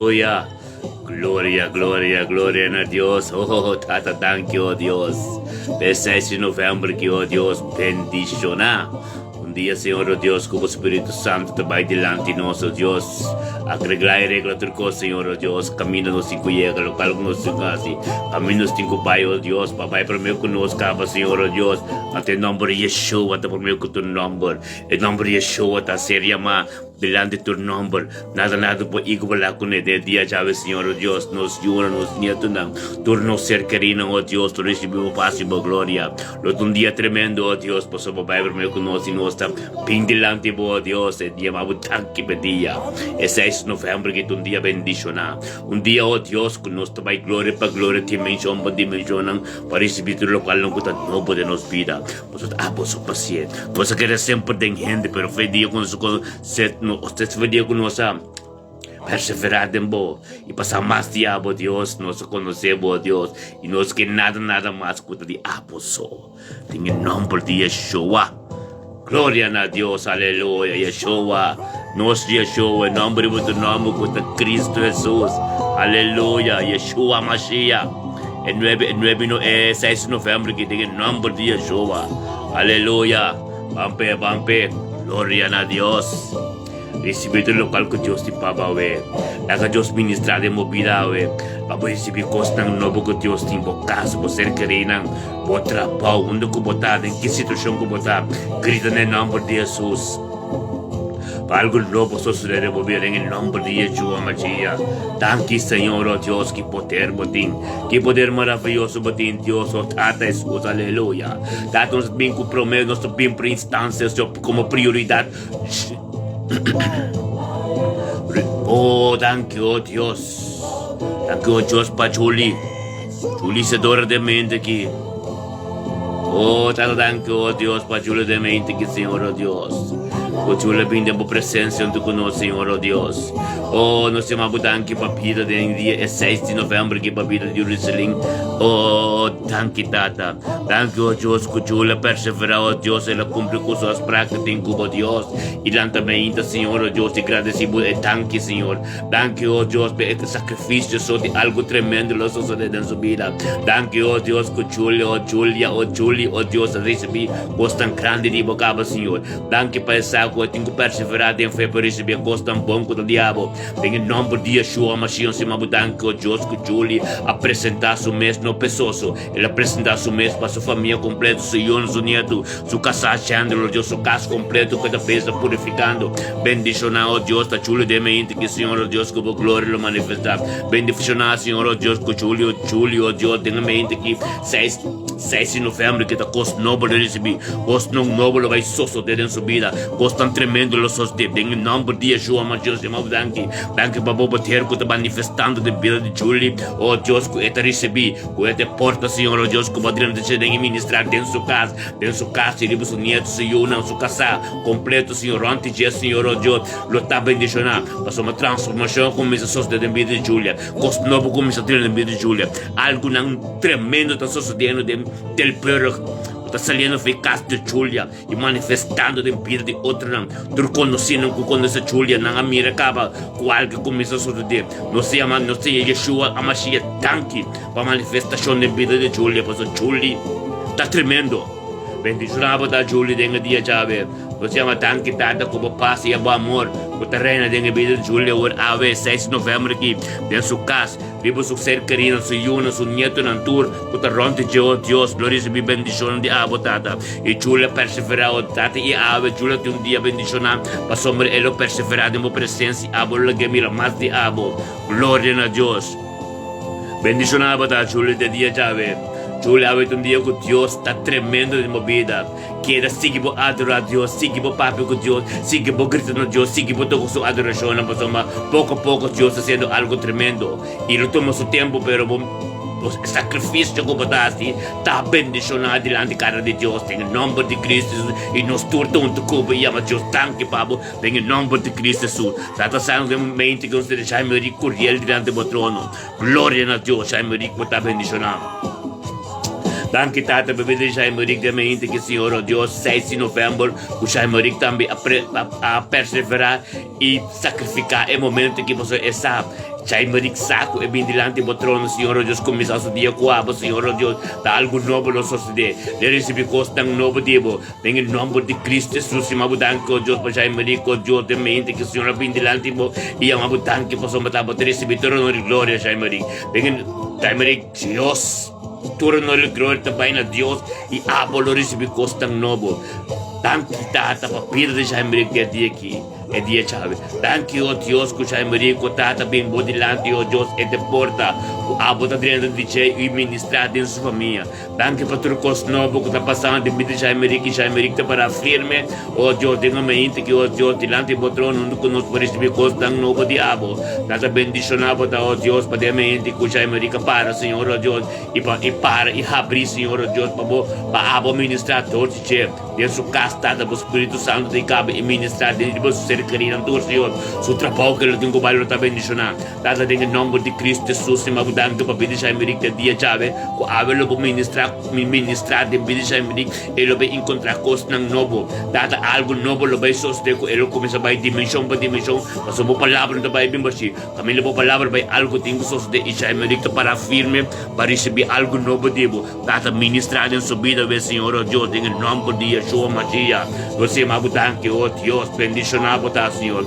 Aleluya! Gloria, gloria, gloria na Dios. Oh, Tata, danki, oh Dios. P'e 6 di november ki, oh Dios, bendiciona. Un dia, Señor, oh Dios, ku bo Spiritu Santo ta bai dilanti nos, oh Dios. Agregla i regla tur kos, Señor, oh Dios. Kaminda nos tin ku yega, lokal ku nos tin ku hasi. Kaminda nos tin ku bai, oh Dios. Pa bai promé ku nos kaba, Señor, oh Dios. Anto e nomber Yeshua ta promé ku tur nomber. E nomber Yeshua ta ser yamá Dilanti tur nomber, nada nada por igualá kuné den e dia djawe, Señor, o Dios, nos yunan, nos nietunan, tur nos ser kerínan, o Dios, lo risibí bo pas i bo gloria. Lo ta un dia tremendo, o Dios, pasobra bo bai promé ku nos i nos ta bin dilanti bo, o Dios, e dia mas bo danki p'e dia. E seis di novèmber ki ta un dia bendishoná, un dia, o Dios, ku nos ta bai gloria pa gloria, dimenshon pa dimenshonnan, pa risibí tur lokualnan ku ta nobo den nos bida. Boso ta abo so pasie. Nos a kere semper den hende, pero fe dia ku nos se no fe dia ku nos a perseverá den bo i pasá mas di abo Dios, nos a konosé bo Dios i nos ke nada nada mas ku ta di abo so. Den e nòmber di Yeshua. Gloria na Dios, aleluya, Yeshua, nos Yeshua, e nòmber riba tur nòmber ku ta Kristu Hesus. Aleluya, Yeshua Mashiach. E nuebe, e nuebe no, e seis di november ki den e nomber di Yeshua. Aleluya. Bampe, bampe. Gloria na Dios. Recibi tur locual cu Dios tin pa bo awe. Laga Dios ministra den bo bida awe. Pa bo recibi cosnan nobo cu Dios tin bo cas, bo ser kerinan, bo trabao, unda cu bo ta, den ki situacion cu bo ta. Grita na e nomber di Jesus. Pa algu nobo sosodé den bo bida den e nomber di Yeshua Mashiach. Danki Señor, oh Dios, ki poder bo tin. Ki poder maraviyoso bo tin, Dios, oh Tata Hesus, aleluya. Tata, nos ta bin ku promé, nos ta bin por instancia, Señor, komo prioridat. Oh, danki, oh Dios. Danki, oh Dios, pa Julie. Julie Sedora de mente aki. Oh, Tata, danki, oh Dios, pa Julia de mente ki, Señor, oh Dios. Ku Julia bin den bo presencia hunto ku nos, Señor, oh Dios. Oh, nos yama bo danki pa bida den dia e 6 di november ki pa bida di Jerusalem. Oh, danki, Tata. Danki, oh Dios, ku Julia persevera, oh Dios, el a cumpli ku su afspraak ku tin ku bo, Dios. I lanta meinta, Señor, oh Dios, i gradeci bo e danki, Señor. Danki, oh Dios, pa e sacrificio so di algo tremendo lo sosode den su bida. Danki, oh Dios, cu Julio, oh Julia, oh Julie, oh Dios, a ricibi cos tan grandi di bo caba, Señor. Danki pa e sa cu e tin cu persevera den fe pa ricibi e cos tan bon cu ta di abo. Den e nomber di Yeshua Mashiach, Señor, bo danki, oh Dios, cu Julie a presenta su mes no pesoso. El a presenta su mes pa su famia completo, su yunan, su nietu, su casá Chandler, oh Dios, su cas completo cu e ta beza purificando. Bendicioná, oh Dios, ta Julio den mente ki, Señor, oh Dios, cu bo gloria lo manifestá. Bendicioná, Señor, oh Dios, cu Julio, Julio, oh Dios, den mente ki seis, seis di november ki ta cos nobo lo ricibi, cosnan nobo lo bay sosode den su bida, cosnan tremendo lo sosode den e nomber di Yeshua Mashiach. Señor, danki. Danki pa bo poder cu ta manifestando den bida di Julio, oh Dios, cu e ta ricibi. Ku e te porta, Señor, o Dios, ku bo drenta dje den i ministrá den su kas, den su kas i riba su nietu, su yunan, su kasá kompleto, Señor, rònt di dje, Señor, o Dios, lo ta bendishoná. Pasobra transformashon a kuminsá sosodé den bida di Julia. Kos nobo a kuminsá drenta den bida di Julia. Algunan tremendo ta sosodiendo den Tilburg, ku ta saliendo for e kas di Julia. I manifestando den bida di otronan. Tur konosínan ku konosé Julia, nan a mira kaba ku algu a kuminsá sosodé. Nos ta yama nos Señor Yeshua HaMashiach danki pa manifestashon den bida di Julia, pasobra Julie ta tremendo. Bendishoná bo ta Julie den e dia djawe. Nos yama danki Tata ku bo pas i bo amor ku ta reina den e bida di Julia awor awe seis di november aki den su kas. Riba su ser kerinan, su yunan, su nietonan, tur ku ta rònt di dje, o Dios, lo risibí bendishonnan di abo, Tata. I Julia perseverá, o Tata, i awe Julia tin un dia bendishoná, pasobra e lo perseverá den bo presensia i abo lo lag'é mira mas di abo. Gloria na Dios! Bendishoná bo ta, Julia, den dia djawe. Julia, awe ta un dia ku Dios ta tremendo den bo bida. Keda sigui bo adorá Dios, sigui bo papia ku Dios, sigui bo grita na Dios, sigui bo toka su adorashonnan, pasobra poko a poko Dios ta hasiendo algu tremendo. I lo tuma su tempu, pero bo sakrifisio ku bo ta hasi ta bendishoná dilanti kara di Dios den e nòmber di Kristu Hesus. I nos tur ta huntu ku bo i yama Dios danki pa bo den e nòmber di Kristu Hesus. Tata Santu, den momento ku nos ta deja mi riku riel dilanti bo trono. Gloria na Dios, Jaime Rick bo ta bendiciona. Danki Tata pa bida di Jaime Rick den mente ki Señor oh Dios 6 di november ku Jaime Rick tambe a, pre, a, a persevera i sacrifica e momento ki pasobra e sa. Chaimeric sa ku e bin dilanti bo trono, Señor o Dios, kuminsá su dia ku abo, Señor o Dios, ta algu nobo lo sosodé. Lo risibí kosnan nobo di bo. Den e nòmber di Kristu Hesus, yama bo danki, o Dios, pa Chaimeric, o Dios, den mente ku Señor a bin dilanti bo i yama bo danki pasobra bo ta risibí tur honor i gloria, Chaimeric. Den e Chaimeric, Dios, tur honor i gloria ta bai na Dios i abo lo risibí kosnan nobo. Danki, Tata, pa bida di Chaimeric di e dia aki. E dia djawe. Danki, o Dios, ku Shai ku Tata bin bo dilanti, o Dios, e te porta ku abo ta drenta di dje i ministrá den su famia. Danki pa tur kos nobo ku ta pasando den bida di Shai Marie, ku Shai Marie ta pará firme, o Dios, den omeinte ki, o Dios, dilanti bo trono huntu ku nos por risibí kosnan nobo di abo. Tata bendishoná bo ta, o Dios, pa den omeinte ku Shai Marie ka para, Señor, o Dios, i pa i para i habrí, Señor, o Dios, pa bo, pa abo ministrá dor di dje. Den su kas, Tata, bo Spiritu Santu ta i kaba i ministrá den di bo ser kerinan tur, Señor. Su trabou ke lo tin ku bai lo ta bendishoná. Tata, den e nòmber di Kristu Hesus, stima bo danki pa bida Shaimerik te dia djawe, ku awe lo bo ministrá, ministrá den bida Shaimerik, e lo bai enkontrá kosnan nobo. Tata, algu nobo lo bai sosodé ku e lo kuminsá bai dimenshon pa dimenshon, pasobra bo palabra no ta bai bin bashí. Kaminda bo palabra bai algu tin ku sosodé i Shaimerik ta pará firme pa risibí algu nobo di bo. Tata ministra den su bida we Señor oh Dios den e nomber di Yeshua Mashiach nos yama bo danki oh Dios bendiciona bo ta Señor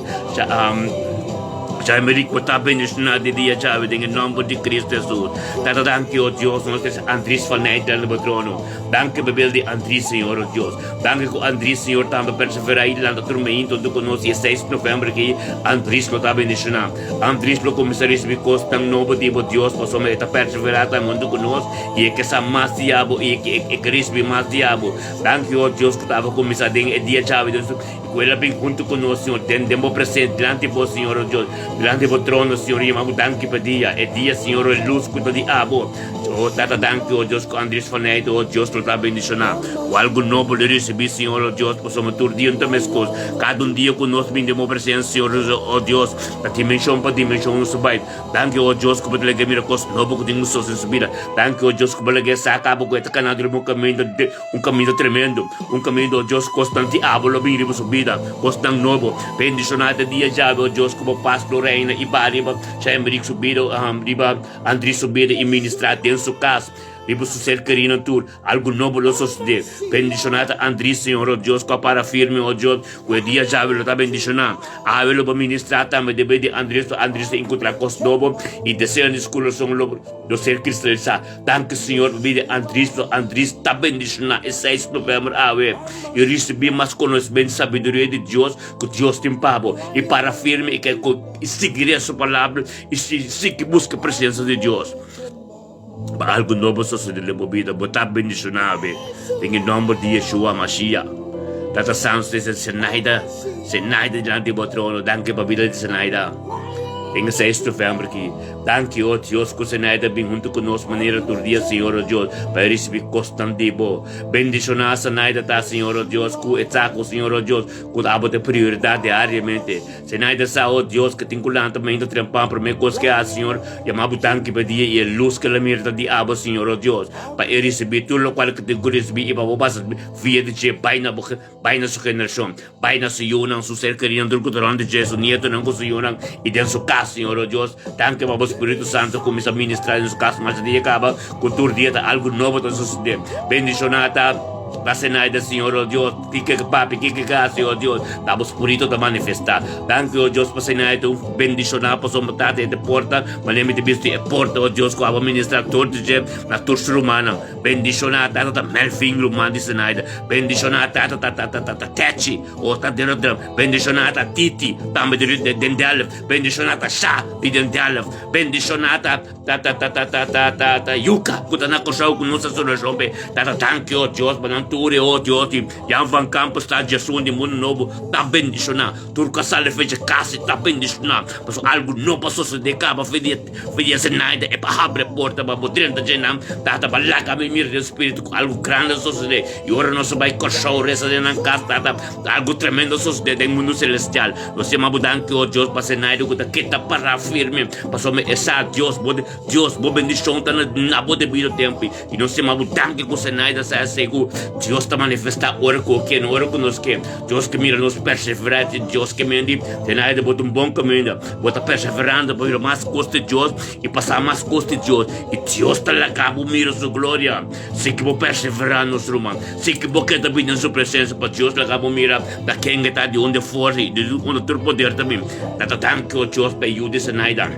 Jaime bo ta bendiciona di dia djawe den e nomber di Cristo Jesus Tata danki oh Dios nos trece Andries van Nijt den bo trono danki pa bel di Andries Señor oh Dios danki cu Andries Señor tambe persevera y lanta tur meinto hunto cu nos y e 6 november aki Andries lo ta bendiciona Andries lo cuminsa ricibi cosnan nobo di bo Dios pasobra e ta persevera tambe hunto cu nos I e ke sa mas di abo, i e ke risibí mas di abo. Danki, o Dios, ku ta abo kuminsá den e dia djawe, Dios, i ku el a bin huntu ku nos, Señor, den den bo presensia, dilanti bo, Señor, o Dios, dilanti bo trono, Señor, i yama bo danki pa dia, e dia, Señor, o e lus ku ta di abo. O Tata, danki, o Dios, ku Andries van Eyck, o Dios, lo ta bendishoná ku algu nobo lo risibí, Señor, o Dios, pasobra tur dia no ta meskos. Kada un dia ku nos bin den bo presensia, Señor, o Dios, ta dimenshon pa dimenshon nos ta bai. Danki, o Dios, ku bo ta laga mira kos nobo ku tin gustoso den su bida. Danki, o Dios, ku bo laga e sa kaba ku e ta kana riba un kaminda, un kaminda tremendo, un kaminda, o Dios, kosnan di abo lo bin riba su bida, kosnan nobo. Bendishoná ta dia djawe, o Dios, ku bo pas lo reina i ba riba Shaimerik su bida, riba Andries su bida i ministrá den su kas, riba su ser kerinan tur. Algu nobo lo sosodé. Bendishoná ta Andries, Señor, o Dios, ku a para firme, o Dios, ku e dia djawe lo ta bendishoná. Awe lo bo ministrá tambe debe di Andries, pa Andries ta enkontrá kos nobo i deseonan di su kurason lo lo ser kristalisá. Danki, Señor, pa bida di Andries, pasobra Andries ta bendishoná e seis novèmber awe i risibí mas konosmentu i sabiduria di Dios ku Dios tin pa bo. I para firme i ke i sigui resa su palabra i sigui buska presensa di Dios. Pa algu nobo sosode den bo bida, bo ta bendishoná awe den e nòmber di Yeshua Mashiach. Tata Santu desde Zenaida, Zenaida dilanti bo trono, danki pa bida di Zenaida den e seis novèmber aki. Danki, o Dios, ku Zenaida bin huntu ku nos manera tur dia, Señor, o Dios, pa e risibí kosnan di bo. Bendishoná Zenaida ta, Señor, o Dios, ku e sa ku, Señor, o Dios, ku abo ta e prioridat diariamente. Zenaida sa, O Dios, ke tin ku lanta mainta trempan, promé kos ke hasi, Señor, yama bo danki pa dia i e lus ke la mira ta di abo, Señor, O Dios, pa e risibí tur lokual ke tin ku risibí i pa bo pasa via di dje bai na bo bai na su generashon, bai na su yunan, su ser kerinan, tur ku ta rònt di dje, su nietonan ku su yunan i den su kas, Señor, O Dios. Danki pa bo Spiritu Santu kuminsá ministrá den su kas masha dia kaba ku tur dia ta algu nobo ta sosodé. Bendishoná ta. Ta Zenaida, Señor, oh Dios, kiko ke papia, kiko ke hasi, oh Dios, ta bo spirito ta manifestá. Danki, oh Dios, pa Zenaida, un bendishoná pasobra Tata e ta porta, manera mi ta bisti e porta, oh Dios, ku abo ministrá tur di dje na tur su rumannan. Bendishoná, Tata, ta Melvin, ruman di Zenaida. Bendishoná, Tata, ta ta ta ta Techi, oh, ta den Rotterdam. Bendishoná, ta Titi, tambe di den Delft. Bendishoná, ta Sha, di den Delft. Bendishoná, ta. Ta ta ta ta ta ta ta ta yuka ku ta na Kòrsou ku nos ta solushon p'e. Ta ta danki o Dios pa nan tur e o Dios di Jan van Kampen sta Djasun di Mundu Nobo ta bendishoná. Tur ku a sali fecha kasi ta bendishoná. Pasobra algu no pa sosodé kaba fe di fe di e Zenaida e pa habri e porta pa bo drenta dje nan. Ta ta pa laga mi mira den spiritu ku algu grandi a sosodé. I ora nos a bai Kòrsou resa den nan kas ta ta algu tremendo a sosodé den mundu selestial. Nos yama bo danki o Dios pa Zenaida ku ta keda pará firme. Pasobra e sa, Dios, bo Dios, bo bendishon ta na bo debido tempu. I nos yama bo danki ku Zenaida sa esei ku Dios ta manifestá ora ku ke, no ora ku nos ke. Dios ke mira nos perseverá, Dios ke mendi den aire bo ta un bon kaminda. Bo ta perseverando pa mira mas kos di Dios i pasá mas kos di Dios. I Dios ta laga bo mira su gloria. Si ku bo perseverá nos ruman, si ku bo keda bini den su presensia pa Dios laga bo mira ta ken e ta, di unda e forsa i di unda tur poder ta bin. Tata danki o Dios pa e yu di Zenaida.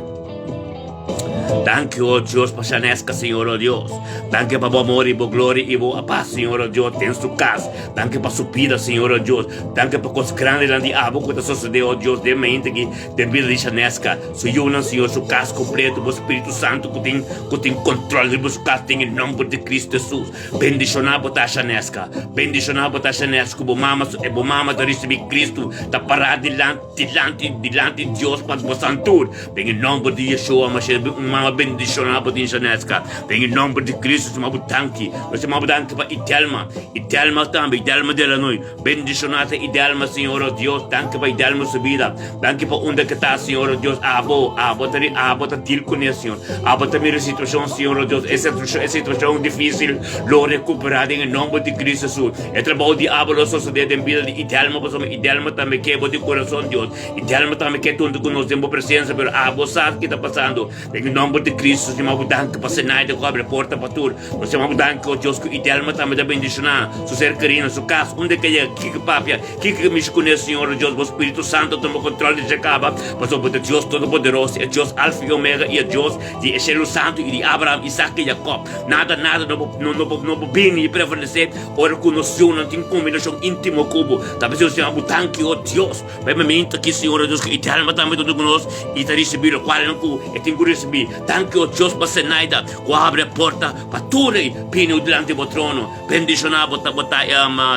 Danki o Dios pa Shaneska Señor o Dios. Danki pa bo amor i bo gloria i bo pas Señor o Dios den su kas. Danki pa su bida Señor o Dios. Danki pa kos grandinan di abo ku ta sosode o Dios den mente aki den bida di Shaneska. Su yunan Señor su kas kompleto bo Spiritu Santu ku tin ku tin kontrol riba su kas den e nomber di Kristu Hesus. Bendishoná bo ta Shaneska. Bendishoná bo ta Shaneska ku bo mama su bo mama ta risibí Kristu ta pará dilanti Dilanti, dilanti Dios pa bosan tur. Den e nomber di Yeshua Mashiach bin un mama bendiciona bo tin Shaneska. Den e nomber di Cristo nos yama bo danki. Nos yama bo danki pa Idelma. Idelma tambe, Idelma Delanoy. Bendiciona ta Idelma, Señor oh Dios. Danki pa Idelma su bida. Danki pa unda ke ta, Señor oh Dios. Abo, abo ta, abo ta deal cune, Señor. Abo ta mira e situacion, Señor oh Dios. E situacion, e situacion dificil lo recupera den e nomber di Cristo Jesus. E trabou di abo lo sosodé den bida di Idelma pasobra Idelma tambe ke bo di kurason, Dios. Idelma tambe ke tuntu ku nos den bo presensia, pero abo sa ki ta pasando. Den e nomber di Cristo, nos yama bo danki pa Zenaida ku abri porta pa tur. Nos yama bo danki, o Dios, ku Idelma tambe ta bendishoná su ser kerí na su kas. Unda ke yega, kiko ke papia, kiko ke mishi kuné, Señor, o Dios, bo Spiritu Santo tuma kontrol di dje kaba, pasobra bo ta Dios Todopoderoso, e Dios Alfa i Omega i e Dios di e shelu santu i di Abraham, Isaac i Jacob. Nada, nada no por, no, no por, no por bini i prevalesé ora ku nos yunan tin kombinashon íntimo ku bo. Ta p'esei nos yama bo danki, o Dios, pa e momento aki, Señor, o Dios, ku e alma tambe ta huntu ku nos i ta risibí lokualnan ku e tin ku risibí. Danki, o Dios, pa Zenaida ku a habri e porta pa tur ei bini dilanti bo trono. Bendishoná bo ta, bo ta,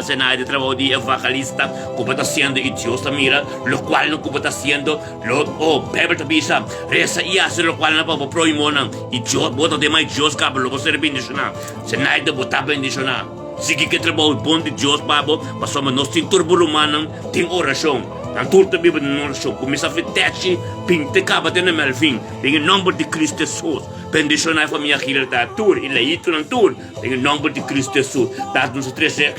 Zenaida, trabou di evangelista ku bo ta hasiendo i Dios ta mira lokualnan ku bo ta hasiendo. Lo, oh, Bijbel ta bisa, Resa i hasi lokual nan pa bo prohimonan, i Dios, bo ta den mai Dios kaba, lo bo ser bendishoná. Zenaida, bo ta bendishoná. Sigui ku e trabou bon di Dios pa bo, pasobra nos tin tur bo rumannan den orashon. Nan tur ta biba den orashon. Kuminsá fi Techi, pinta i kaba te na Melvin. Den e nòmber di Kristu Hesus, bendishoná e famia Gilda tur i Leitonan tur, den e nòmber di Kristu Hesus. Tata, nos ta trese.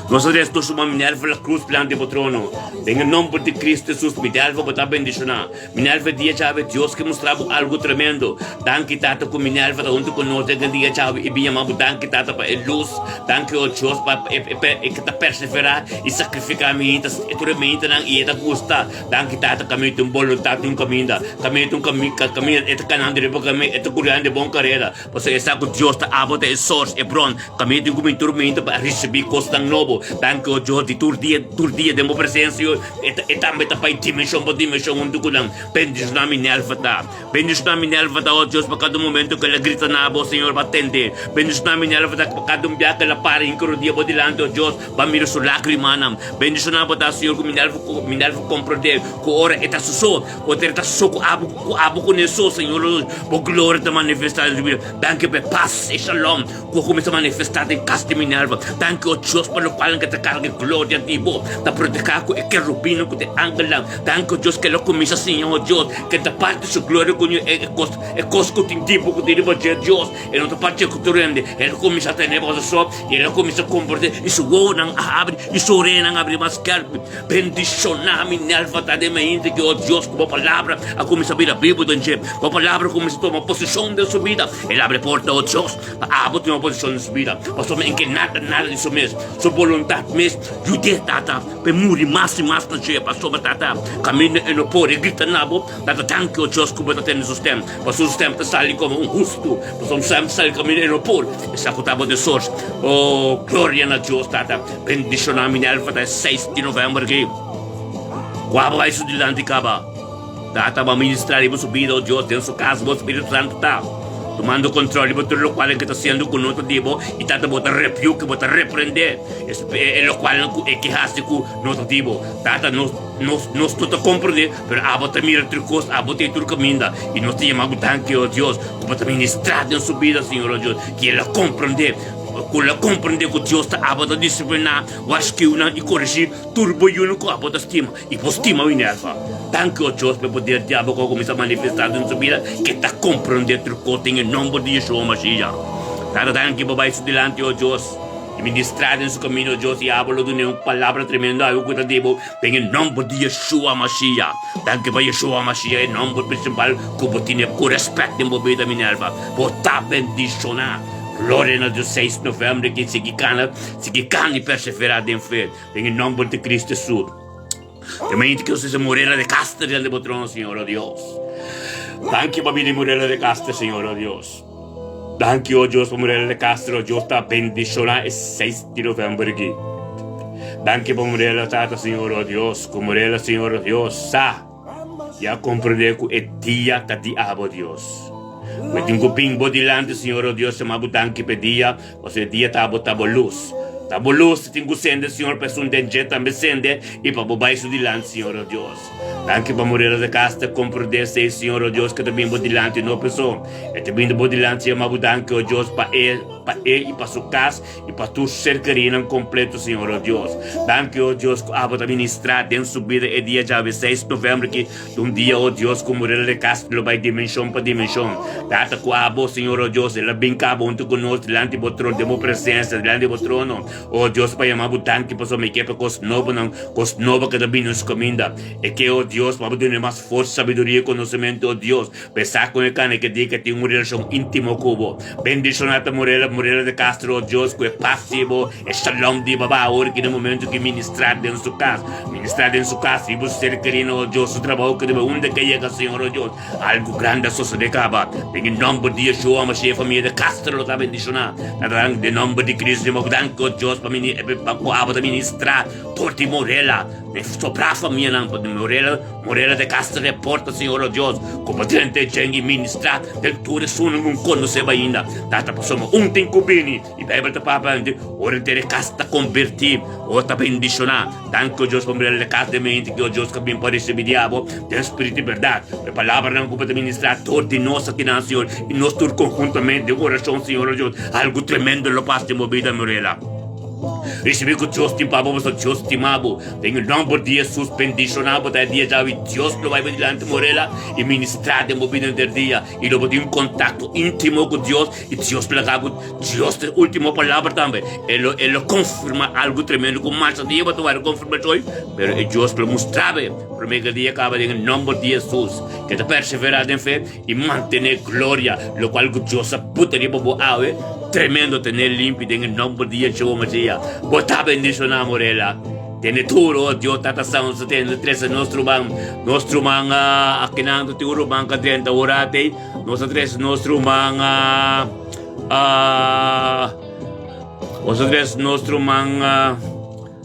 Nos a resto suma Minerva la cruz dilanti bo trono. Den e nomber di Cristo Jesus, Minerva bo ta bendiciona. Minerva dia djawe Dios ke mustra bo algo tremendo. Danki Tata ku Minerva ta hunto ku nos den e dia djawe i bin yama bo danki Tata pa e luz. Danki o Dios pa e e ke ta persevera i sacrifica mi ta e tur e meintanan i e ta gusta. Danki Tata kaminda tin boluntad tin un kaminda. Kaminda tin un kaminda e ta kanando riba kaminda e ta kuriando e bon karera. Pasobra e sa ku Dios ta abo ta e sors, e bron, kaminda tin ku bin tur minta pa risibí kosnan nobo. Danki, o Dios, di tur dia, tur dia den bo presensia, Señor, e ta, e tambe ta bai dimenshon pa dimenshon huntu ku nan. Bendishoná Minerva ta. Bendishoná Minerva ta, o Dios, pa kada momento ku el a grita na bo, Señor, bo a tende. Bendishoná Minerva ta pa kada un biaha ku el a para hinka rodia bo dilanti, o Dios, bo a mira su lágrimanan. Bendishoná bo ta, Señor, ku Minerva, ku Minerva komprondé ku ora e ta su so, Poder ta so ku abo, ku abo kuné so, Señor Dios. Bo gloria ta manifestá den su bida. Danki pa e pas, e shalom ku a kuminsá manifestá den kas di Minerva. Danki, o Dios, pa lokualnan ku ta karga e gloria di bo, ta protehá ku e kerubinnan ku ta e angelnan. Danki, o Dios, ku el a kuminsá siña, o Dios, ku e ta parti su gloria ku e kos, e kos ku tin di bo, ku tin riba dje, Dios. E no ta parti ku tur hende. El a kuminsá tene bo so, i el a kuminsá komport'é, i su wowonan a habri, i su oreyanan a habri mas skèrpi. Bendishoná mi Nelva ta den mente ki, oh Dios, ku bo palabra a kuminsá bira bibu den dje. Bo palabra a kuminsá tuma posishon den su bida. El abri porta, oh Dios, pa abo tuma posishon den su bida. Pasobra mi en ke nada, nada di su mes, su boluntat mes, yud'é, Tata, pa e muri mas i mas na dje. Pasobra, Tata, kaminda e no por, e grita na bo, Tata, danki, oh Dios, ku bo ta tende su stèm. Pasobra su stèm ta sali komo un hustu. Pasobra su stèm ta sali kaminda e no por. Esaki ta bo desors. Oh, gloria na Dios, Tata. Bendishoná Minerva ta e seis di novèmber aki. Kua bo bai su dilanti kaba? Tata bo a ministrá riba su bida, o Dios, den su kas bo Spiritu Santu ta tumando kontrol riba tur lokual ke ta siendo ku no ta di bo, i Tata bo ta rebuke, bo ta reprendé e lokualnan ku e ke hasi ku no ta di bo. Tata, nos nos nos no ta komprendé, pero abo ta mira tur kos, abo ta e tur kaminda, i nos ta yama bo danki, o Dios, ku bo ta ministrá den su bida, Señor, o Dios, ki el a komprendé. Ku lo komprendé ku Dios ta abo ta disipliná, waskiunan i korigí tur bo yunan ku abo ta stima, i bo stima Minerva. Danki, o Dios, pa e poder di abo ku a kuminsá manifestá den su bida, ke ta komprendé tur kos den e nòmber di Yeshua Mashiach. Tata, danki pa bai su dilanti, o Dios. I ministrá den su kaminda, o Dios, i abo lo dun'é un palabra tremendo awe ku ta di bo den e nòmber di Yeshua Mashiach. Danki pa Yeshua Mashiach, e nòmber prinsipal ku bo tene ku rèspèt den bo bida, Minerva. Bo ta bendishoná. Gloria na Dios. Seis novèmber aki, sigui kana, sigui kana i perseverá den fe, den e nòmber di Cristo Hesus. Te que usted se Morela de Castro delante bo trono, Señor, oh Dios. Danki pa bini Morela de Castro, Señor, oh Dios. Danki, oh Dios, pa Morela de Castro, oh Dios ta bendiciona e 6 di november aki. Danki pa Morela, Tata, Señor, oh Dios. Ku Morela, Señor, oh Dios, sa ya comprende ku e dia ta di abo, Dios. We tin ku bin bo dilanti, Señor, oh Dios, yama bo danki pa e dia. Pasobra e dia ta bo ta bo lus. Ta bo lus tin ku sende, Señor, pa esun den dje tambe sende i pa bo bai su dilanti, Señor, o Dios. Danki pa Morera de Casta komprondé esei, Señor, o Dios, ke ta bin bo dilanti no peso. E ta bin bo dilanti yama bo danki, o Dios, pa e, pa e i pa su kas i pa tur ser kerinan kompleto, Señor, o Dios. Danki, o Dios, ku abo ta ministrá den su bida e dia djawe seis novèmber ki Ta un dia, o Dios, ku Morera de Castro lo bai dimenshon pa dimenshon. Tata, ku abo, Señor, o Dios, el a bin kaba huntu ku nos dilanti bo trono, den bo presensia, dilanti bo trono, o Dios, pa yama bo danki pasobra mi ke pa kos nobonan, kos nobo ku ta bini nos kaminda. E ke, o Dios, pa bo duna mas forsa, sabiduria i konosementu, o Dios, pa e sa kon e kana ke dia ke tin un relashon íntimo ku bo. Bendishoná ta Morela, Morera de Castro, o Dios, ku e pas di bo, e shalom di bo ba awor ki na momentu ki ministrá den su kas. Ministrá den su kas i bo ser kerino, o Dios, su trabou ke riba unda ke yega, Señor, o Dios, algu grandi a sosodé kaba. Den e nòmber di Yeshua Mashiach e famia de Castro lo ta bendishoná. Ta dank den nòmber di Cristo, mi dank, o Dios, pa mini, pa ku abo ta ministrá dor di Morela, den sobrá famianan, pa Morela, Morela de Castro reporta, Señor, o Dios, ku bo drenta e djen i ministrá den tur esunnan ku konosé bo ainda. Tata, pasobra un tin ku bini. I Bijbel ta papia di ora henter e kas ta konvertí, ora ta bendishoná. Danki, o Dios, pa mira e kas den mente ki, o Dios, ka bin pa risibí di abo den spiritu i bèrdat. E palabranan ku bo ta ministrá dor di nos akinan, Señor, i nos tur konhuntamente den orashon, Señor, o Dios, algu tremendo lo pasa den bo bida, Mirela. Risibí ku Dios tin pa bo, pasobra Dios stima bo. Den e nòmber di Hesus, bendishoná bo ta e dia djawe. Dios lo bai bo dilanti, Morela, i ministrá den bo bida henter dia, i lo bo tin un kontakto íntimo ku Dios. I Dios plaga ku Dios ta e ultimo palabra tambe. E lo e lo konfirma algu tremendo ku masha dia bo ta wòrdu konfirma hoy, pero e Dios lo mustra bo promé ku e dia kaba den e nòmber di Hesus. Ke ta perseverá den fe i mantené gloria, lokual ku Dios a puta riba bo awe, tremendo tené limpi den e nòmber di Yeshua Masiya. Bo ta bendishoná, Morela. Tene tur, o Dios Tata Santu, tene trese nos ruman, nos ruman akinan tin un ruman ka drenta ora atei. Nos a trese nos ruman a a Nos a trese nos ruman a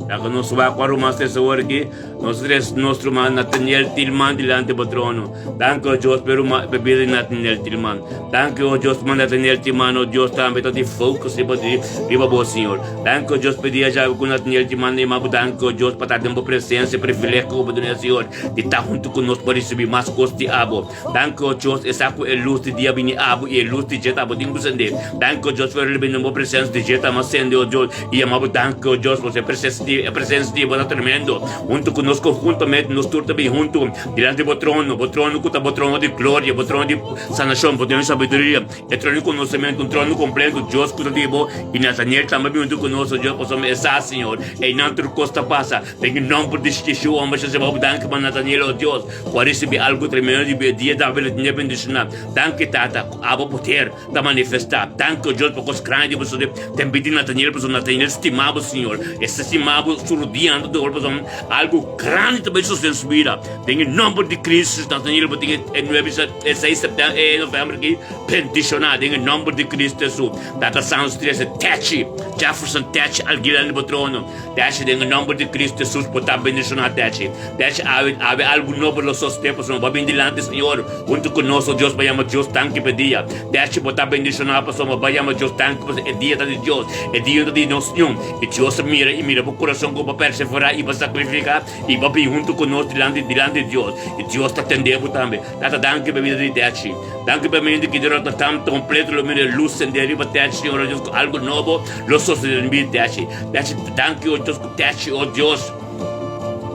Laga nos wak kua ruman trese awor aki. Nos a trese nos ruman Nathaniel Tilman dilanti bo trono. Danki o Dios pa e ruman pa e bida di Nathaniel Tilman. Danki o Dios pa Nathaniel Tilman o Dios tambe ta tin focus riba di riba bo Señor. Danki o Dios pa e dia djawe ku Nathaniel Tilman a yama bo. Danki o Dios pa ta den bo presensia e privilegio ku bo duna Señor di ta huntu ku nos pa risibi mas kos di abo. Danki o Dios, e sa ku e lus di dia bini abo i e lus di dje ta bo tin ku sende. Danki o Dios, fuera bini bo presensia di dje ta mas sende o Dios i yama bo danki o Dios, pasobra e presensia di e presensia di bo ta tremendo. Huntu ku nos konhuntamente nos tur ta bini huntu dilanti bo trono, bo trono ku ta bo trono di gloria, bo trono di sanashon, bo trono di sabiduria, e trono di konosementu, un trono kompleto, Dios ku ta di bo i Nataniel tambe a bini huntu ku nos o Dios, pasobra e sa Señor, einan tur kos ta pasa. Den e nòmber di Yeshua, Mashiach, bo danki pa Nataniel o Dios. Ku a risibí algu tremendo di bo dia ta bira tene bendishoná. Danki, Tata, ku abo poder ta manifestá. Danki, o Dios, pa kos grandi bo sosodé den bida di Nataniel, pasobra Nataniel stima bo, Señor. E sa stima bo su rudia anto di ora, pasobra algu grandi ta bai sosodé den su bida. Den e nòmber di Cristo, Nataniel, bo tin e nuebe, e seis septèmber, e novèmber aki bendishoná den e nòmber di Cristo Hesus. Tata Santu, trese Techi, Jefferson Techi, algila riba trono. Techi, den e nòmber di Cristo Hesus, bo ta bendishoná, Techi. Deci awe, awe algu nobo lo sosodé pasobra bo a bin dilanti Señor huntu ku nos, o Dios, bo yama Dios danki pa e dia. Deci bo ta bendishoná pasobra bo a yama Dios danki pasobra e dia ta di Dios, e dia no ta di nos niun. I Dios a mira i mira bo kurason ku bo a perseverá i bo a sakrifiká i bo a bin huntu ku nos dilanti dilanti Dios. I Dios ta tende bo tambe. Tata, danki pa e bida di Deci. Danki pa e mente ki derota tantu kompleto lo mira e lus sendé riba Deci, Señor, o Dios, ku algu nobo lo sosodé den bida di Deci. Deci, danki, o Dios, ku Deci, o Dios.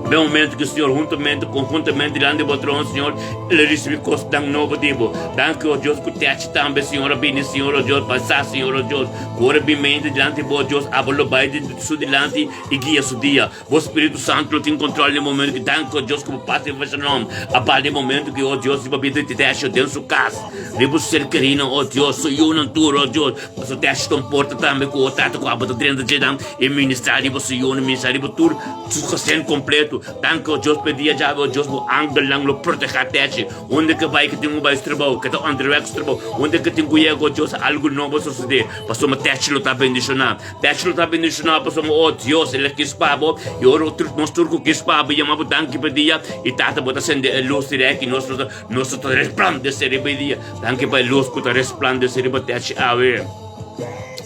Den momento ku Señor huntamente konhuntamente dilanti di bo trono Señor el a risibí kosnan nobo di bo. Danki o Dios ku Techi tambe Señor a bini Señor o Dios pa sa Señor o Dios ku ora bin mente dilanti bo Dios abo lo bai di su dilanti i guia su dia. Bo Spiritu Santu lo tin kontrol den momento ki danki o Dios ku bo pas riba Shalom a bal den momento ki o Dios riba bida di Techi den su kas riba su ser kerinan o Dios su yunan tur o Dios pasobra Techi ta un porta tambe ku o Tata ku abo ta drenta dje-nan i ministra riba su yunan ministra riba tur Su gezin kompleto. Danki o Dios p'e dia djawe o Dios bo angelnan lo protegá Techi. Unda ke bai ke tin ku bai su trabou, ke ta onderweg su trabou, unda ke tin ku yega o Dios algu nobo a sosodé pasobra Techi lo ta bendishoná. Techi lo ta bendishoná pasobra o Dios el a kis pa bo i ora nos tur ku kis pa bo yama bo danki p'e dia i Tata bo ta sende e lus dirèk i nos lo ta nos lo ta resplandesé riba e dia. Danki pa e lus ku ta resplandesé riba Techi awe.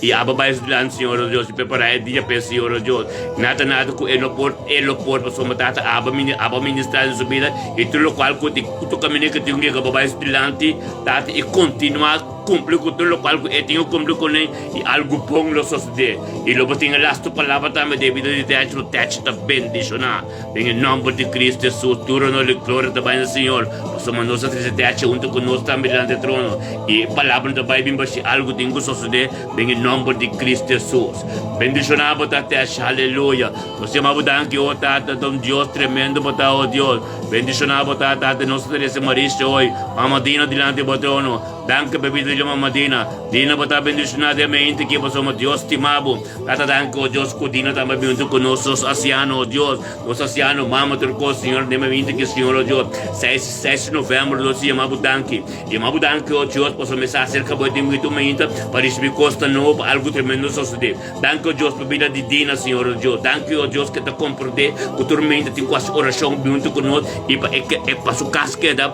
I aba bai su dilanti, Señor o Dios, i prepará e dia p'e, Señor o Dios. Nada, nada ku e no por, e lo por, pasobra Tata aba mini, aba ministrá den su bida, i tur lokual ku tin, ku tur kaminda ku tin ku yega pa bai su dilanti, Tata, i kontinuá kumpli ku tur lokual ku e tin ku kumpli kuné, i algu bon lo sosodé. I lo bo tin e lastu palabra tambe den e bida di Tèchi, lo Tèchi ta bendishoná. Den e nòmber di Kristu Hesus, tur honor i gloria ta bai na Señor, pasobra nos a trese Tèchi huntu ku nos tambe dilanti e trono. I e palabra ta bai bin bashi algu tin ku sosodé den e nòmber di Kristu Hesus. Bendishoná bo ta Tesh, aleluya. Nos yama bo danki, o Tata, ta un Dios tremendo bo ta, o Dios. Bendishoná bo ta, Tata, nos ta trese Marisha hoy, Mama Dina dilanti bo trono. Danki pa e bida di Mama Dina. Dina bo ta bendishoná den mente ki pasobra Dios stima bo. Tata danki, o Dios, ku Dina tambe bin huntu ku nos, nos asiano, o Dios. Nos asiano, mama tur kos, Señor, den mente ki Señor, o Dios. Seis, seis novèmber nos yama bo danki. Yama bo danki, o Dios, pasobra mi sa aserka bo den witu mainta pa risibí kosnan nobo pa algu tremendo sosodé. Danki, o Dios, pa bida di Dina, Señor, o Dios. Danki, o Dios, ke ta komprondé ku tur mainta tin ku hasi orashon huntu ku nos i pa e ke pa su kas keda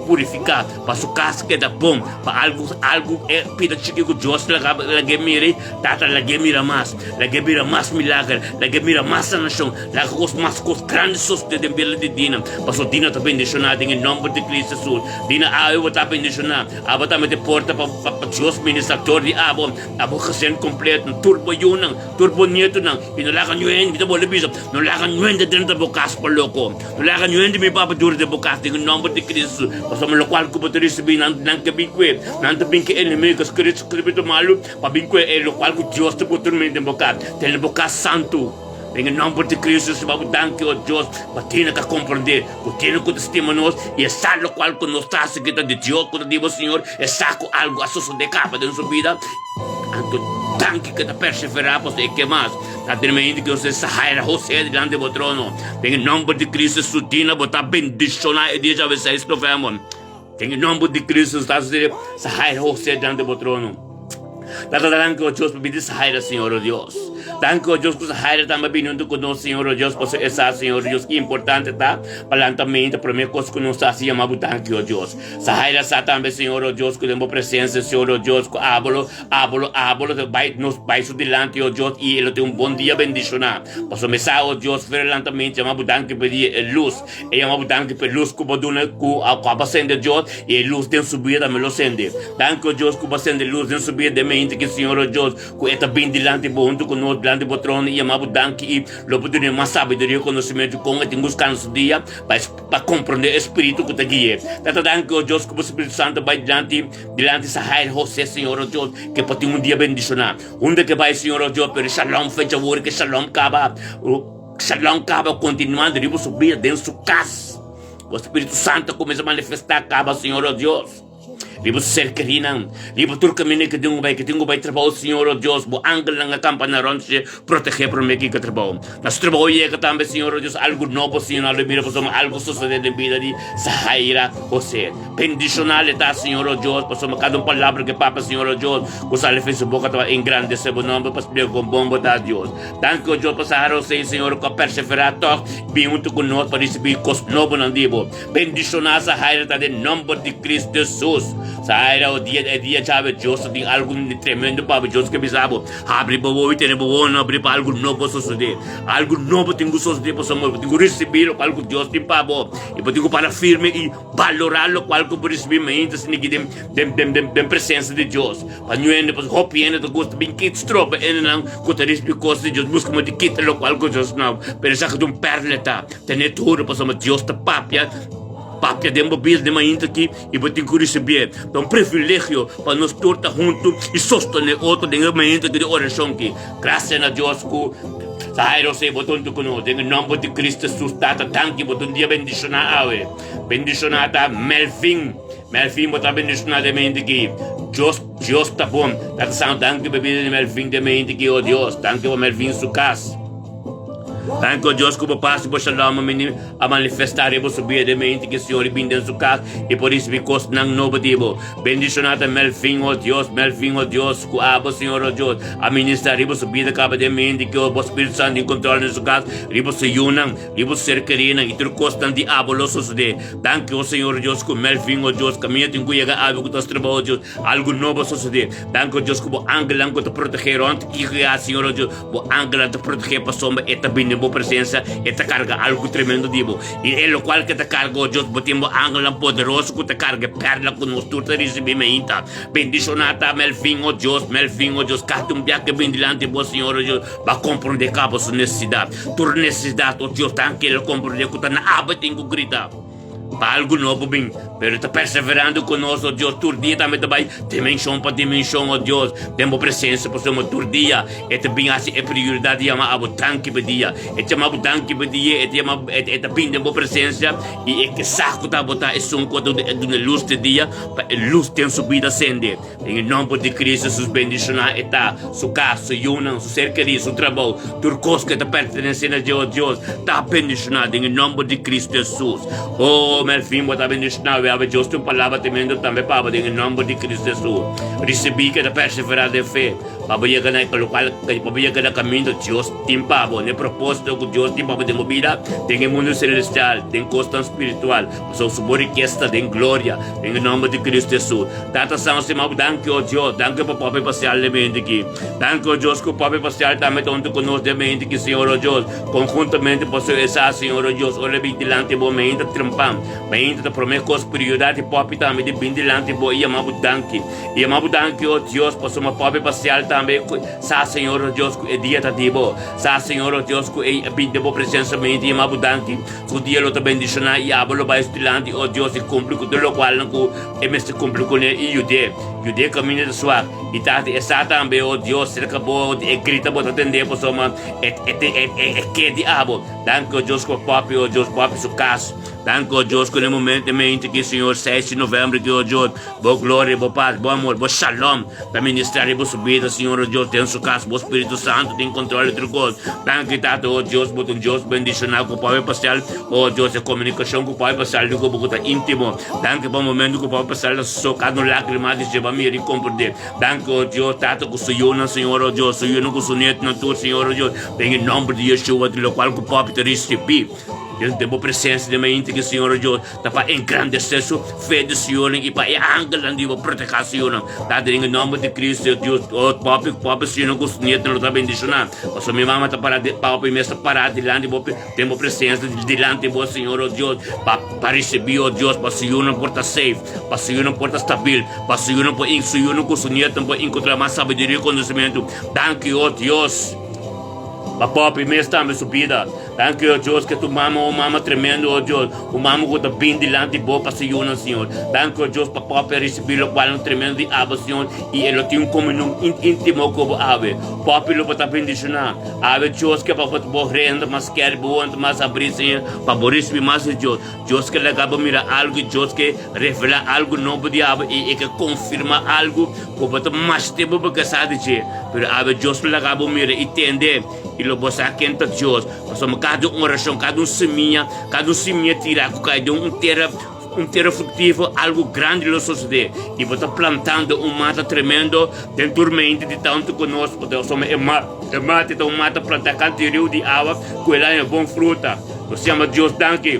purifiká, pa su kas keda bon, pa algu algu e pida chiki ku Dios laga lag'é mira, Tata lag'é mira mas, lag'é mira mas milager, lag'é mira mas sanashon. Laga kos mas kos grandi sosodé den bida di Dina, pasobra Dina ta bendishoná den e nòmber di Cristo Hesus. Dina, awe bo ta bendishoná. Abo ta mete porta pa pa Dios ministrá dor di abo, abo gezin kompleto, tur bo yunan, tur bo nietonan, i no laga niun hende, mi ta bolbe bisa, no laga niun hende drenta bo kas pa loko. No laga niun hende mi papia duru den bo kas den e nòmber di Cristo Hesus, pasobra lokual ku bo ta risibí nan nan ke bin kue, nan ta bin ke enemigo, spiritu malu pa bin kue e lokual ku Dios ta pone tur mente den bo kas. Tene bo kas santu. Den e nomber di Cristo Hesus bo danki, o Dios, pa tene ka comprende cu tene cu ta stima nos y e sa locual cu nos ta haci cu ta di Dios, cu ta di bo Señor, e sa cu algo a sosode caba den su bida, anto danki cu e ta persevera pasobra e ke mas. Ta tene mente cu nos sa haira Jose dilanti di bo trono. Den e nomber di Cristo Hesus dina bo ta bendiciona e dia djawe 6 november. Den e nomber di Cristo Hesus ta sa haira Jose dilanti di bo trono. Tata danki o Dios pa bini Sahaira Señor o Dios. Danki o Dios ku Sahaira tambe bini huntu ku nos Señor o Dios pasobra e sa Señor o Dios ki importante ta pa lanta mente prome kos ku nos hasi yama bo danki o Dios. Sahaira sa tambe Señor o Dios ku den bo presensia Señor o Dios ku abo lo abo lo abo lo bai nos bai su dilanti o Dios i e lo tin un bon dia bendishoná pasobra mi sa o Dios for e lanta mente yama bo danki pa dia e lus e yama bo danki pa e lus ku bo duna ku abo sende Dios I e lus den su bida mi lo sende. Danki, o Dios, ku bo a sende lus den su bida den mente ki Señor, o Dios, ku e ta bin dilanti bo huntu ku nos dilanti bo trono i yama bo danki i lo bo dun'é mas sabiduria i konosementu kon e tin buska na su dia pa pa komprondé e spiritu ku ta gui'é. Tata, danki, o Dios, ku bo Spiritu Santu bai dilanti dilanti Sahair José, Señor, o Dios, ke por tin un dia bendishoná. Unda ke bai, Señor, o Dios, pero shalom fecha wor ke shalom kaba, shalom kaba kontinuando riba su bida den su kas. Bo Spiritu Santu a kuminsá manifestá kaba, Señor, o Dios. Riba su ser kerinan, riba tur kaminda ke tin ku bai, ke tin ku bai trabou, Señor, o Dios, bo angelnan a kampa na rònt dje, protegé promé ke ke trabou. Na su trabou yega tambe, Señor, o Dios, algu nobo, Señor, nan lo mira pasobra algu sosodé den bida di Sahaira José. Bendishoná le ta, Señor, o Dios, pasobra kada un palabra ke papia, Señor, o Dios, ku sali for su boka ta engrandesé bo nòmber pa splika kon bon bo ta, Dios. Danki, o Dios, pa Sahara Hossein, Señor, ku a perseverá tòg bin huntu ku nos pa risibí kos nobonan di bo. Bendishoná Sahaira ta den nòmber di Kristu Hesus. Saira o dia e dia djawe Dios ta tin algu tremendo pa bo. Dios ke bisa bo, habri bo wowo i tene bo wowonan abri pa algu nobo sosodé. Algu nobo tin ku sosodé pasobra bo tin ku risibí lokual ku Dios tin pa bo i bo tin ku para firme i balorá lokual ku bo risibí mainta siniki den den den den den presensia di Dios. Pa ñuende pasobra hopi hende ta gusta bin kit stroba hendenan ku ta risibí kos di Dios buska modo di kita lokual ku Dios na bo. Pero esaki ta un pèrdida ta tene duro pasobra Dios ta papia papia den bo bida den mainta aki i bo tin ku risibié. Ta un privilegio pa nos tur ta huntu i sostené otro den e momentu aki di orashon aki. Grasia na Dios ku Jairo sey bo ta huntu ku nos. Den e nòmber di Kristu Hesus, Tata, danki. Bo ta un dia bendishoná awe. Bendishoná ta Melvin. Melvin, bo ta bendishoná den e momentu aki. Dios, Dios ta bon. Tata Santu, danki pa e bida di Melvin den e momentu aki, o Dios. Danki pa Melvin su kas. Danki, o Dios, ku bo pas i bo shalom a mini a manifestá riba su bida den mente ku e Señor i bin den su kas i por risibí kosnan nobo di bo. Bendishoná ta Melvin, o Dios, Melvin, o Dios, ku abo, Señor, o Dios, a ministrá riba su bida kaba den mente ku bo Spiritu Santu tin kontrol den su kas, riba su yunan, riba su ser kerínan i tur kosnan di abo lo sosodé. Danki, o Señor, o Dios, ku Melvin, o Dios, kaminda tin ku yega awe ku ta strobá, o Dios, algu nobo a sosodé. Danki, o Dios, ku bo angelnan ku ta protegé rònt i guiá, Señor, o Dios, Bo angelnan ta protegé pasobra e ta bini den bo presensia, e ta karga algu tremendo di bo. I e lokual ke ta karga, o Dios, bo tin bo angelnan poderoso ku ta karga e pèrla ku nos tur ta risibí mainta. Bendishoná ta Melvin, o Dios, Melvin, o Dios, kada un bia ke bini dilanti bo, Señor, o Dios, bo a komprondé kaba su nesesidat. Tur nesesidat, o Dios, tan ke el a komprondé ku ta na abo e tin ku grita. Pa algu nobo bin, pero ta perseverando ku nos, o Dios, tur dia tambe ta bai dimenshon pa dimenshon, o Dios, den bo presensia, pasobra tur dia e ta bin hasi e prioridat di yama abo danki pa dia. E ta yama bo danki pa dia, e ta yama, e ta bin den bo presensia i e ke sa ku ta bo ta esun ku a duna lus di dia pa e lus den su bida sende. Den e nòmber di Cristo Jesus bendishoná e ta, su kas, su yunan, su ser kerí, su trabou, tur kos ku e ta pertenesé na dje, o Dios, ta bendishoná den e nòmber di Cristo Jesus. O, Melvin, bo ta bendishoná awe, awe Dios tin un palabra tremendo tambe pa bo den e nòmber di Cristo Jesus. Risibí keda perseverá den fe pa bo yega na e lokual, pa bo yega na kaminda Dios tin pa bo, na e propósito ku Dios tin pa bo den bo bida, den e mundu selestial, den kosnan spiritual, pasobra su bo rikesa ta den gloria, den e nòmber di Cristo Jesus. Tata Santo stima bo danki o Dios, danki pa Papi Pastial den mente aki. Danki o Dios ku Papi Pastial tambe ta huntu ku nos den mente aki Señor o Dios. Konhuntamente pasobra e sa Señor o Dios ora bin dilanti bo mainta trempan, mainta ta prome kos prioridad di Papi tambe di bin dilanti bo i yama bo danki. I yama bo danki o Dios pasobra Papi Pastial tambe sa Señor o Dios ku e dia ta di bo. Sa Señor o Dios ku e bin den bo presensia mainta yama bo danki. Su dia lo ta bendishoná i abo lo bai su dilanti o Dios i kumpli ku tur lokualnan ku E mester kumpli kuné i yud'é. Yud'é kaminda ta swak. I ta hasi esá tambe, o Dios, serka bo, e grita bo ta tendé pasobra e e ke di abo. Danki, o Dios, ku Papi, o Dios, Papi su kas. Danki, o Dios, ku na e momento e mente aki, Señor, seis di novèmber aki, o Dios, bo gloria, bo pas, bo amor, bo shalom ta ministrá riba su bida, Señor, o Dios, den su kas. Bo Spiritu Santu tin kontrol di tur kos. Danki, Tata, o Dios, bo ta un Dios bendishoná ku Papi Pastel, o Dios, e komunikashon ku Papi Pastel di ku bo ku ta íntimo. Danki pa momento ku Papa Pasal ta soka nos lagrima di dje pa mira i komprende. Danki, o Dios, Tata, ku su yunan, Señor, o Dios, su yunan ku su nietunan tur, Señor, o Dios, den e nomber di Yeshua, di lokual ku Papi ta risibí den bo presensia den mainta aki, Señor, o Dios, ta pa engrandesé su fe di su yunan i pa e angelnan di bo protegá su yunan. Tata, den e nomber di Cristo, o Dios, o Papi, Papi, su yunan ku su nietunan lo ta bendishoná. Pasobra mi mama ta pará, Papi mes ta pará dilanti bo. Den bo presensia dilanti bo, Señor, o Dios, pa pa ricibi, o Dios, pa su yunan por ta safe, pa su yunan por ta stabil, pa su yunan por su yunan cu su nietunan por encontra mas sabiduria y conocimento. Danki, o Dios, pa papi mes tambe su bida. Danki, o Dios, ke tu mama, un mama tremendo, o Dios, un mama cu ta bin dilanti bo pa su yunan, Señor. Danki, o Dios, pa papi a ricibi locualnan tremendo di abo, Señor, y e lo tin un comunion intimo cu bo awe. Papi lo por ta bendiciona. Awe Dios ke pa bo renda mas sker, bo wanta mas abrí, Señor, pa bo risibi mas di Dios. Dios ke laga bo mira algu, Dios ke revelá algu nobo di abo i e ke konfirmá algu ku bo ta masha tempu bo ke sa di dje. Pero awe Dios lo laga bo mira i tende i lo bo sa ken ta Dios. Pasobra kada un orashon, kada un simia, kada un simia tirá ku kai den un tera, Un tera fruktifo, algu grandi lo sosodé, i bo ta plantando un mata tremendo den tur mente di tantu ku nos, pasobra e e mata ta un mata plantá kantu di riu di awa ku el haña bon fruta. Nos yama Dios danki.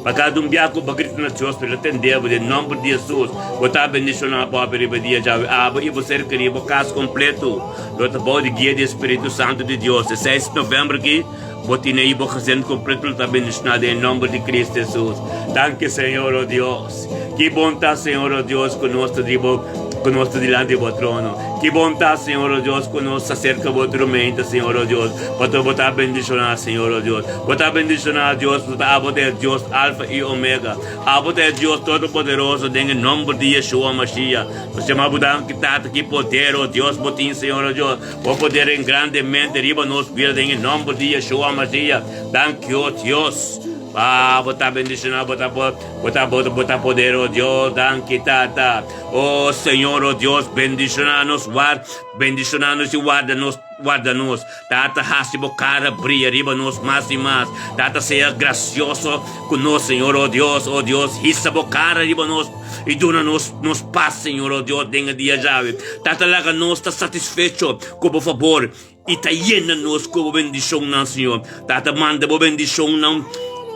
Pa kada un bia ku bo grita na Dios, lo tende bo den nòmber di Hesus. Bo ta bendishoná pòpi riba dia djawe. Abo i bo ser kerí, bo kas kompletu lo ta bou di guia di e Spiritu Santu di Dios. E seis di novèmber aki, bo tine i bo gezin kompletu lo ta bendishoná den e nòmber di Kristu Hesus. Danki Señor, o Dios. Ki bon ta, Señor, o Dios, ku nos ta di bo ku nos ta dilanti di bo trono. Ki bon ta, Señor, o Dios, ku nos ta serka bo tur meinta, Señor, o Dios. Pasobra bo ta bendishoná, Señor, o Dios. Bo ta bendishoná, Dios, pasobra abo ta e Dios Alfa i Omega. Abo ta e Dios Todopoderoso, den e nomber di Yeshua Mashiach. Nos yama bo danki, Tata, ki poder, o Dios, bo tin, Señor, o Dios. Bo poder engrandemente riba nos bida den e nomber di Yeshua Mashiach. Danki, o Dios. Abo ta bendishoná, bo ta, bo ta, bo ta poder, o Dios. Danki, Tata. O Señor, o Dios, bendishoná nos, ward, bendishoná nos i warda nos. Warda nos. Tata, hasi bo kara bria riba nos mas i mas. Tata, sea grasioso ku nos, Señor, o Dios, o Dios, hisa bo kara riba nos i duna nos nos pas, Señor, o Dios, den e dia djawe. Tata, laga nos ta satisfecho ku bo fabor i ta yena nos ku bo bendishonnan, Señor. Tata, manda bo bendishonnan,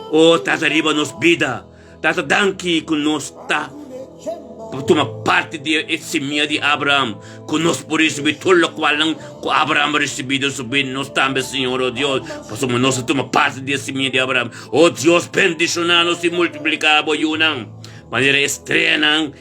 o Tata, riba nos bida. Tata, danki ku nos ta tuma parti di e simia di Abraham, ku nos por risibí tur lokualnan ku Abraham a risibí den su bida, nos tambe, Señor, o Dios, pasobra nos a tuma parti di e simia di Abraham. O Dios, bendishoná nos i multipliká bo yunan manera e streanan.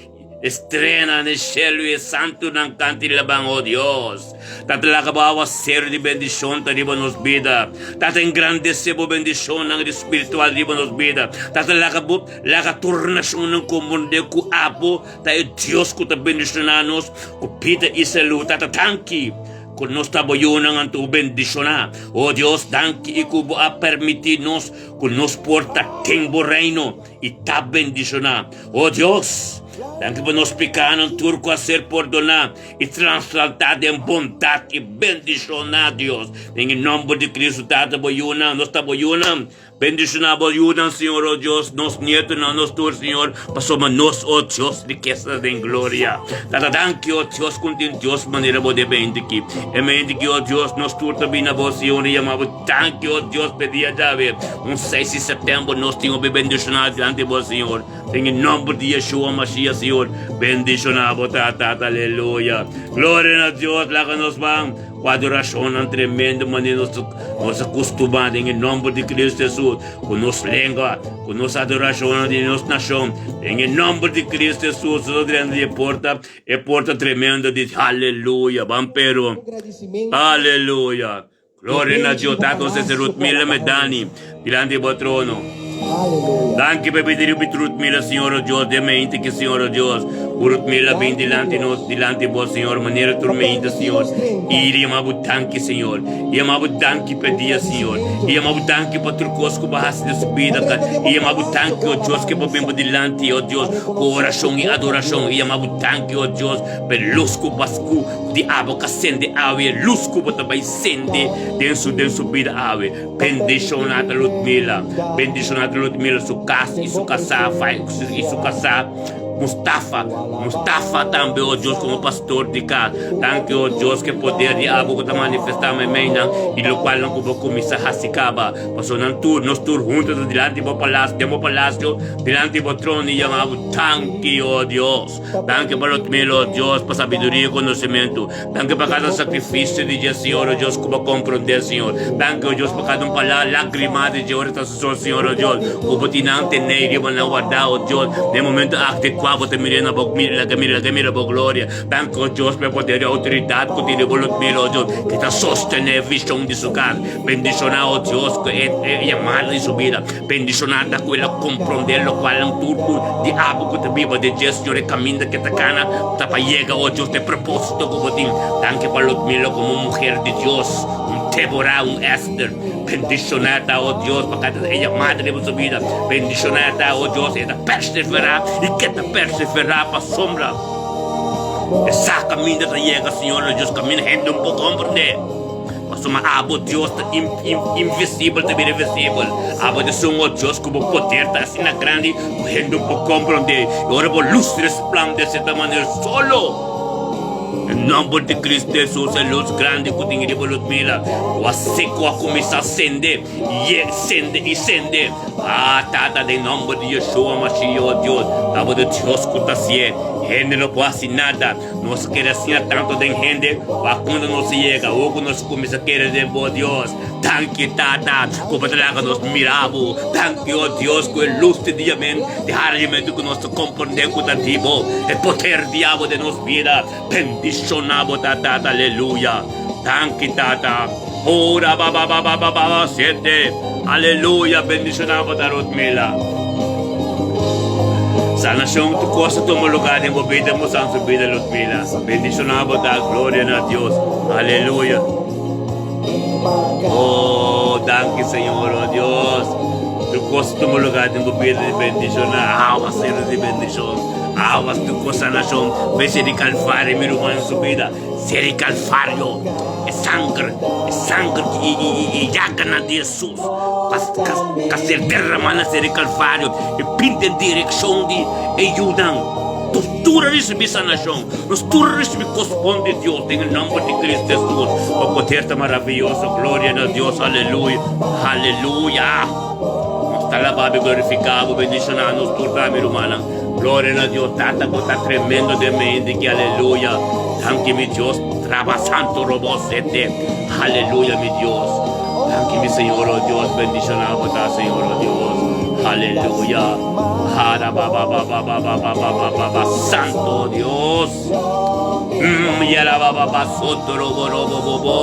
Estrena n'e shelu i e santunan kanta i laban, O Dios! Tata laga bo awaseru di bendishon ta riba nos bida. Tata engrandesé bo bendishonnan di spiritual riba nos bida. Tata laga bo laga tur nashonnan komprondé ku abo ta e Dios ku ta bendishoná nos ku bida i salú. Tata danki ku nos ta bo yunan anto bo bendishoná. O Dios danki i ku bo a permití nos ku nos por ta den bo reino. I ta bendishoná. O Dios, danki pa nos pikánan tur ku a ser pordoná i transplantá den bondat i bendishoná, Dios. Den e nòmber di Kristu, Tata, bo yunan, nos ta bo yunan. Bendishoná bo yunan, Señor, o Dios, nos nietonan, nos tur, Señor, pasobra nos, o Dios, rikesa den gloria. Tata, danki, o Dios, ku tin Dios manera bo den mente aki. E mente aki, o Dios, nos tur ta bini na bo, Señor, i yama bo. Danki, o Dios, p'e dia djawe, un seis di sèptèmber, nos tin hopi bendishoná dilanti bo, Señor. Den e nòmber di Yeshua Mashiach, Señor, bendishoná bo ta, Tata. Aleluya. Gloria na Dios. Laga nos ban ku adorashonnan tremendo manera nos nos a kustumá den e nòmber di Kristu Hesus, ku nos lengua, ku nos adorashonnan di nos nashon. Den e nòmber di Kristu Hesus, nos a drenta di e porta, e porta tremendo di Aleluya. Ban pero. Aleluya. Gloria na Dios, Tata nos ese Ruth Miller me dani dilanti bo trono. Danki pa bida di Ruth Miller, Señor o Dios, den mente ki Señor o Dios, ku Ruth Miller bin dilanti nos, dilanti bo, Señor, manera tur mente, Señor. I yama bo danki, Señor. I yama bo danki pa dia, Señor. I yama bo danki pa tur kos ku bo hasi den su bida, ka. I yama bo danki, o Dios, ke bo bin bo dilanti, o Dios, ku orashon i adorashon. I yama bo danki, o Dios, pa e lus ku bo ku di abo ka sende awe, e lus ku bo ta bai sende den su den su bida awe. Bendishona ta Ludmila, bendishona ta Ludmila su kas i su kasá i su kasá Mustafa, Mustafa tambe, o Dios, komo pastor di kas. Danki, o Dios, ku e poder di abo ku ta manifestá meimei nan i lokual nan ku bo kuminsá hasi kaba. Pasobra nan tur, nos tur huntu ta dilanti bo palasio, den bo palasio, dilanti bo trono i yama bo danki, o Dios. Danki pa Ludmila, o Dios, pa sabiduria i konosementu. Danki pa kada sakrifisio di dje, Señor, o Dios, ku bo komprondé, Señor. Danki, o Dios, pa kada un palabra, lágrima di dje ora ta su sol, Señor, o Dios, ku bo tin nan tené i riba nan wardá, o Dios, den e momento aki den kua bo ta mir'é na bo, laga mira, laga mira bo gloria. Danki, o Dios, pa e poder i outoridat ku tin riba Ludmila, o Dios, ki ta sostené e vishon di su kas. Bendishoná, o Dios, ku e yamada di su bida. Bendishoná ta ku el a komprondé lokualnan tur ku di abo ku ta biba den dje, Señor, e kaminda ke ta kana ta pa yega, o Dios, na e propósito ku bo tin. Danki pa Ludmila komo un muher di Dios, un Débora, un Ester. Bendishoná ta, o Dios, pa kada e yamada riba su bida. Bendishoná ta, o Dios, e ta perseverá i ke ta perseverá pasobra e sa kaminda ta yega, Señor, o Dios, kaminda hende no por komprondé. Pasobra abo Dios ta invisibel ta bira visibel. Abo ta esun o Dios ku bo poder ta asina grandi ku hende no por komprondé. I ora bo lus resplandesé ta manera solo. Den nomber di Cristo Jesus e luz grandi cu tin riba Ludmila cu a seco a cuminsa sende y e sende y sende. Ah Tata den nomber di Yeshua Mashiach oh Dios tabata Dios cu ta hacié hende no por haci nada nos a kere asina tanto den hende pa cuando nos yega awor cu nos cuminsa kere den bo Dios. Danki Tata ku bo ta laga nos mira bo. Danki o Dios ku e lus di dia men di harimentu ku nos ta komprende ku ta di bo e poder di abo den nos bida. Bendishona bo ta Tata aleluya. Danki Tata. Ora ba ba ba ba ba ba siete. Aleluya bendishona bo ta Rutmila. Sanashon tur kos ta tuma lugar den bo bida mo san su bida Rutmila. Bendishona bo ta gloria na Dios. Aleluya. Oh, danki Señor, oh Dios. Tu cosa tuma lugar den bo bida di bendicion. Awas Señor di bendicion. Awas tu cosa nacion. Vece di Calvario, mi ruman su vida. Seri Calvario. E sangre, e sangre i, i, i, i llaganan di Jesus. Ka, ka, ka ser derramá na seri Calvario. E pinta en direccion di e yunan. Nos tur a ricibi sanacion. Nos tur a ricibi cos bon di Dios den e nomber di Cristo Jesus. Bo poder ta maraviyoso. Gloria na Dios. Aleluya. Aleluya. Nos ta alaba bo, glorifica bo, bendiciona nos tur ta mi rumannan. Gloria na Dios. Tata bo ta tremendo den mi hende ki. Aleluya. Danki mi Dios. Traba santo robo sete. Aleluya mi Dios. Danki mi Señor oh Dios. Bendiciona bo ta Señor oh Dios. Aleluya. Hara ba ba ba ba ba ba ba ba ba ba ba Santo Dios. Mm, yara ba ba ba soto robo robo bo bo.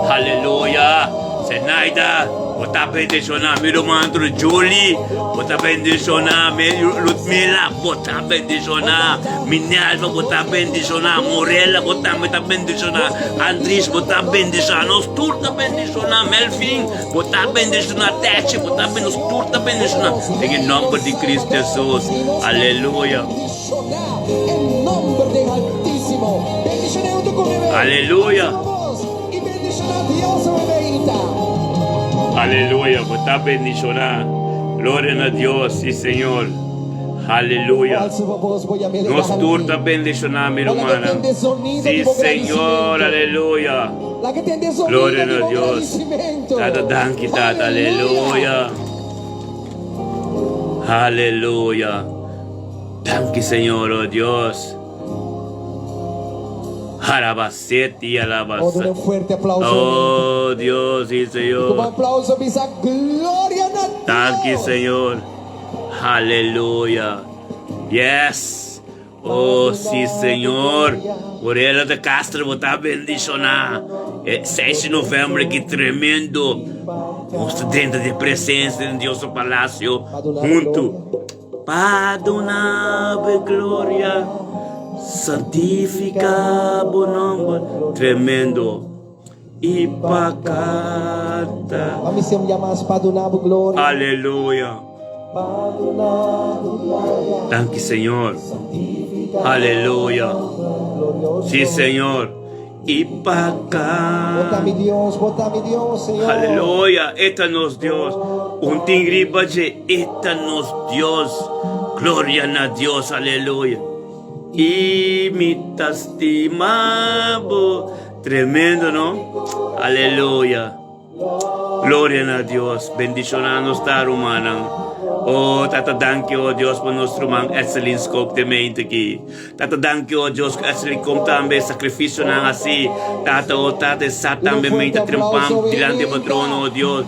Aleluya. Zenaida, bo ta bendiciona mi ruman Julie, bo ta bendiciona mi Ludmila, bo ta bendiciona Minerva, bo ta bendiciona Morella, bo tambe ta bendiciona Andries, bo ta bendiciona nos tur ta bendiciona Melvin. Bo ta bendiciona Techi, bo ta nos tur ta bendiciona den e nomber di Cristo Jesus. Aleluya. Aleluya. Aleluya, bo ta bendiciona. Gloria na Dios, si Señor. Aleluya. Nos tur ta bendiciona, mi rumannan. Si Señor, aleluya. Gloria na Dios. Tata danki tata aleluya. Aleluya. Danki Señor oh Dios. Harabaseti Oh, alabasa. dale un fuerte aplauso. Oh Dios sí Y como Señor. aplauso bisa gloria na Danki Dios. Señor. Aleluya. Yes. Oh, sí, Señor. Morela de Castro, bo ta bendicioná. E 6 di november, ki tremendo. Nos ta dentro di presencia di Dios su palacio huntu. Pa duna bo gloria, santifica bo nomber. Tremendo. I pa canta. Pa mi ser un dia mas pa duna bo gloria. Aleluya. Pa duna bo gloria. Danki Señor. Aleluya. Sí Señor. I pa Bo ta mi canta. Dios, bo ta mi Dios, Señor. Aleluya. E ta nos Dios. Un tin riba dje. E ta nos Dios. Gloria na Dios. Aleluya. I mi ta stima bo. Tremendo, no? Aleluya. Gloria na Dios. Bendiciona nos ta rumannan. Oh, tata danki oh Dios pa nos ruman Etselin Scope de mente aki. Tata danki oh Dios ku Etselin kom tambe sacrificionan así. Tata oh tata sa tambe mente trempan dilanti bo trono oh Dios.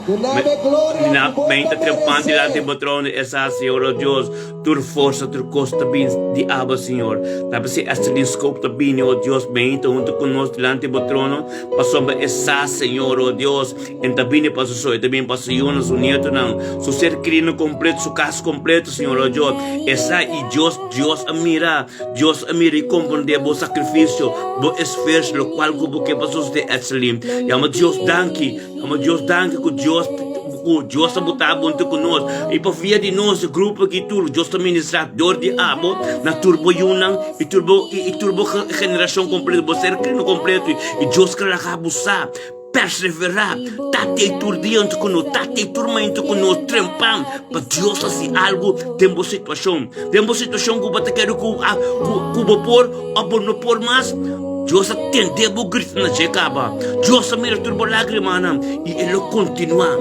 Na mente trempan dilanti bo trono esa Señor oh Dios. Tur forsa, tur kos ta bin di abo, Señor. Ta p'esei esta den skop ta bini, o Dios, beinta huntu ku nos dilanti bo trono, pasobra e sa, Señor, o Dios, en ta bini pa su so, e ta bini pa su yunan, su nietonan, su ser kerido kompleto, su kas kompleto, Señor, o Dios. E sa, i Dios, Dios a mira, Dios a mira i komprendé bo sakrifisio, bo esfuerso, lokual ku bo ke pa sosodé, Etselin. Yama Dios danki. Amo Dios danki ku Dios ku Dios a bota abo huntu ku nos i pa via di nos e grupo aki tur Dios ta ministra dor di abo na tur bo yunan i tur bo i tur bo generashon kompleto bo ser krino kompleto i Dios ke laga bo sa persevera ta tei tur dia huntu ku nos ta tei tur momento ku nos trempan pa Dios hasi algu den bo situashon den bo situashon ku bo ta kere ku ku bo por o bo no por mas. Dios a tende bo grita na dje kaba. Dios a mira tur bo lágrimanan i e lo kontinuá.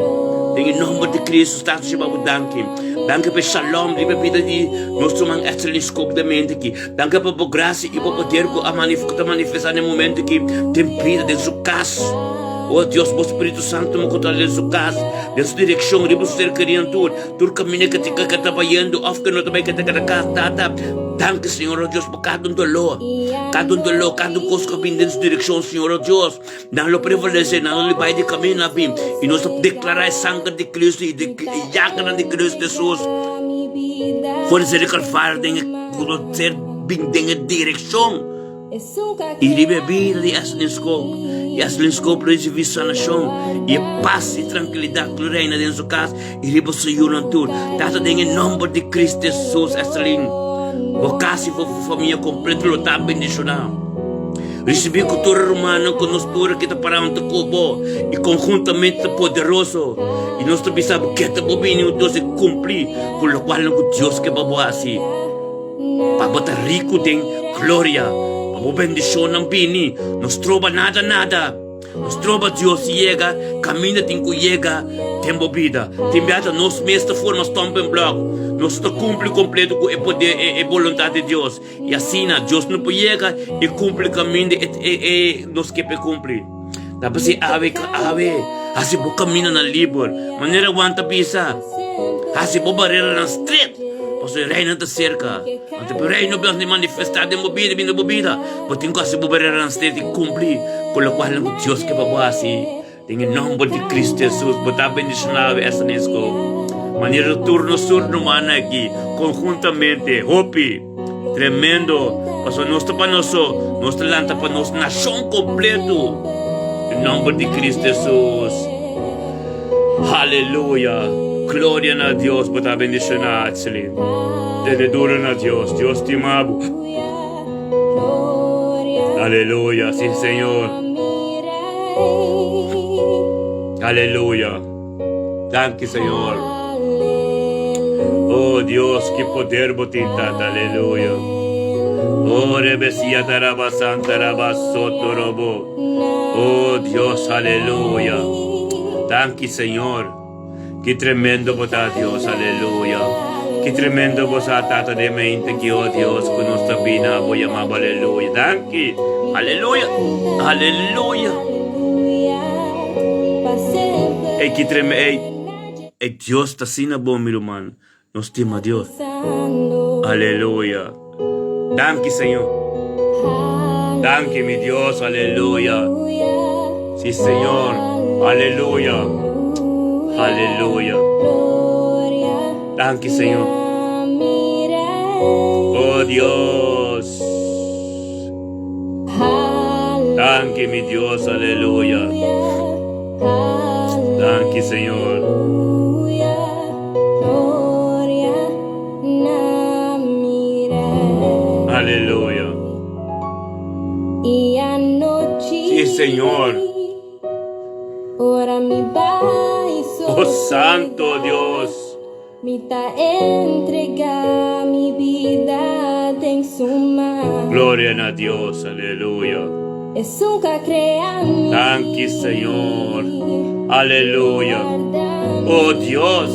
Den e nòmber di Kristu, Tata Jehová, bo danki. Danki pa e shalom riba e bida di nos ruman Etzelin Skop den mente aki. Danki pa bo grasia i bo poder ku a ku ta manifestá den e momento aki den bida, den su kas. O Dios, bo Spiritu Santu tuma kontrol den su kas, den su direkshon, riba su ser kerinan tur. Tur kaminda ke ta ke ta bayendo òf ke no ta bai ke ta keda kas, Tata. Danki, Señor, o Dios, pa kada un doló, kada un doló, kada un kos ku a bini den su direkshon, Señor, o Dios. Nan lo prevalesé, nan lo bai di kaminda a bin. I nos ta deklará e sanger di Kristu i e yaganan di Kristu Hesus for di ser di Kalvario den e ku lo ser bin den e direkshon. I riba e bida di Eslin Skop, i Eslin Skop lo risibí sanashon i e pas i trankilidat lo reina den su kas i riba su yunan tur. Tata den e nòmber di Kristu Hesus, Eslin, bo kas i bo famia kompleto lo ta bendishoná. Risibí ku tur e rumannan ku nos tur aki ta pará huntu ku bo i konhuntamente ta poderoso i nos ta bisa bo keda bo bini un Dios i kumpli ku lokualnan ku Dios ke pa bo hasi pa bo ta riku den gloria pa bo bendishonnan bini no stroba nada nada no stroba Dios yega kaminda tin ku yega den bo bida tin bia ta nos mes ta forma stumbling block nos ta kumpli kompleto ku e poder e boluntat di Dios. I asina Dios no por yega i kumpli kaminda e e e nos ke p'e kumpli. Ta p'esei awe ka awe, hasi bo kamindanan liber, manera Juan ta bisa, hasi bo bareranan stret, pasobra e Reino ta serka. Anto p'e Reino Dios di manifestá den bo bida i bini den bo bida, bo tin ku hasi bo bareranan stret i kumpli ku lokual ku Dios ke pa bo hasi. Den e nòmber di Kristu Hesus, bo ta bendishoná awe Esanesco. Manera tur nos tur rumannan aki, konhuntamente, hopi, tremendo, pasobra nos ta pa nos so, nos ta lanta pa nos nashon kompleto. Den nòmber di Kristu Hesus. Haleluya! Gloria na Dios, bo ta bendishoná, Atselin. Tene duro na Dios, Dios stima bo. Aleluya, sí Señor. Aleluya. Danki Señor. Oh Dios, ki poder bo tin tata. Aleluya. Oh rebesia taraba santa raba soto robo. Oh Dios, aleluya. Danki Señor. Ki tremendo bo ta Dios, aleluya. Ki tremendo bo sa Tata den mente ki oh Dios ku nos ta bina bo yama bo aleluya. Danki. Aleluya. Aleluya. Ey ki tremendo ey ey Dios ta asina bon mi ruman. Nos stima Dios. Aleluya. Danki Señor. Danki mi Dios. Aleluya. Si Señor. Aleluya. Aleluya. Danki Señor. Oh Dios. Danki mi Dios. Aleluya. Danki Señor. Aleluya. Sí, Señor. Oh Santo Dios. Gloria na Dios, aleluya. Danki, Señor. Aleluya. Oh Dios.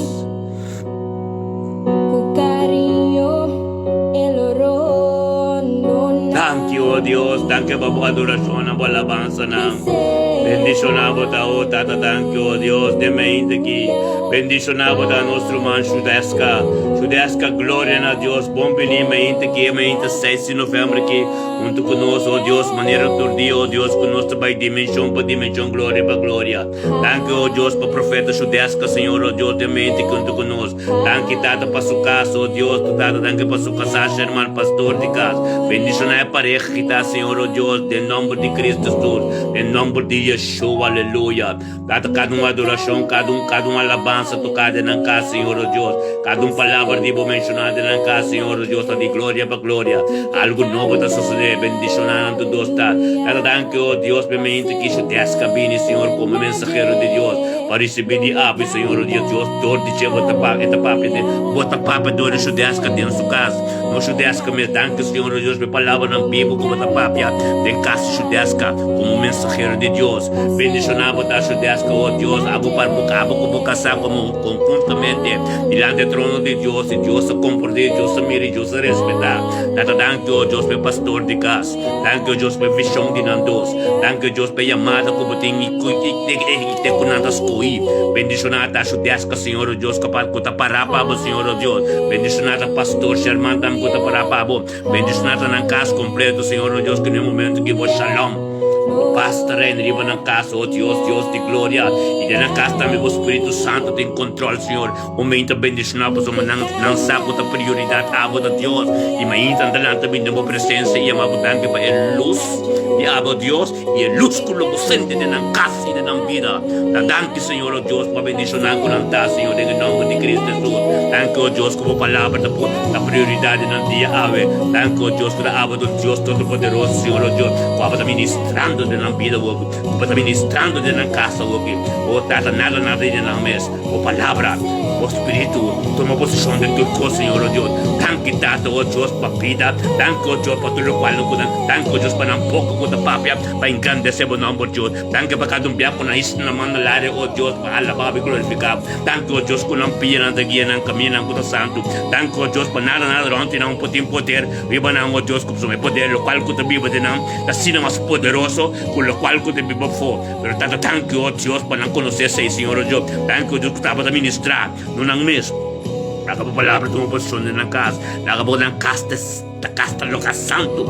Danki, oh Dios. Danki pa bo adoracionnan, bo alabansanan. Bendiciona bo ta, oh Tata, danki, oh Dios, den mente aki. Bendiciona bo ta nos ruman Shudeska. Shudeska, gloria na Dios. Bon bini mente aki, mente 6 di november aki. Huntu ku nos, oh Dios, manera tur dia, oh Dios, ku nos ta bai dimension pa dimension, gloria pa gloria. Danki, oh Dios, pa profeta Shudeska, Señor, oh Dios, den mente aki huntu ku nos. Danki Tata pa su kas, oh Dios, tu Tata, danki pa su kasá, Sherman, pastor di kas. Bendishoná e pareha ki ta, Señor, oh Dios, den nomber di Cristo Jesus, den nomber di Yeshua, aleluya. Tata, kada un adorashon, kada un, kada un alabansa toká den nan kas, Señor, oh Dios. Kada un palabra di Bo menshoná den nan kas, Señor, oh Dios, ta di gloria pa gloria. Algu nobo ta sosodé, bendishoná nan tur dos, Tata. Tata, danki, oh Dios, pa e mente ki su deska bini, Señor, komo mensahero di Dios, pa risibí di Abo, Señor, oh Dios, Dios, dor di dje Bo ta papia, e ta papia den, Bo ta papia dor di su deska den su kas. No Shudeska mes. Danki Señor o Dios pa e palabranan bibu ku bo ta papia den kas di Shudeska komo mensahero di Dios. Bendishoná bo ta Shudeska o Dios abo par bo abo ku bo kasá komo konhuntamente dilanti e trono di Dios i Dios ta komprondé Dios ta mira i Dios ta respetá. Tata danki o Dios pa e pastor di kas. Danki o Dios pa e vishon di nan dos. Danki o Dios pa e yamada ku bo tin i te ku nan ta skohí. Bendishoná ta Shudeska Señor o Dios ku ta pará pa bo Señor o Dios. Bendishoná ta Pastor Sherman tambe ku ta pará pa bo. Bendishoná ta nan kas kompleto Señor o Dios ku na e momento ki bo shalom, bo pas ta reina riba nan kas o Dios, Dios di gloria. I den nan kas tambe bo Spiritu Santu tin kontrol Señor. Un mei ta bendishoná pasobra nan nan sa ku ta prioridat abo ta Dios. I mainta nan ta lanta bini den bo presensia i yama bo danki pa e lus di abo Dios i e lus ku lo bo senti den nan kas i den nan bida. Ta danki Señor o Dios pa bendishoná ku nan ta Señor den e nòmber di Cristo Hesus. Danki o Dios ku bo palabra ta ta prioridat den nan dia awe. Danki o Dios ku ta abo ta Dios Todopoderoso Señor o Dios ku abo ta ministrando den nan bida awoki, ku bo ta ministrando den nan kas awoki. O Tata nada nada di den nan mes. Bo palabra, bo spiritu tuma posishon den tur kos, Señor, o Dios. Danki, Tata, o Dios, pa bida. Danki, o Dios, pa tur lokual nan ku nan. Danki, o Dios, pa nan boka ku ta papia pa engrandesé bo nòmber, Dios. Danki pa kada un bia ku nan hisa nan man na laria, o Dios, pa alabá bo i glorifiká bo. Danki, o Dios, ku nan pianan ta guia nan kamindanan ku ta santu. Danki, o Dios, pa nada nada rònt di nan por tin poder riba nan, o Dios, ku pasobra e poder lokual ku ta biba den nan ta asina mas poderoso ku lokual ku ta biba afó. Pero tata danki o Dios pa nan konosé esei, Señor o Dios. Danki o Dios ku tabata ministrá no nan mes. Laga bo palabra tuma posishon den nan kas. Laga bo nan kas ta ta kas ta loka santu.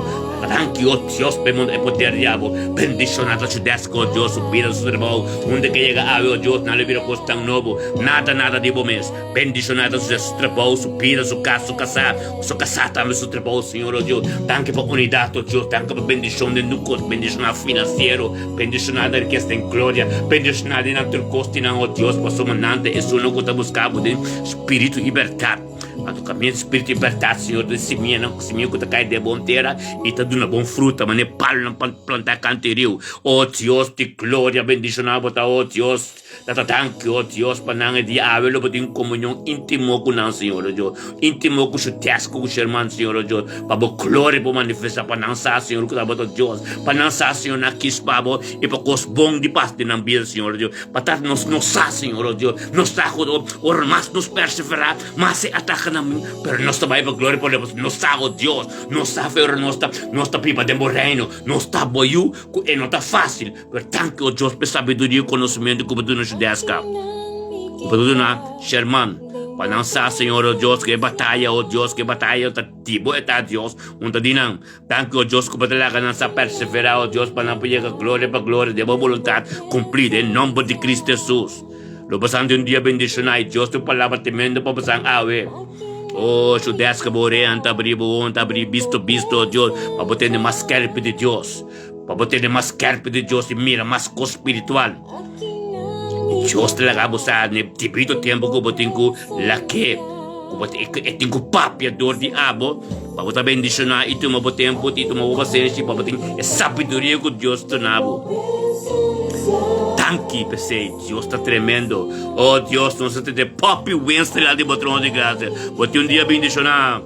Danki o Dios pa e mundu e poder di abo. Bendishoná ta su desk o Dios, su bida, su trabou. Unda ke yega awe o Dios, nan lo bira kos tan nobo. Nada nada di bo mes. Bendishoná ta su trabou, su bida, su kas, su kasá, su kasá tambe su trabou, Señor o Dios. Danki pa unidat o Dios. Danki pa bendishon den tur kos, bendishoná finansiero. Bendishoná den rikesa den gloria, bendishoná den nan tur kos di nan, o Dios, pasobra nan ta esunnan ku ta buska bo den spiritu i bèrdat. Anto kaminda di spiritu i bèrdat, Señor, ta simianan, simia ku ta kai den bon tera i ta duna bon fruta, manera palunan plantá kantu di riu. O Dios di gloria, bendishoná bo ta, o Dios. Tata danki, o Dios, pa nan e dia awe lo bo tin komunion íntimo ku nan, Señor, o Dios, íntimo ku su desk, ku su herman, Señor, o Dios, pa bo gloria por manifestá, pa nan sa, Señor, ku ta bo ta Dios, pa nan sa, Señor, nan a kis pa bo i pa kos bon di pas den nan bida, Señor, o Dios, pa tata nos no sa, Señor, o Dios, nos sa ku ora mas nos perseverá, mas e ataka nan, pero nos ta bai pa gloria por Dios, nos sa, o Dios, nos sa fe ora nos ta, nos ta biba den bo reino, nos ta bo yu, ku e no ta fásil. Pero danki, o Dios, pa e sabiduria i konosementu ku bo duna Judeska, ku bo ta duna Sherman, pa nan sa, Señor, o Dios, ku e bataya, o Dios, ku e bataya ta di bo, e ta Dios, un ta di nan. Danki, o Dios, ku bo ta laga nan sa perseverá, o Dios, pa nan por yega gloria pa gloria den bo boluntat kumplí, den nomber di Cristo Hesus. Lo bosan tin un dia bendishoná, i Dios tin un palabra tremendo pa bosan awe. O Judeska, bo oreanan ta abrí, bo wowonan ta abrí, bisto, bisto, o Dios, pa bo tende mas skerpi di Dios. Pa bo tene mas skerp di Dios i mira mas kos spiritual. I Dios ta laga bo sa n'e debido tempu ku bo tin ku lak'é, ku bo e tin ku papia dor di abo, pa bo ta bendishoná i tuma bo tempu i tuma bo pasenshi pa bo tin e sabiduria ku Dios duna bo. Danki p'esei, Dios ta tremendo. Oh Dios, nos ta tene popi wens dilanti bo trono di grasia. Bo tin un dia bendishoná.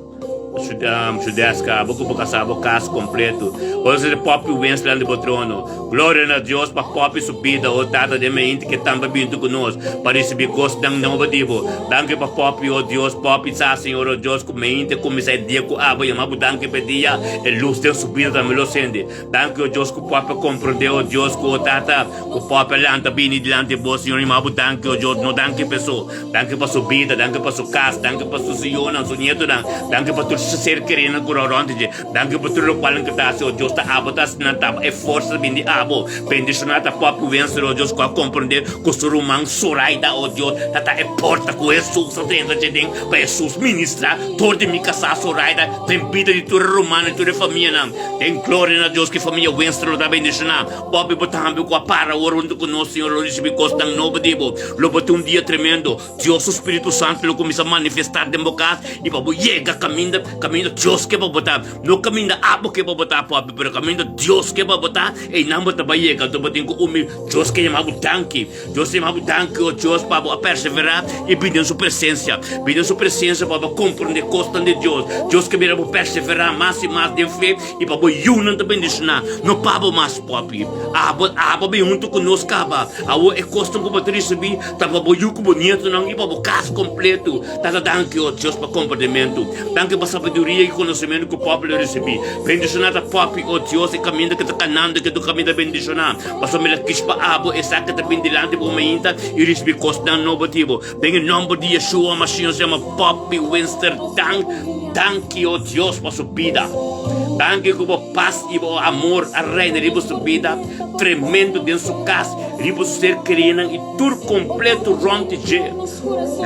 Judeska, abo ku bo kasá, bo kas kompletu. Ora sete popi wens dilanti bo trono. Gloria na Dios pa popi su bida, o Tata den meinti ke tambe bintu ku nos pa risibí kosnan nobo di bo. Danki pa popi, o Dios, popi sa, Señor, o Dios, ku meinti kuminsá e dia ku abo yama bo danki pa e dia, e lus den su bida tambe lo sende. Danki, o Dios, ku popi a komprondé, o Dios, ku o Tata, ku popi a lanta bini dilanti bo, Señor, yama bo danki, o Dios, no danki pa eso. Danki pa su bida, danki pa su kas, danki pa su yunan, su nietonan, danki pa tur su ser kerinan ku rònt dje, danki pa tur lokualnan ku ta hasi, o Dios, ta abo ta hasi nan taba e forsa ta bin di abo. Bendishoná ta papi Wenzel, o Dios, ku a komprondé ku su ruman Zoraida, o Dios, ta ta e porta ku Hesus a drenta dje den pa Hesus ministrá dor di mi kasá Zoraida den bida di tur e rumannan i tur e famianan. Den gloria na Dios ku e famia Wenzel lo ta bendishoná. Papi bo tambe ku a para awor huntu ku nos, Señor, lo risibí kosnan nobo di bo. Lo bo tin un dia tremendo. Dios su Spiritu Santu lo kuminsá manifestá den bo kas i pa bo yega kaminda. Kaminda Dios ke pa bo ta. No kaminda abo ke pa bo ta, papi, pero kaminda Dios ke pa bo ta, einan bo ta bai yega. Anto bo tin ku umi. Dios ke yama bo danki. Dios ta yama bo danki, o Dios, pa bo a perseverá i bini den su presensia. Bini den su presensia pa bo komprondé kosnan di Dios. Dios ke mira bo perseverá mas i mas den fe i pa bo yunan ta bendishoná. No pa bo mas, papi. Abo, abo a bin huntu ku nos kaba. Awor e kosnan ku bo ta risibí ta pa bo yu ku bo nietonan i pa bo kas kompletu. Tata danki, o Dios, pa komprendementu. Danki pa sabiduria i konosementu ku papi lo risibí. Bendishoná ta papi, o Dios, e kaminda ku ta kanando ke tur kaminda bendishoná. Pasobra mi la kis pa abo esaki ta bin dilanti bo mainta i risibí kosnan nobo di bo. Den e nòmber di Yeshua Mashiach nos yama Papi Winster Dank. Danki, o Dios, pa su bida. Danki ku bo pas i bo amor a reina riba su bida tremendo den su kas, riba su ser kerinan i tur kompleto rònt di dje.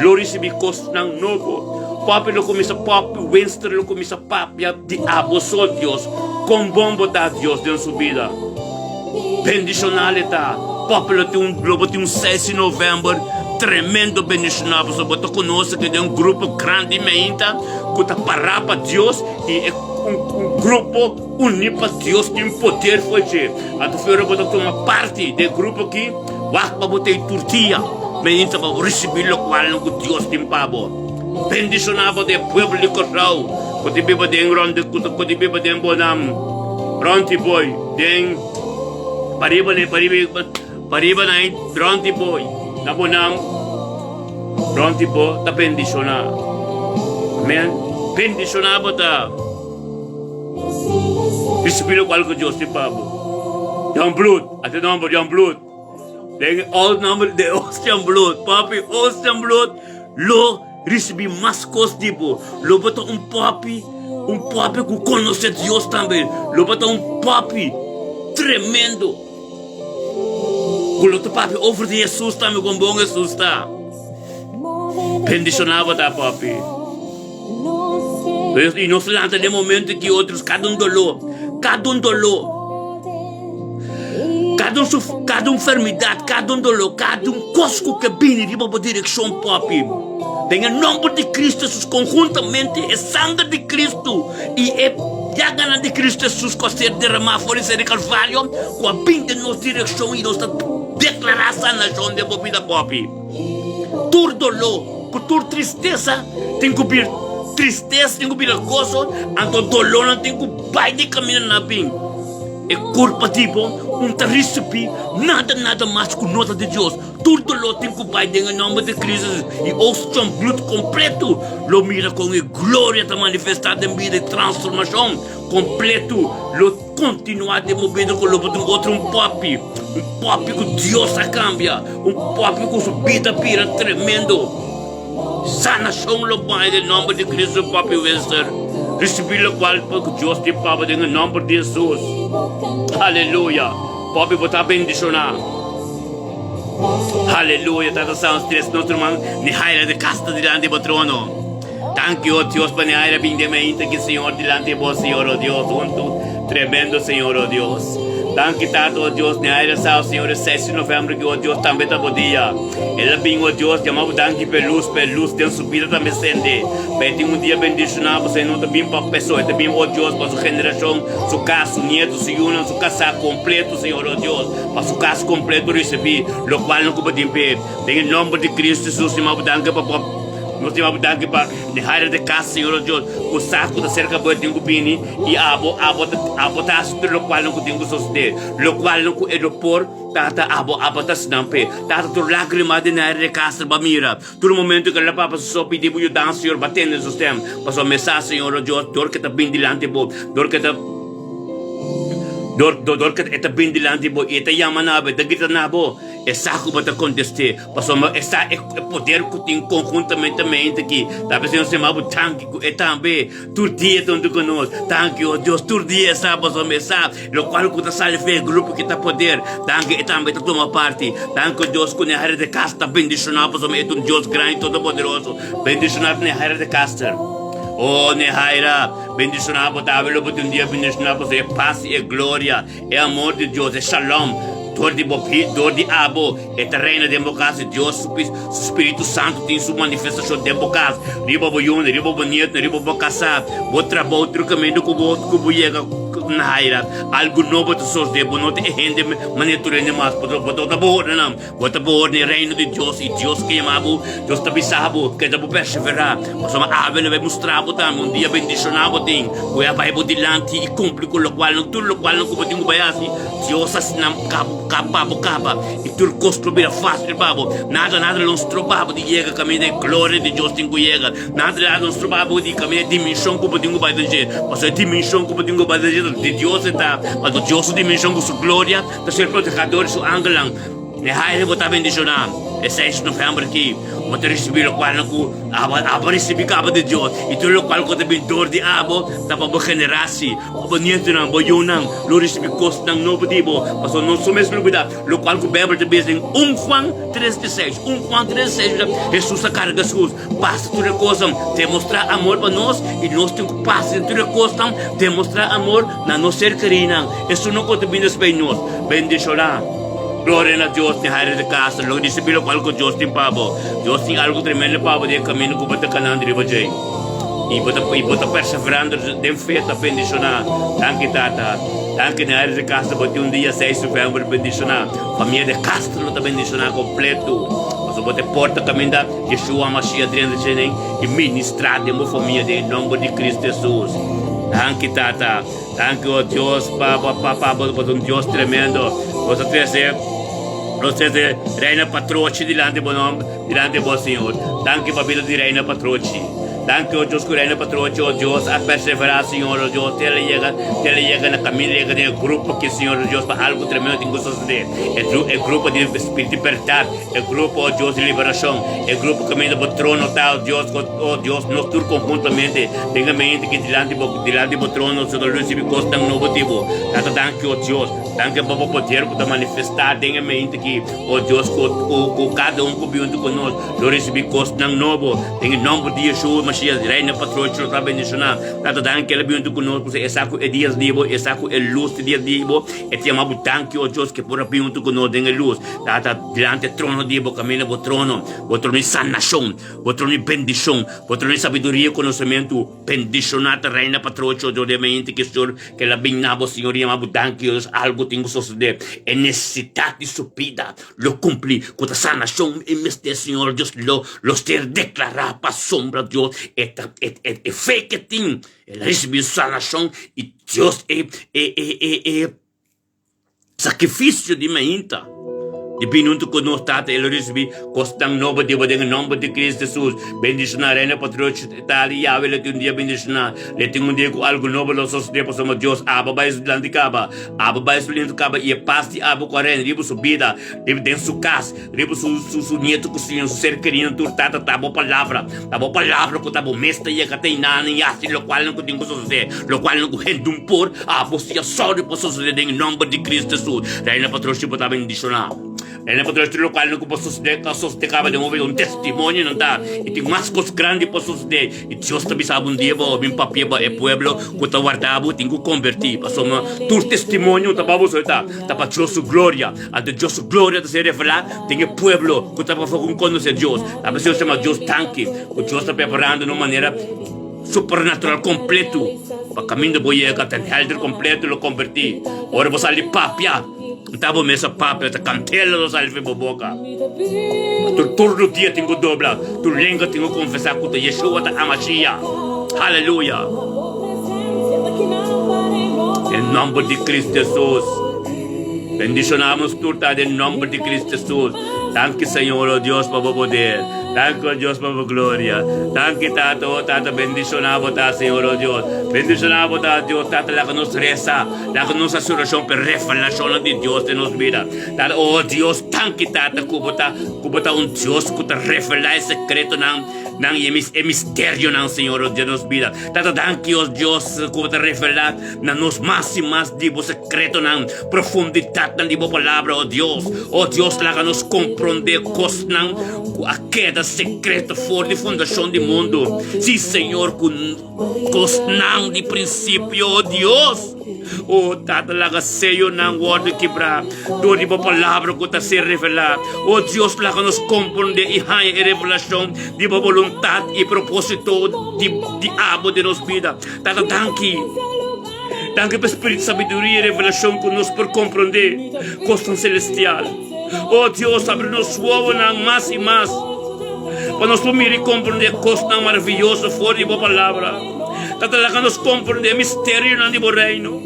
Lo risibí kosnan nobo. Papi lo kuminsá Papi Winster lo kuminsá papia di abo so, Dios. Kon bon bo ta, Dios, den su bida. Bendishonal e ta. Papi lo tin un lo bo tin un seis di novèmber tremendo bendishonal pasobra bo ta konosé ku den un grupo grandi meinta ku ta pará pa Dios i e un un grupo uní pa Dios tin poder for dje. Anto ora bo ta tuma parti den e grupo aki wak pa bo ta ei tur dia meinta pa bo risibí lokualnan ku Dios tin pa bo. Bendishoná bo ta e pueblo di Kòrsou ku ta biba den rònt ku ta biba den bo nan rònt di boi den pariba na pariba pariba na rònt di boi na bo nan rònt di bo ta bendishoná. Amen. Bendishoná bo ta risibí lokual ku Dios tin pa bo. Jan Bloed, ate nòmber Jan Bloed. Den old nomber de Ocean Blood, papi Ocean Blood lo ricibi mas cos di bo. Lo bo ta un papi, un papi cu conoce Dios tambe. Lo bo ta un papi tremendo cu lo ta papia over di Jesus tambe con bon Jesus ta. Bendiciona bo ta papi. Y nos lanta den momento ki otros cada un dolor, cada un dolor. Kada un suf, kada un enfermidad, kada un dolor, kada un kos ku ke bini riba bo direkshon, papi, den e nomber di Kristu Hesus, konhuntamente e sanger di Kristu i e yaganan di Kristu Hesus ku a ser deramá for di ser di Kalvario, ku a bini den nos direkshon i nos ta deklará sanashon den bo bida, papi. Tur doló ku tur tristesa tin ku bir tristesa tin ku bira goso, anto dolónan tin ku bai di kaminda nan a bin. E kurpa di bo un ta risibí nada nada mas ku nota di Dios. Tur doló tin ku bai den e nòmber di Kristu Jesus i oostshon blut kompletu lo mira kon e gloria ta manifestá den bida i transformashon kompletu lo kontinuá den bo bida ku lo bo tin otro un pòpi, un pòpi ku Dios a kambia, un pòpi ku su bida bira tremendo. Sanashon lo bai den nòmber di Kristu Papi Wester risibí lokual pa ku Dios tin pa bo den e nòmber di Hesus. Aleluya! Papi bo ta bendishoná. Aleluya! Tata Santu tres nos ruman Nihaira de Castro dilanti bo trono. Danki o Dios pa Nihaira bin den mainta aki Señor dilanti bo Señor o Dios huntu tremendo Señor o Dios. Danki Tata o Dios Nihaira sa o Señor e seis di november aki o Dios tambe ta bo dia. El a bin, o Dios, yama bo danki p'e lus, p'e lus den su bida tambe sende. Pa e tin un dia bendishoná, pasobra e no ta bin pa peso, e ta bin, o Dios, pa su generashon, su kas, su nieto, su yunan, su kasá kompleto, Señor, o Dios, pa su kas kompleto risibí lokual nan ku bo tin p'e. Den e nòmber di Kristu Hesus, yama bo danki pa bo, nos yama bo danki pa Nehaira de kas, Señor, o Dios, ku sa ku ta serka bo e tin ku bini, i abo, abo ta, abo ta hasi tur lokual nan ku tin ku sosodé, lokual nan ku e lo por. Tata abo abo ta snan p'e. Tata tur lagrima den aire de Castro ba mira. Tur momento ke la papa so pidi bo yudansa Señor ba tende su stem. Pasobra mi sa Señor o Dios dor ke ta bin dilanti bo dor ke ta dor dor ke e ta bin dilanti bo i e ta yama na bo e ta grita na bo e sa ku bo ta kontest'é. Pasobra e sa e poder ku tin konhuntamente mente aki. Ta p'esei nos yama bo danki ku e tambe tur dia ta huntu ku nos. Danki o Dios tur dia e sa pasobra e sa. Lokual ku ta sali for e grupo ki ta poder, danki e tambe ta tuma parti. Danki o Dios ku Nehara de Castro ta bendishoná pasobra e ta un Dios gran i todopoderoso. Bendishoná ta Nehara de Castro. O Nehaira, bendishoná bo ta. Awe lo bo tin un dia bendishoná pasobra e pas i e gloria, e amor di Dios, e shalom. Dor di bo dor di abo e ta reina den bo kas i Dios su su Spiritu Santu tin su manifestashon den bo kas, riba bo yunan, riba bo nietunan, riba bo kasá, bo trabou, tur kaminda ku bo ku bo yega na haira. Algu nobo ta sosodé. Bo no ta e hende manera tur hende mas. Bo bo ta bo ordenan. Bo ta bo orden e reino di Dios i Dios ke yama bo, Dios ta bisa bo, keda bo perseverá. Pasobra awe lo bai mustra bo tambe un dia bendishoná bo tin ku e a bai bo dilanti i kumpli ku lokualnan, tur lokualnan ku bo tin ku bai hasi. Dios a siña bo pa bo kaba i tur kos lo bira fásil pa bo. Nada, nada lo stroba bo di yega kaminda e gloria di Dios tin ku yega. Nada, nada lo stroba bo di kaminda e dimenshon ku bo tin ku bai den dje. Pasobra e dimenshon ku bo tin ku bai den dje ta di Dios e ta. Pasobra Dios su dimenshon ku su gloria ta ser protehador di su angelnan. E haire bo ta bendishoná e seis di novèmber aki. Bo ta risibí lokualnan ku abo abo a risibí kaba di Dios, i tur lokual ku ta bin dor di abo ta pa bo generasi, pa bo nietunan, bo yunan lo risibí kosnan nobo di bo. Pasobra nos no mester lubidá lokual ku Beibel ta bisa den un Juan tres di seis. Un Juan tres di seis bisa, Hesus a karga su pasa tur e kosnan, demostrá amor pa nos, i nos tin ku pasa den tur e kosnan, demostrá amor na nos ser kerínan. Esun ku ta bin despues di nos, bendishoná. Gloria na Dios den haire di casa. Lo ricibi locual cu Dios tin pa bo. Dios tin algo tremendo pa bo den e camino cu bo ta canando riba dje. Y bo ta, y bo ta perseverando den fe ta bendiciona. Danki Tata. Danki den haire di casa bo tin un dia seis november bendiciona. Famia de Castro lo ta bendiciona completo. Pasobra bo ta e porta caminda Yeshua Mashiach drenta dje y ministra den bo famia den e nomber di Cristo Jesus. Danki Tata. Danki o Dios pa pa pa pa bo ta un Dios tremendo. Nos a trese nos trese Reina Patrochi dilanti bo nomber, dilanti bo Señor. Danki pa bida di Reina Patrochi. Danki o Dios ku Reina Patrochi o Dios a persevera Señor o Dios te el a yega te el a yega na kaminda yega den e grupo aki Señor o Dios pa algu tremendo tin ku sosode. E e grupo di spiritu di bèrdat, e grupo o Dios di liberashon, e grupo kaminda bo trono ta o Dios o Dios nos tur konhuntamente Den e mente ki dilanti bo, dilanti bo trono so ta ricibi cosnan nobo di bo. Tata danki, o Dios, danki pa bo poder cu ta manifesta den e mente ki, o Dios, cu, cu, cu cada un cu bin hunto cu nos lo ricibi cosnan nobo. Den e nomber di Yeshua Mashiach, Rey na Patrochi lo ta bendiciona. Tata danki el a bin hunto cu nos, pasobra e sa cu e dias di bo, e sa cu e luz di dia di bo, e ta yama bo danki, o Dios, ke por a bin hunto cu nos den e luz. Tata, dilanti e trono di bo, caminda bo trono, bo trono di sanacion. Bo trono bendishon, bo trono sabiduria i konosementu. Bendishoná ta Reina Patrocho dor di e mente ki Señor ke la bin na bo. Señor yama bo danki Dios algu tin ku sosodé. E nesesidat di su bida lo kumpli ku ta sanashon e mester Señor Dios lo lo ser deklará pasobra Dios e ta e e fe ke tin el a risibí sanashon i Dios e e e e e Sakrifisio di mainta di bini huntu ku nos Tata i lo risibí kosnan nobo di bo den e nòmber di Kristu Hesus. Bendishoná Reino Patriocho tal i Yahweh lo tin un dia bendishoná. Lo tin un dia ku algu nobo lo sosodé pasobra Dios aba bai su dilanti kaba, aba bai su lientu kaba i e pas di aba ku a reina riba su bida, riba den su kas, riba su su su nietu ku su su ser kerido tur. Tata ta bo palabra, ta bo palabra ku ta bo mes ta yega te einan i hasi lokualnan ku tin ku sosodé, lokualnan ku hende un por. Abo sia sòru pa sosodé den e nòmber di Kristu Hesus. Reina Patroshi bo ta bendishoná. Reina Patroshi tur lokual ku bo sosodé ka sosodé kaba den bo vida un testimonio nan ta i tin mas kos grandi pa sosodé i Dios ta bisa bo un dia bo bin papia pa e pueblo ku ta warda bo tin ku kombertí pasobra tur testimonio ta pa bo so ta ta pa Dios su gloria anto Dios su gloria ta ser revelá den e pueblo ku ta pa ku konosé Dios ta p'esei nos yama Dios danki ku Dios ta preparando na un manera Supernatural completo pa caminda bo yega ta helder completo lo converti ora bo sali papia nta bo mesa papia ta cantela lo sali fi bo boca tur tur dia tin cu dobla tur lenga tin cu confesa cu ta Yeshua ta Hamashiach haleluya den nomber di Cristo Jesus bendicionamos tur ta den nomber di Cristo Jesus danki Señor oh Dios pa bo poder. Danki, o Dios, pa bo gloria. Danki, Tata, o Tata, bendishoná bo ta, Señor, o Dios. Bendishoná bo ta, Dios, Tata, laga nos resa, laga nos hasi orashon pa e revelashonnan di Dios den nos bida. Tata, o Dios, danki, Tata, ku bo ta, ku bo ta un Dios ku ta revelá e sekretonan nan i e misterionan, Señor, o Dios, den nos bida. Tata, danki, o Dios, ku bo ta revelá na nos mas i mas di bo sekretonan, profundidatnan di bo palabra, o Dios. O Dios, laga nos komprondé kosnan ku a keda sekreto for di fundashon di mundu. Sí, Señor, ku kosnan di prinsipio, o Dios. O Tata, laga seyonan wòrdu kibrá dor di bo palabra ku ta ser revelá. O Dios, laga nos komprondé i haña e revelashon di bo boluntat i propósito di di abo den nos bida. Tata, danki. Danki pa e spiritu di sabiduria i revelashon ku nos por komprondé kosnan selestial. O Dios, abri nos wowonan mas i mas pa nos por mira i komprondé kosnan maravioso for di bo Palabra. Tata, laga nos komprondé e misterionan di bo Reino.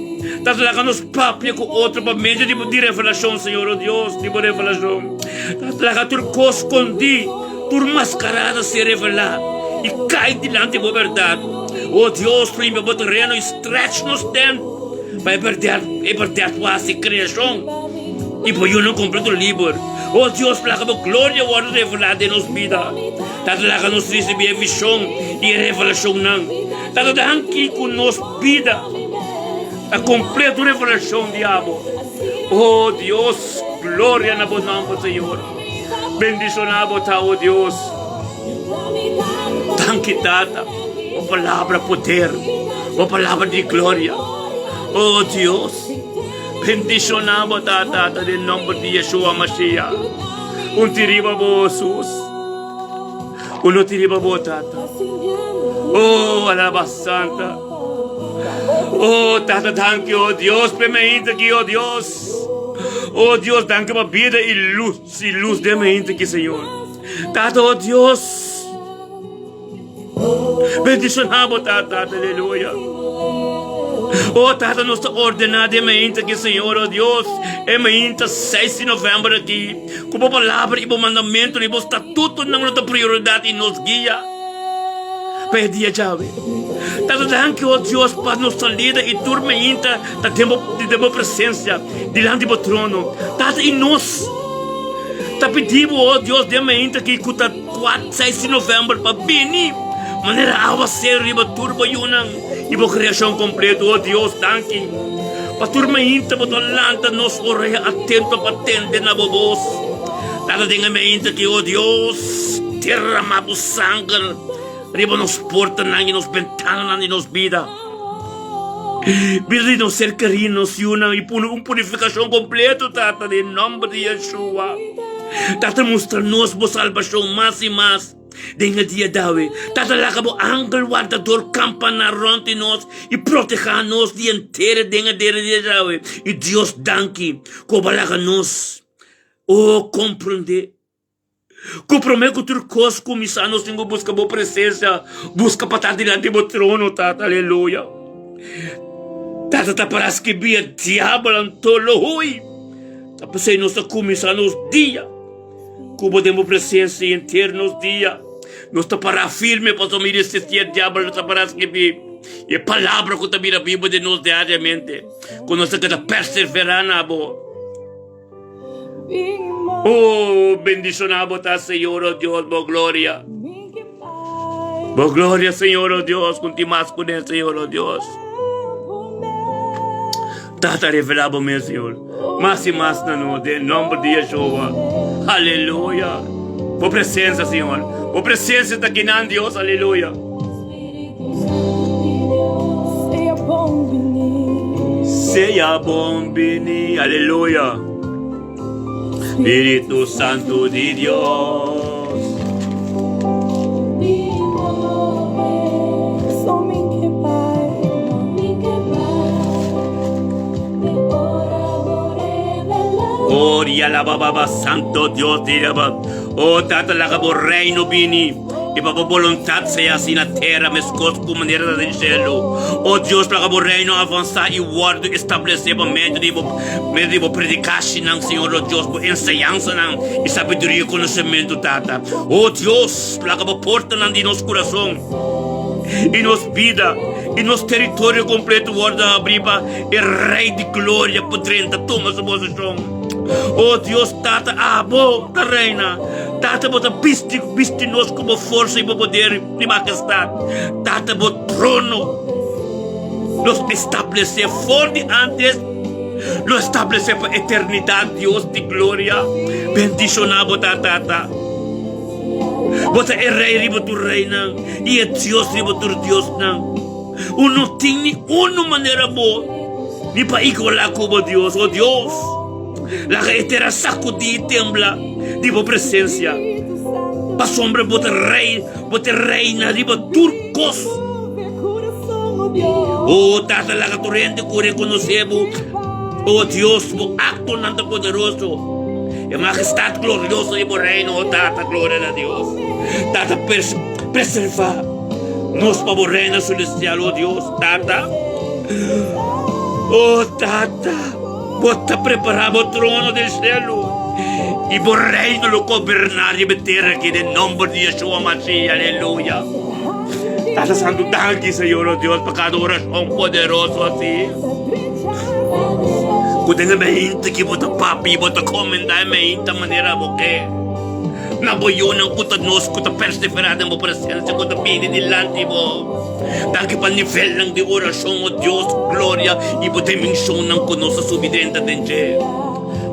Tata, laga nos papia ku otro pa medio di bo di revelashon, Señor, o Dios, di bo revelashon. Tata, laga tur kos skondí, tur maskarada ser revelá i kai dilanti bo bèrdat. O Dios, limpia bo tereno i stretch nos tent pa e bèrdat, e bèrdat por hasi kreashon i bo yunan kompleto liber. O Dios, laga bo gloria wòrdu revelá den nos bida. Tata, laga nos risibí e vishon i e revelashonnan. Tata, danki ku nos bida ta kompleto revelashon di abo. O Dios, gloria na bo nòmber, Señor. Bendishoná bo ta, o Dios. Danki, Tata, bo palabra poder, bo palabra di gloria. O Dios, bendishoná bo ta, Tata, den nòmber di Yeshua Mashiach. Un ti riba bo, Jesus. Un no ti riba bo, Tata. Oh, alaba santa. Oh, Tata, danki, oh Dios, pe mainta aki, oh Dios. Oh Dios, danki pa bida i lus, i lus den mainta aki, Señor. Tata, oh Dios. Bendiciona bo, Tata, aleluya. Oh, Tata, nos ta ordena den mainta aki, Señor, oh Dios, e mainta 6 di november aki, ku bo palabra i bo mandamentonan i bo statutonan lo ta prioridad i nos guia pa e dia djawe. Tata, danki, oh Dios, pa nos salida i tur mainta ta den bo, den bo presencia, dilanti bo trono. Tata, i nos ta pidi bo, oh Dios, den mainta aki ku ta. Kuat seis di novèmber pa bini manera awaseru riba tur bo yunan i bo kreashon kompletu. O Dios, danki pa tur mainta bo ta lanta nos oreha atento pa tende na bo bos. Tata den e mainta aki, o Dios, derama bo sanger riba nos portanan i nos bentananan di nos bida. Bida di nos ser kerí, nos yunan, i pone un purifikashon kompleto, Tata, den nòmber di Yeshua. Tata, mustra nos bo salbashon mas i mas den e dia djawe. Tata, laga bo angel wardador kampaná rònt di nos i protehá nos di henter den e dia djawe. I Dios danki ku bo a laga nos, o, komprondé Ku promé ku tur kos kuminsá nos tin ku buska bo presensia, buska pa ta dilanti bo trono, Tata, aleluya. Tata ta para skibí e diabel anto lo hui. Ta p'esei nos ta kuminsá nos dia ku bo den bo presensia i henter nos dia nos ta pará firme pasobra mi resistí e diabel ta para skibí i e palabra ku ta bira bibu den nos diariamente ku nos ta keda perseverá na bo. Oh, bendiciona bo ta, Señor, oh Dios, bo gloria. Bo gloria, Señor, oh Dios, kunti mas kuné, Señor, oh Dios. Tata, revela bo mes, Señor, mas i mas na nos, den nomber di Yeshua. Aleluya. Bo presencia, Señor. Bo presencia ta kinan, Dios, aleluya. Sea bon bini, aleluya. Spiritu Santu di Dios. Oria la baba santo Dios di Oh tata laga bo reino bini. I pa bo boluntat sea hasi na tera meskos ku manera ta den shelu. O Dios, laga bo Reino avansá i wòrdu establesé pa medio di bo medio di bo predikashinan, Señor, o Dios, bo enseñansanan i sabiduria i konosementu, Tata. O Dios, laga bo portanan di nos kurason i nos bida i nos teritorio kompleto wòrdu habrí pa e Rei di Gloria por drenta tuma su posishon. O Dios, Tata, abo ta reina. Tata, bo ta bisti, bisti nos ku bo forsa i bo poder di majestad. Tata, bo trono nos establesé for di antes, lo establesé pa eternidat. Dios di gloria, bendishoná bo ta, Tata. Bo ta e Rei riba tur reinan i e Dios riba tur diosnan. Un no tin ni unu manera bo. Ni pa igualá ku bo Dios, o Dios. Laga e tera sakudí i tembla di bo presensia, pasobra bo ta rei, bo ta reina riba tur kos. O Tata, laga tur hende ku rekonosé bo, o Dios, bo aktonan ta poderoso, e magestat glorioso di bo reino, o Tata, gloria na Dios. Tata, preservá nos pa bo reino selestial, o Dios, Tata. O Tata. Bo ta prepará bo trono den shelu, i bo reino lo goberná riba e tera aki den nomber di Yeshua Mashiach. Aleluya. Tata Santu, danki, Señor, o Dios, pa kada orashon poderoso asi. Ku den e meinta ki bo ta papia i bo ta komendá e meinta manera bo ke. Na bo yunan ku ta nos ku ta perseverá den bo presensia, ku ta bini dilanti bo. Danki pa nivelnan di orashon, o Dios, gloria i bo dimenshonnan ku nos a subi drenta den dje.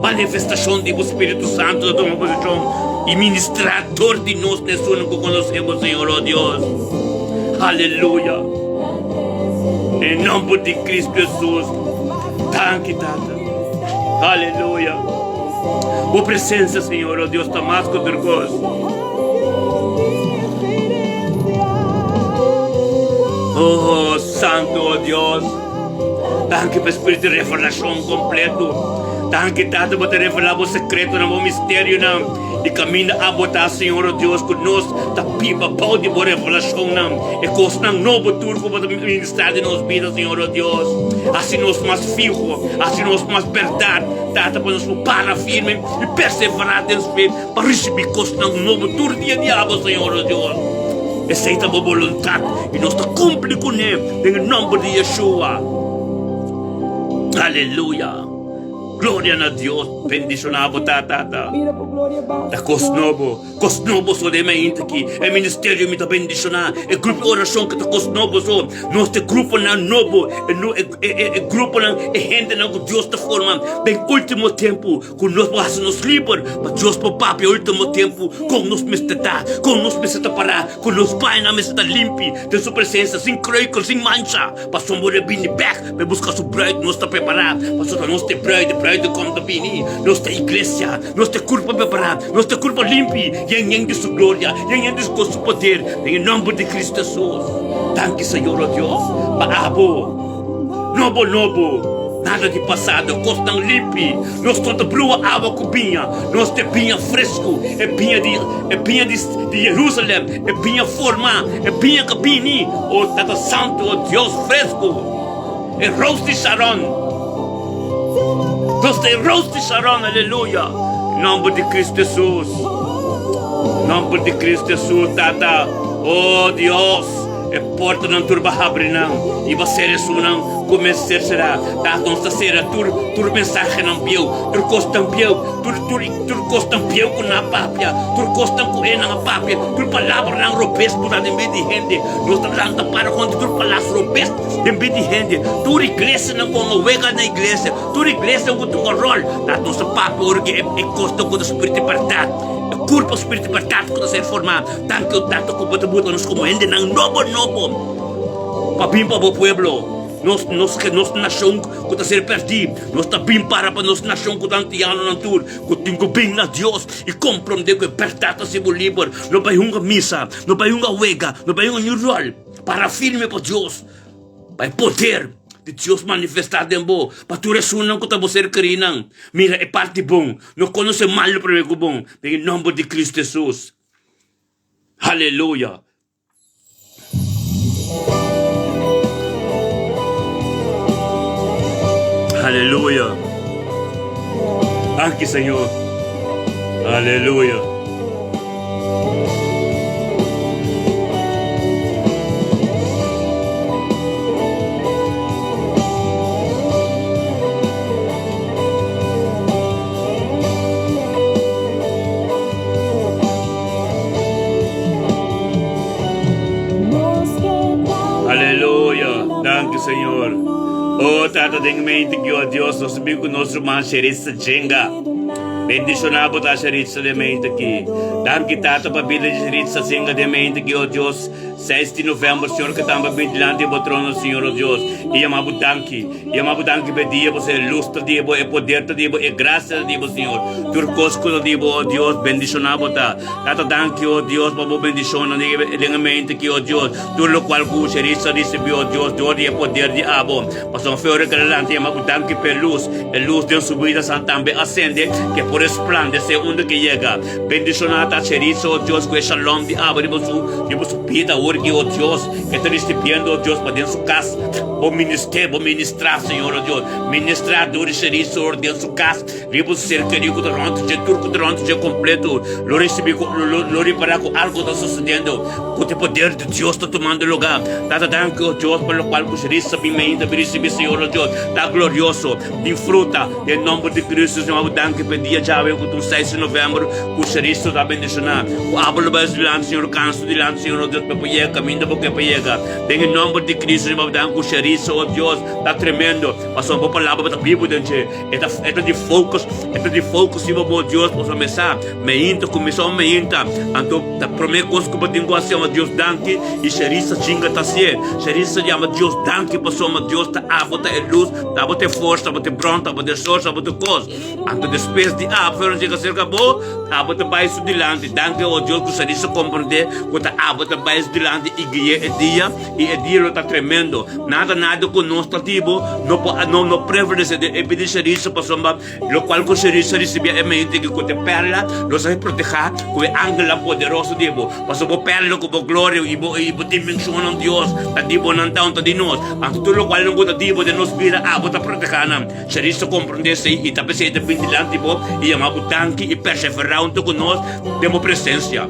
Manifestashon di bo Spiritu Santu ta tuma posishon i ministrá dor di nos na esunnan ku konosé bo, Señor, o Dios. Aleluya. Den nomber di Kristu Hesus. Danki, Tata. Aleluya. Bo presensia, Señor, o Dios, ta mas ku tur kos. Oh, Santo, oh Dios. Danki pa spiritu di revelashon kompleto. Danki, Tata, bo ta revelá bo sekretonan, bo misterionan. I kaminda abo ta, Señor, oh Dios, ku nos ta biba bou di bo revelashonnan. E kosnan nobo tur ku bo ta ministrá den nos bida, Señor, oh Dios. Hasi nos mas fiho, hasi nos mas bèrdat, Tata, pa nos por para firme i perseverá den fe. Pa ricibi cosnan nobo tur dia di abo, Señor nos Dios. Esey ta bo boluntad y nos ta cumpli cune den e nomber di Yeshua. Aleluya. Gloria na Dios. Bendiciona bo ta, Tata. Ta cos nobo. Cos nobo so den mainta aki. E ministerio mi ta bendiciona. E grupo di oracion cu ta cos nobo so. Nos ta e gruponan nobo. E gruponan, e hendenan cu Dios ta forma den ultimo tempo. Ku nos por hasi nos liber pa Dios por papia ultimo tempu kon nos mester ta, kon nos mester ta pará, ku nos pañanan mester ta limpi den su presensia, sin kruikel, sin mancha, pasobra bo a bini bèk pa e buska su bruid. Nos ta prepará, pasobra nos ta e bruid, e bruid kom ta bini. Nos ta iglesia, nos ta e kurpo prepará, nos ta e kurpo limpi, yen yen di su gloria, yen yen di su poder, den e nòmber di Kristu Hesus. Danki Señor, o Dios, pa abo. Nobo nobo, nada di pasado, kosnan limpi. Nos no ta brua awa ku biña, nos ta e biña fresku, e biña di e biña di di Jerusalem, e biña formá, e biña ku bini, o Tata Santu, o Dios fresku, e Rous di Sharon. Nos ta e Rous di Sharon, aleluya! Nòmber di Kristu Hesus, nòmber di Kristu Hesus, Tata, o Dios. E portanan tur ba habri nan i ba sera esunnan ku mester sera. Ta nos ta sera tur tur mensahenan bieu, tur kosnan bieu, tur tur tur kosnan bieu ku nan a papia, tur kosnan ku enan a papia, tur palabranan robes ku ta den bida di hende. Nos ta lanta para kontra tur palabra robes den bida di hende. Tur iglesianan ku a wega na iglesia, tur iglesianan ku toka ròl, ta nos ta papia ora ku e kosnan ku ta spiritu di bèrdat, e kurpo spiritu di bèrdat ku ta ser formá. Danki o Tata ku bo ta buta nos komo hendenan nobo nobo pa bin pa bo pueblo. Nos nos nos nashon ku ta ser pèrdí, nos ta bin para pa nos nashon ku ta antianonan tur ku tin ku bin na Dios i komprondé ku e bèrdat ta hasi bo liber. No bai hunga misa, no bai hunga wega, no bai hunga ni ròl. Para firme pa Dios, pa e poder di Dios manifestá den bo, pa tur esunnan ku ta bo ser kerínan mira e parti bon, no konosé malu promé ku bon, den e nòmber di Kristu Hesus. Aleluya! Aleluya! Danki Señor. Aleluya! Aleluya! Danki Señor. Oh Tata den mente ki oh Dios nos bin ku nos ruman Sheritza Jenga. Bendishoná bo ta Sheritza den mente ki. Danki Tata pa bida di Sheritza Jenga den mente ki oh Dios. Seis di november, Señor, ke tamba bin dilanti di bo trono, Señor, o Dios, i yama bo danki. Yama bo danki p'e dia, pasobra e lus ta di bo, e poder ta di bo, e grasia ta di bo, Señor. Tur kos ku ta di bo, o Dios, bendishoná bo ta. Tata, danki, o Dios, pa bo bendishonnan den e mente aki, o Dios. Tur lokual ku Sherissa risibí, o Dios, dor di e poder di abo. Pasobra fe ora ku el a lanta yama bo danki p'e lus. E lus den su bida san tambe a sende, ku e por resplandesé unda ku e yega. Bendishoná ta Sherissa, o Dios, ku e shalom di abo riba su riba su bida awor aki, o Dios, ku e ta risibiendo, o Dios, pa den su kas. Bo minist'é, bo ministrá, Señor, o Dios. Ministrá dor di Sherissa, ora den su kas, riba su ser kerí ku ta rònt dje, tur ku ta rònt dje kompleto lo risibí ku lo lo ripará ku algu ta sosediendo, ku te poder di Dios ta tumando lugá. Tata, danki, o Dios, pa lokual ku Sherissa bin mainta bin risibí, Señor, o Dios. Ta glorioso. Tin fruta. Den nomber di Cristo, Señor, abo danki p'e dia djawe ku ta un seis di november ku Cristo ta bendishoná. Ku abo lo bai su dilanti, Señor, kan su dilanti, Señor, o Dios, pa e por yega kaminda bo ke pa yega. Den e nomber di Cristo, Señor, abo danki ku Cristo, o Dios, ta tremendo, pasobra bo palabra ta bibu den dje. E ta, e ta di focus, e ta di focus riba bo, Dios, pasobra mi sa, meinta, kuminsá un meinta, anto ta promé kos ku bo tin ku hasi, yama Dios danki, i Cristo chinga ta hasié. Cristo yama Dios danki pasobra Dios ta abo, ta e lus. Tabata e forsa, tabata e bron, tabata e sors, tabata e kos. Anto despues di abo no yega serka bo, abo ta bai su dilanti. Danki o Dios ku Sarisa komprendé ku ta abo ta bai su dilanti i gui'é e dia, i e dia lo ta tremendo. Nada nada ku nos ta di bo no por no no prevalesé den e bida di Sarisa pasobra lokual ku Sarisa risibí e mente ku te perla lo sa protehá ku e angelnan poderoso di bo. Pasobra bo perla ku bo gloria i bo i bo dimenshonnan Dios ta di bo nan ta un ta di nos. Anto tur lokual nan ku ta di bo den nos bida abo ta protehá nan. Sharish ta komprondé esei i ta p'esei ta bin dilanti bo i yama bo danki i perseverá huntu ku nos den bo presensia.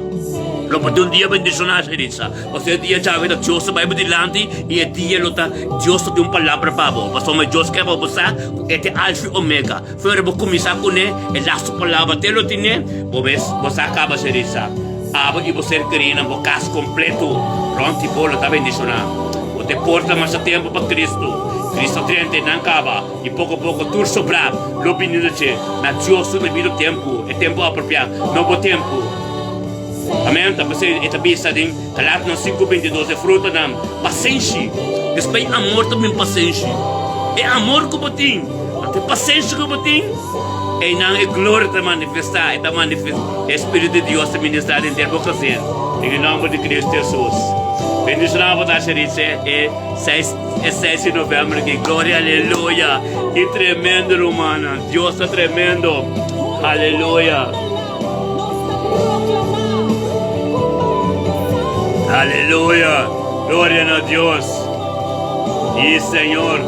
Lo por tin un dia bendishoná, Sharissa. Pasobra e dia djawe ta Dios ta bai bo dilanti i e dia lo ta Dios ta tin un palabra pa bo. Pasobra Dios ke pa bo sa ku e ta e Alfa i Omega. Fuera bo kuminsá kuné, e lastu palabra te lo tine, bo mes bo sa kaba, Sharissa. Abo i bo ser kerí nan bo kas kompleto rònt di bo lo ta bendishoná. Bo ta e porta masha tempu pa Kristu. Kristu a drenta e nan kaba, i poko poko tur sobrá lo bini na dje, na Dios su debido tempu, e tempu apropiá, no bo tempu. Amen. Ta p'esei e ta bisa den Galatianan 5, 22, e frutanan, pasenshi. Despues amor ta bin pasenshi. E amor ku bo tin, anto e pasenshi ku bo tin, einan e gloria ta manifestá, e ta manifestá, e Spiritu di Dios ta ministrá denter bo kasen. Den e nòmber di Kristu Hesus. Bendishoná bo ta Sharice e seis e seis di novèmber aki. Gloria aleluya! Ki tremendo rumannan! Dios ta tremendo! Aleluya! Aleluya! Gloria na Dios! Sí, Señor!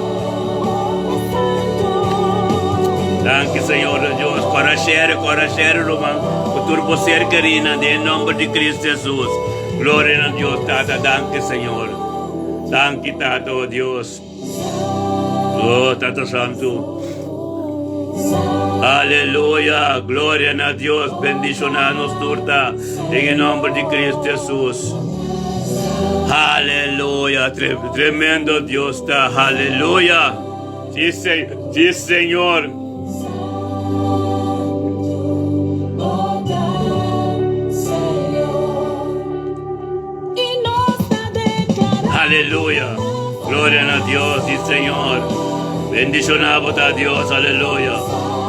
Danki, Señor Dios. Kora shere, kora shere, ruman. Ku tur bo ser kerina, den nomber di Cristo Jesus. Gloria na Dios, Tata. Danki, Señor. Danki, Tata, oh Dios. Oh, Tata Santu. Aleluya. Gloria na Dios. Bendiciona nos tur ta. Den e nomber di Cristo Jesus. Aleluya. Tremendo Dios ta. Aleluya. Sí, sí, Señor. Aleluya. Gloria na Dios y Señor. Bendiciona bo ta Dios. Aleluya.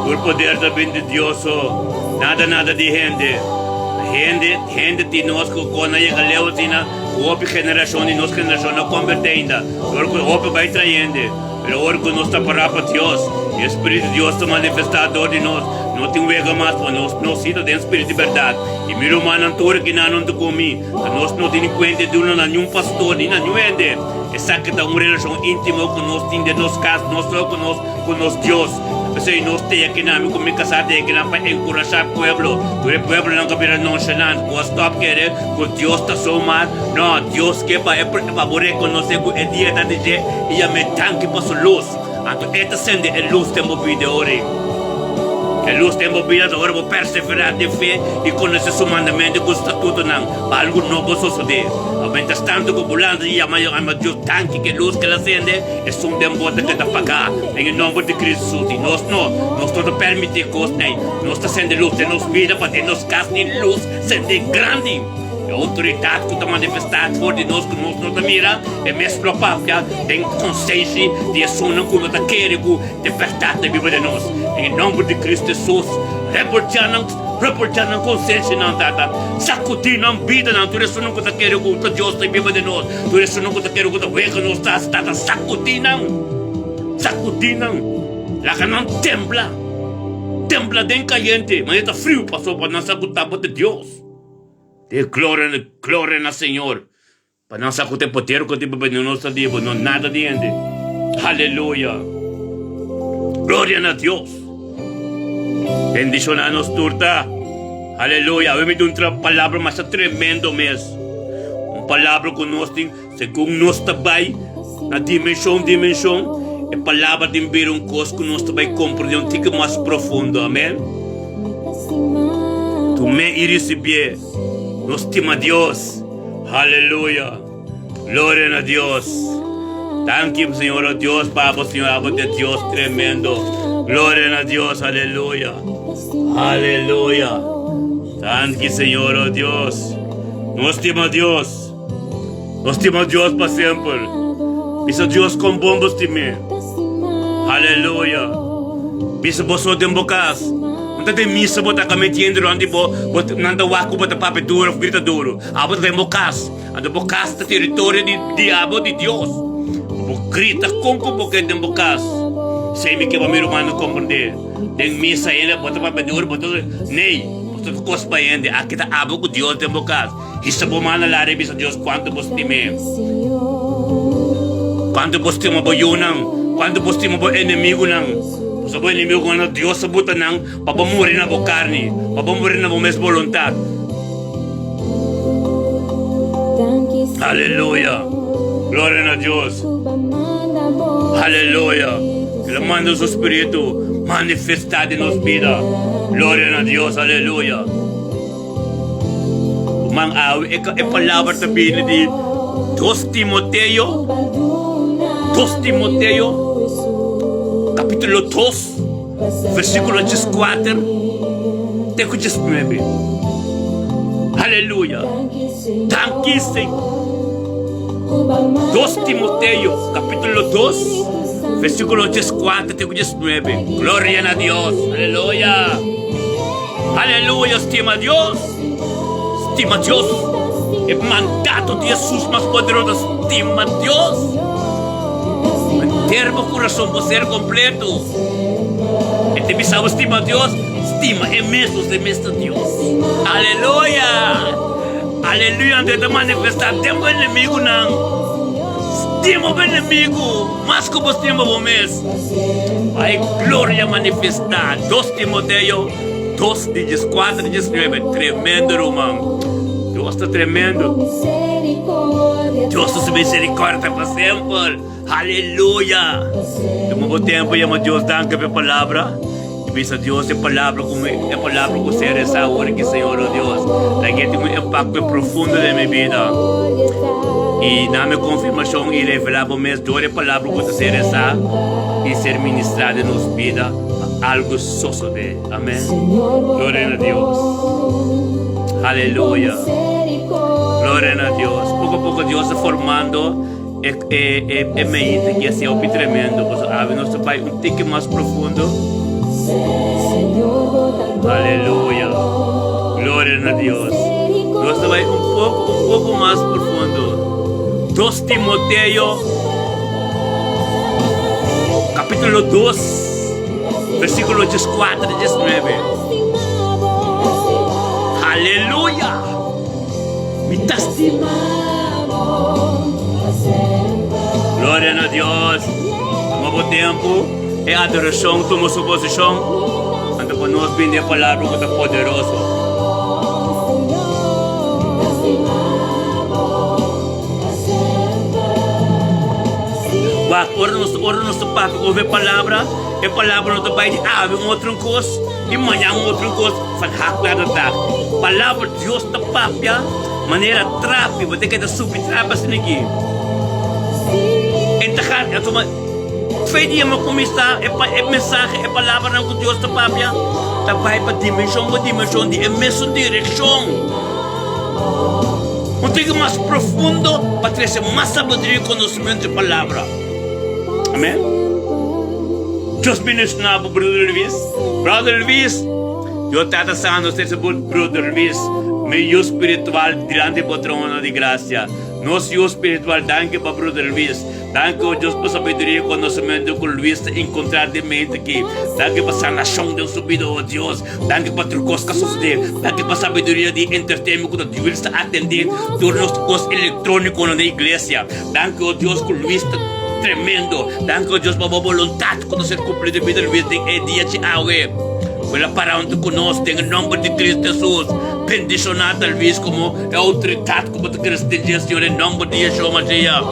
Tur poder ta bin di Dios so. Nada nada di hende. Hende, hende tin nos cu con a yega leu asina. Hopi generacion di nos generacion no converti ainda. Dor cu hopi bay trayende. Pero ora cu nos ta para pa Dios, e Spiritu di Dios ta manifesta dor di nos. No tin wega mas, pa nos no sita den spiritu di berdad. Y mi rumannan tur aki nan hunto cu mi, Ta nos no tene kuenta di duna na niun pastor ni na niun hende. Esaki ta un relashon íntimo ku nos tin den nos kas, nos so ku nos ku nos Dios. P'esei nos te akinan, mi ku mi kasá te akinan pa enkurashá pueblo. Tur e pueblonan ku a bira nonshalant, ku a stòp kere ku Dios ta so mal. No, Dios ke pa e pa bo rekonosé ku e dia ta di dje i yam'é danki pa su lus. Anto e ta sende e lus den bo bida ora. E lus den bo bida ta ora bo perseverá den fe i konosé su mandamentu ku statutonan pa algu nobo sosodé. Abo mientras tantu ku bo lanta i yama yama Dios danki ku e lus ku el a sende, esun den bo ta keda pagá den e nomber di Cristo Jesus. I nos no, nos no ta permití kos nei. Nos ta sende lus den nos bida pa den nos kas tin lus sende grandi. E outoridat ku ta manifestá for di nos ku nos no ta mira, e mes lo papia den konsenshi di esunnan ku no ta kere ku e bèrdat ta biba den nos. Den e nòmber di Kristu Hesus, reportiá nan, reportiá nan konsenshinan, Tata. Sakudí nan bidanan, tur esunnan ku ta kere ku ta Dios ta biba den nos, tur esunnan ku ta kere ku ta wega nos ta hasi, Tata, sakudí nan, sakudí nan, laga nan tembla, tembla den kayente, manera ta friu pasobra nan sa ku tabata Dios. Te gloria, gloria na Señor. Pa nan sa ku te poder ku tin pa bini nos ta di bo, no nada di hende. Aleluya! Gloria na Dios! Bendishoná nos tur ta. Aleluya! Awe mi dun tra palabra masha tremendo mes. Un palabra ku nos tin, segun nos ta bai na dimenshon dimenshon, e palabra tin bira un kos ku nos ta bai komprendé un tiki mas profundo. Amen. Tum'é i risibié. Nos stima Dios. Aleluya. Gloria na Dios. Danki, Señor, oh Dios, pa bo, Señor, abo te Dios tremendo. Gloria na Dios. Aleluya. Aleluya. Danki, Señor, oh Dios. Nos stima Dios. Nos stima Dios pa semper. Bisa Dios kon bon bo stim'é. Aleluya. Bisa boso den bo kas. No ta den misa bo ta ka metiendo rond di bo, bo nan ta wak ku bo ta papia duru of grita duru. Abo ta den bo kas. Anto bo kas ta teritorio di diablo di Dios. Bo grita kon ku bo ke den bo kas. Esei mi ke pa mi rumannan komprendé. Den misa hende bo ta papia duru, bo ta nei, bo ta kos pa hende. Aki ta abo ku Dios den bo kas. Hisa bo man na lari i bisa Dios kuantu bo stim'é. Kuantu bo stima bo yunan, kuantu bo stima bo enemigunan. Pasobra bo enemigunan na Dios a buta nan pa bo muri na bo karni, pa bo muri na bo mes boluntat. Aleluya! Gloria na Dios! Aleluya! El a manda su spiritu manifestá den nos bida. Gloria na Dios! Aleluya! Man awe e palabra ta bini di dos Timoteo, dos Timoteo, kapítulo dos, versíkulo dieskuater te ku diesnuebe. Aleluya! Danki, Señor. Dos Timoteo, kapítulo dos, versíkulo dieskuater te ku diesnuebe. Gloria na Dios! Aleluya! Aleluya, stima Dios, stima Dios. E mandato di Hesus mas poderoso ta stima Dios. Henter bo kurason, bo ser kompleto. E ta bisa bo stima Dios, stima e mes, nos e mes ta Dios. Aleluya! Aleluya, anto e ta manifestá den bo enemigunan. Stima bo enemigu mas ku bo stima bo mes. Pa e gloria manifestá. Dos Timoteo dos di dieskuater di diesnuebe. Tremendo ruman. Dios ta tremendo. Dios ta su misericordia ta pa semper. Aleluya. Tuma bo tempo yama Dios danki pa e palabra. I bisa Dios e palabra ku mi e palabra ku ser resa awor ki Señor oh Dios. Laga e tin un impacto profundo den mi bida. I dame konfirmashon i revelá bo mes dor e palabra ku ta ser resá i ser ministrá den nos bida pa algu sosodé. Amèn. Gloria na Dios. Aleluya. Gloria na Dios. Poko a poko Dios ta formando e e e e mente ki a sea hopi tremendo. Pasobra awe nos ta bai un tiki mas profundo. Aleluya. Gloria na Dios. Nos ta bai un poko, un poko mas profundo. Dos Timoteo, kapítulo dos, versíkulo dieskuater i diesnuebe. Aleluya! Mi ta stima. Gloria na Dios. Tuma bo tempu. E adorashon tuma su posishon. Anto pa nos bini e palabra ku ta poderoso. Wak, ora nos, ora nos ta papia over e palabra, e palabra no ta bai di awe un otro kos i mañan un otro kos, van hak naar de dag. Palabra Dios ta papia manera trapi, bo ta keda subi trapi asina aki. En ta gaat, en tuma, twee dia mi a kuminsá e pa e mensahe, e palabranan ku Dios ta papia, ta bai pa dimenshon pa dimenshon di e mesun direkshon. Un tiki mas profundo pa trese mas sabiduria i konosementu di palabra. Amen. Dios bendiciona bo, Brother Luis. Brother Luis, Dios Tata Santo trese bo, Brother Luis, mi yu spiritual dilanti bo trono di gracia. Nos yu spiritual, danki pa Brother Luis. Danki o Dios pa sabiduria i konosementu ku Luis ta enkontrá den mente aki. Danki pa sanashon den su bida, o Dios. Danki pa tur kos ku a sosodé. Danki pa sabiduria di entertainment ku ta Luis ta atendé tur nos kos elektrónikonan den iglesia. Danki o Dios ku Luis ta tremendo. Danki o Dios pa bo boluntat ku ta ser kumplí den bida di Luis den e dia dje awe. Ku el a para huntu ku nos den e nòmber di Kristu Hesus. Bendishoná ta Luis komo e outoridat ku bo ta krese den dje, Señor, den nòmber di Yeshua Mashiach.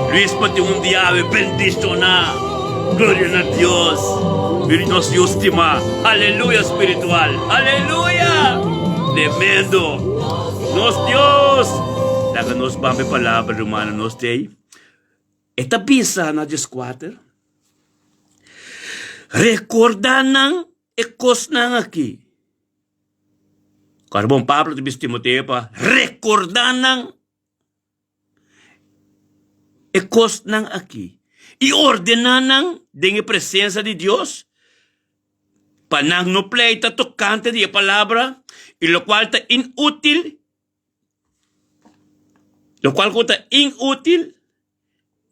Luis pa tin un dia awe bendishoná. Gloria na Dios. Mira nos Dios stimá. Aleluya spiritual. Aleluya! Tremendo. Nos Dios. Laga nos bambe palabra, rumannan, nos t'ei. E ta bisa na dieskuater, Rekordá nan e kosnan akí. Kòrda bon, Pablo ta bisa Timoteo pa rekordá nan e kosnan akí i ordená nan den e presensia di Dios pa nan no pleita tokante di e palabra i lokual ta inútil. Lokual ku ta inútil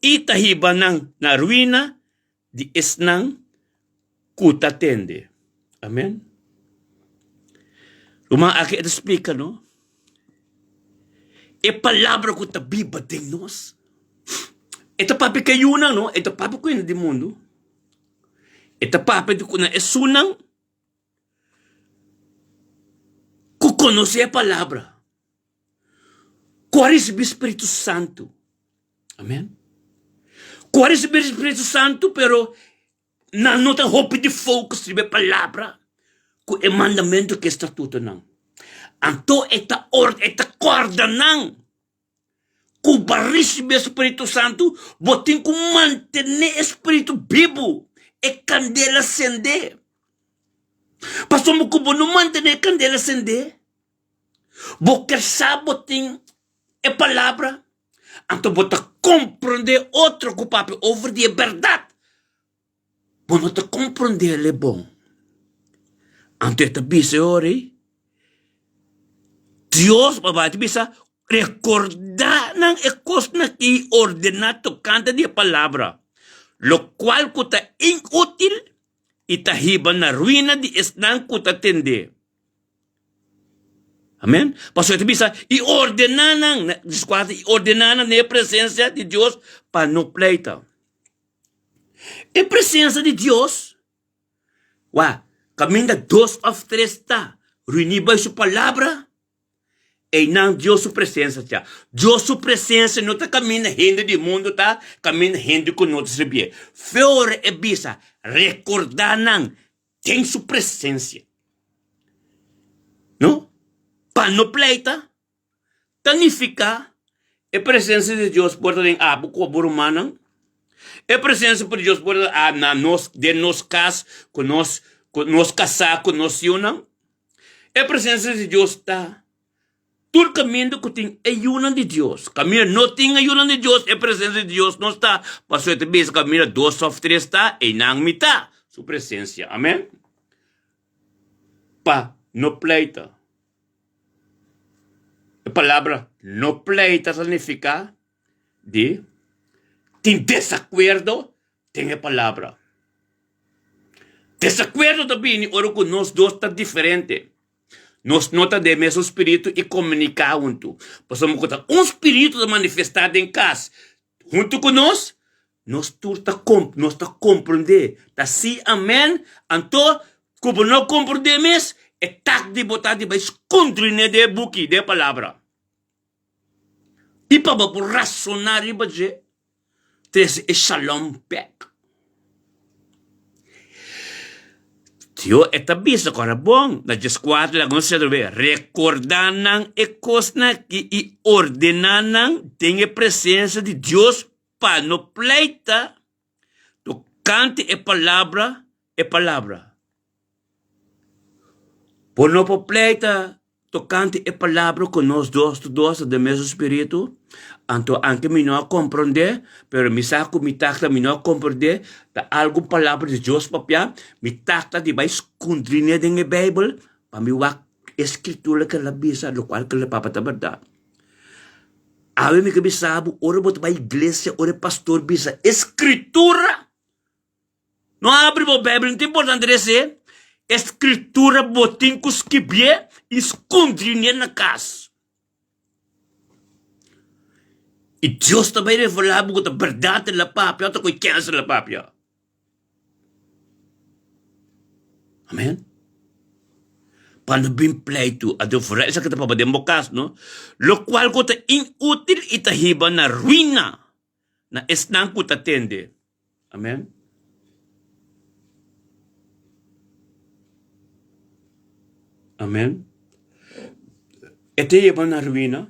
i ta hiba nan na ruina di esnan ku ta tende. Amen. Ruman, aki e ta splika no e palabra ku ta biba den nos. E ta papia ku e yunan no, e ta papia ku hende di mundu. E ta papia ku na esunnan ku konosé e palabra, ku a risibí Spiritu Santu. Amen. Ku a risibí Spiritu Santu, pero nan no ta hopi di focus riba e palabra ku e mandamentu ku e statutonan. Anto e ta or, e ta kòrda nan Ku bo a risibí e spiritu santu, bo tin ku mantené e spiritu bibu, e kandela sendé. Pasobra ku bo no mantené e kandela sendé, bo ker sa bo tin e palabra, anto bo ta komprondé otro ku papia over di e bèrdat. Bo no ta komprondé el e bon. Anto e ta bisa e ora ei, Dios, Baba ta bisa, rekordá nan e kosnan ki i ordená tokante di e palabra, lokual ku ta inútil i ta hiba na ruina di esnan ku ta tend'é. Amen. Pasobra e ta bisa, i ordená nan, i ordená nan den e presensia di Dios pa no pleita. E presensa di Dios, wak, kaminda dos òf tres ta reuní bai su palabra, einan Dios su presensa ta. Dios su presensa no ta kaminda hende di mundu ta, kaminda hende ku no ta sirbié. Fe ora e bisa, rekordá nan den su presensia. No, pa no pleita. Ta nifiká e presensia di Dios por ta den abo ku bo rumannan? E presensia di Dios por ta na nos, den nos kas, ku nos, ku nos kasá, ku nos yunan? E presensia di Dios ta tur kaminda ku tin e yunan di Dios. Kaminda no tin e yunan di Dios, e presensia di Dios no sta. Pasobra e ta bisa kaminda dos òf tres ta, einan mi ta. Su presensia. Amen. Pa no pleita. E palabra no pleita ta nifiká di tin desakuerdo den e palabra. Desakuerdo ta bini ora ku nos dos ta diferente. Nos no ta den mesun spiritu i komuniká huntu. Pasobra ku ta un spiritu ta manifestá den kas huntu ku nos, Nos tur ta nos ta komprondé, ta sí amèn, anto ku bo no komprondé mes, e tak di bo ta di bai skondriné den e buki, den e palabra. I pa bo por rasoná riba dje, trese e shalom bèk. Tio e ta bisa ku ora bon, na djeskuater laga nos sera atrobe, rekordá nan e kosnan aki i ordená nan den e presensia di Dios Pa no pleita tokante e palabra, e palabra. Bo no por pleita. tokante e palabra ku nos dos ta dos ta den mesun spiritu, anto anke mi no a komprondé, pero mi sa ku mi takta mi no a komprondé, ta algun palabra di Dios papia, mi takta di bai skundriné den e Beibel pa mi wak e skritura ku el a bisa lokual ku el a papia ta bèrdat. Awe mi ke bisa bo ora bo ta bai iglesia ora e pastor bisa e skritura. No abri bo Bijbel, no ta importante esei. E scritura bo tin cu scribié y scondriné na cas. Y Dios ta bay revelá bo cu ta berdad el a papia o ta cu e kens el a papia. Amen. Pa no bin pleitu, anto vooral esaki ta papia den bo cas, no? Locual cu ta inútil y ta hiba na ruina. na esnan ku ta tende. Amen. Amen. E ta yeba na ruina.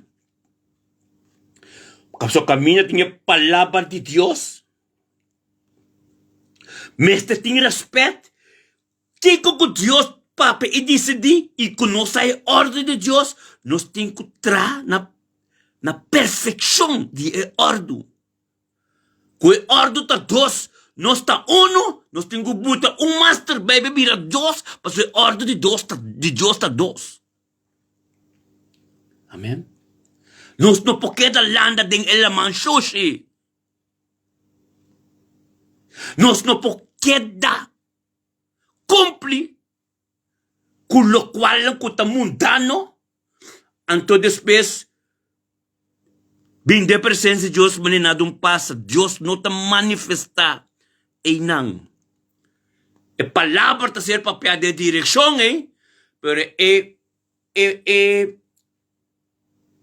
Pasobra kaminda tin e palabra di Dios. Mester tin rèspèt. Kiko ku Dios papia i disidí i ku nos sa e órden di Dios, nos tin ku traha na na perfekshon di e òrdu. Ku e òrdu ta dos, nos ta unu, nos tin ku buta un mas terbei pa bira dos, pasobra e òrdu di dos ta di Dios ta dos. Amen. Nos no por keda landa den e laman shushi. Nos no por keda kumpli ku lokualnan ku ta mundano, anto despues bin den presensia di Dios manera nada un pasa. Dios no ta manifestá einan. E palabra ta ser papiá den direkshon ei, pero e e e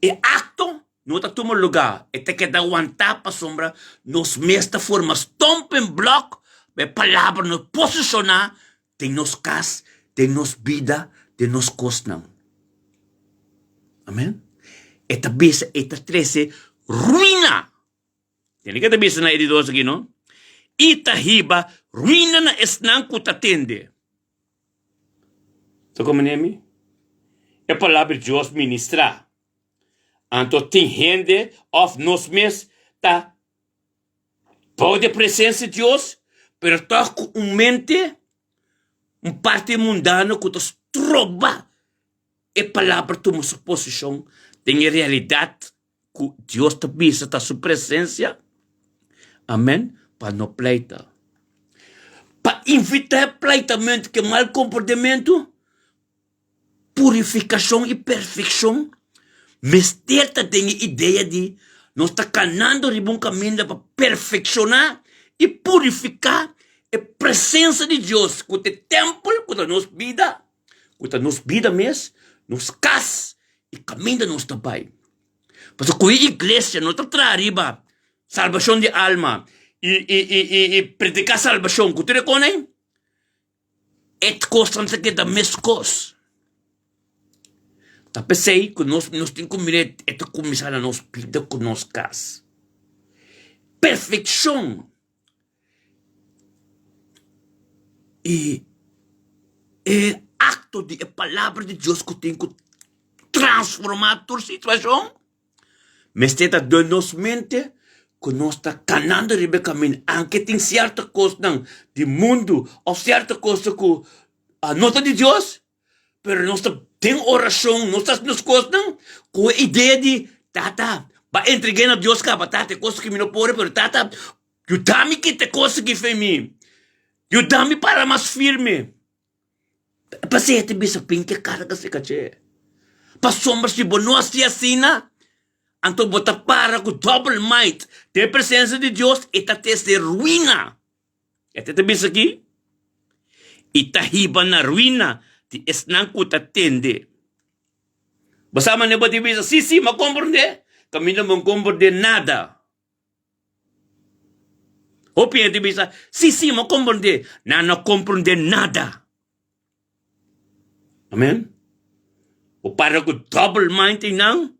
E akto no ta tuma lugá, e ta keda wantá pasobra nos mes ta forma stumpingblok pa e palabra no posishoná den nos kas, den nos bida, den nos kosnan. Amen. E ta bisa, e ta trese ruina. Tende ke ta bisa na e di dos aki, no? I ta hiba ruina na esnan ku ta tende. Ta komprendé mi? E palabra di Dios ministrá. Anto tin hende òf nos mes ta bou di e presensia di Dios, pero tòg ku un mente, un parti mundano ku ta stroba e palabra tuma su posishon den e realidat ku Dios ta bisa ta su presensia, amen, pa no pleita. Pa invitá e pleitamentu ku e mal komportamentu, purifikashon i perfekshon mester ta den e idea di nos ta kanando riba un kaminda pa perfekshoná i purifiká e presensia di Dios ku ta e tèmpel ku ta nos bida, ku ta nos bida mes, nos kas i kaminda nos ta bai. Pasobra ku e iglesia no ta traha riba salbashon di alma i i i i i prediká salbashon ku tur e kos ei, e kosnan ta keda meskos. Ta p'esei ku nos nos tin ku mira e ta kuminsá na nos bida ku nos kas. Perfekshon I e akto di e palabra di Dios ku tin ku transformá tur situashon mester ta den nos mente ku nos ta kanando riba e kaminda anke tin sierto kosnan di mundu òf sierto kosnan ku no ta di Dios. Pero nos ta den orashon, nos ta hasi nos kosnan ku e idea di, Tata, ba entreg'é na Dios kaba, Tata, e kos aki mi no por, pero Tata, yuda mi kita e kos aki fen mi. Yuda mi para mas firme. Pasei e ta bisa, Pinki e karga si kaché. Pasobra si bo no hasi asina, anto bo ta para ku double mind den presensia di Dios, e ta trese ruina. E ta bisa aki, I ta hiba na ruina di esnan ku ta tende. Bo sa manera bo ta bisa, Si, si, m'a komprendé. Kaminda bo no komprendé nada. Hopi hende ta bisa, Si, si, m'a komprendé. Nan no komprendé nada. Amen. Bo para ku double mind einan.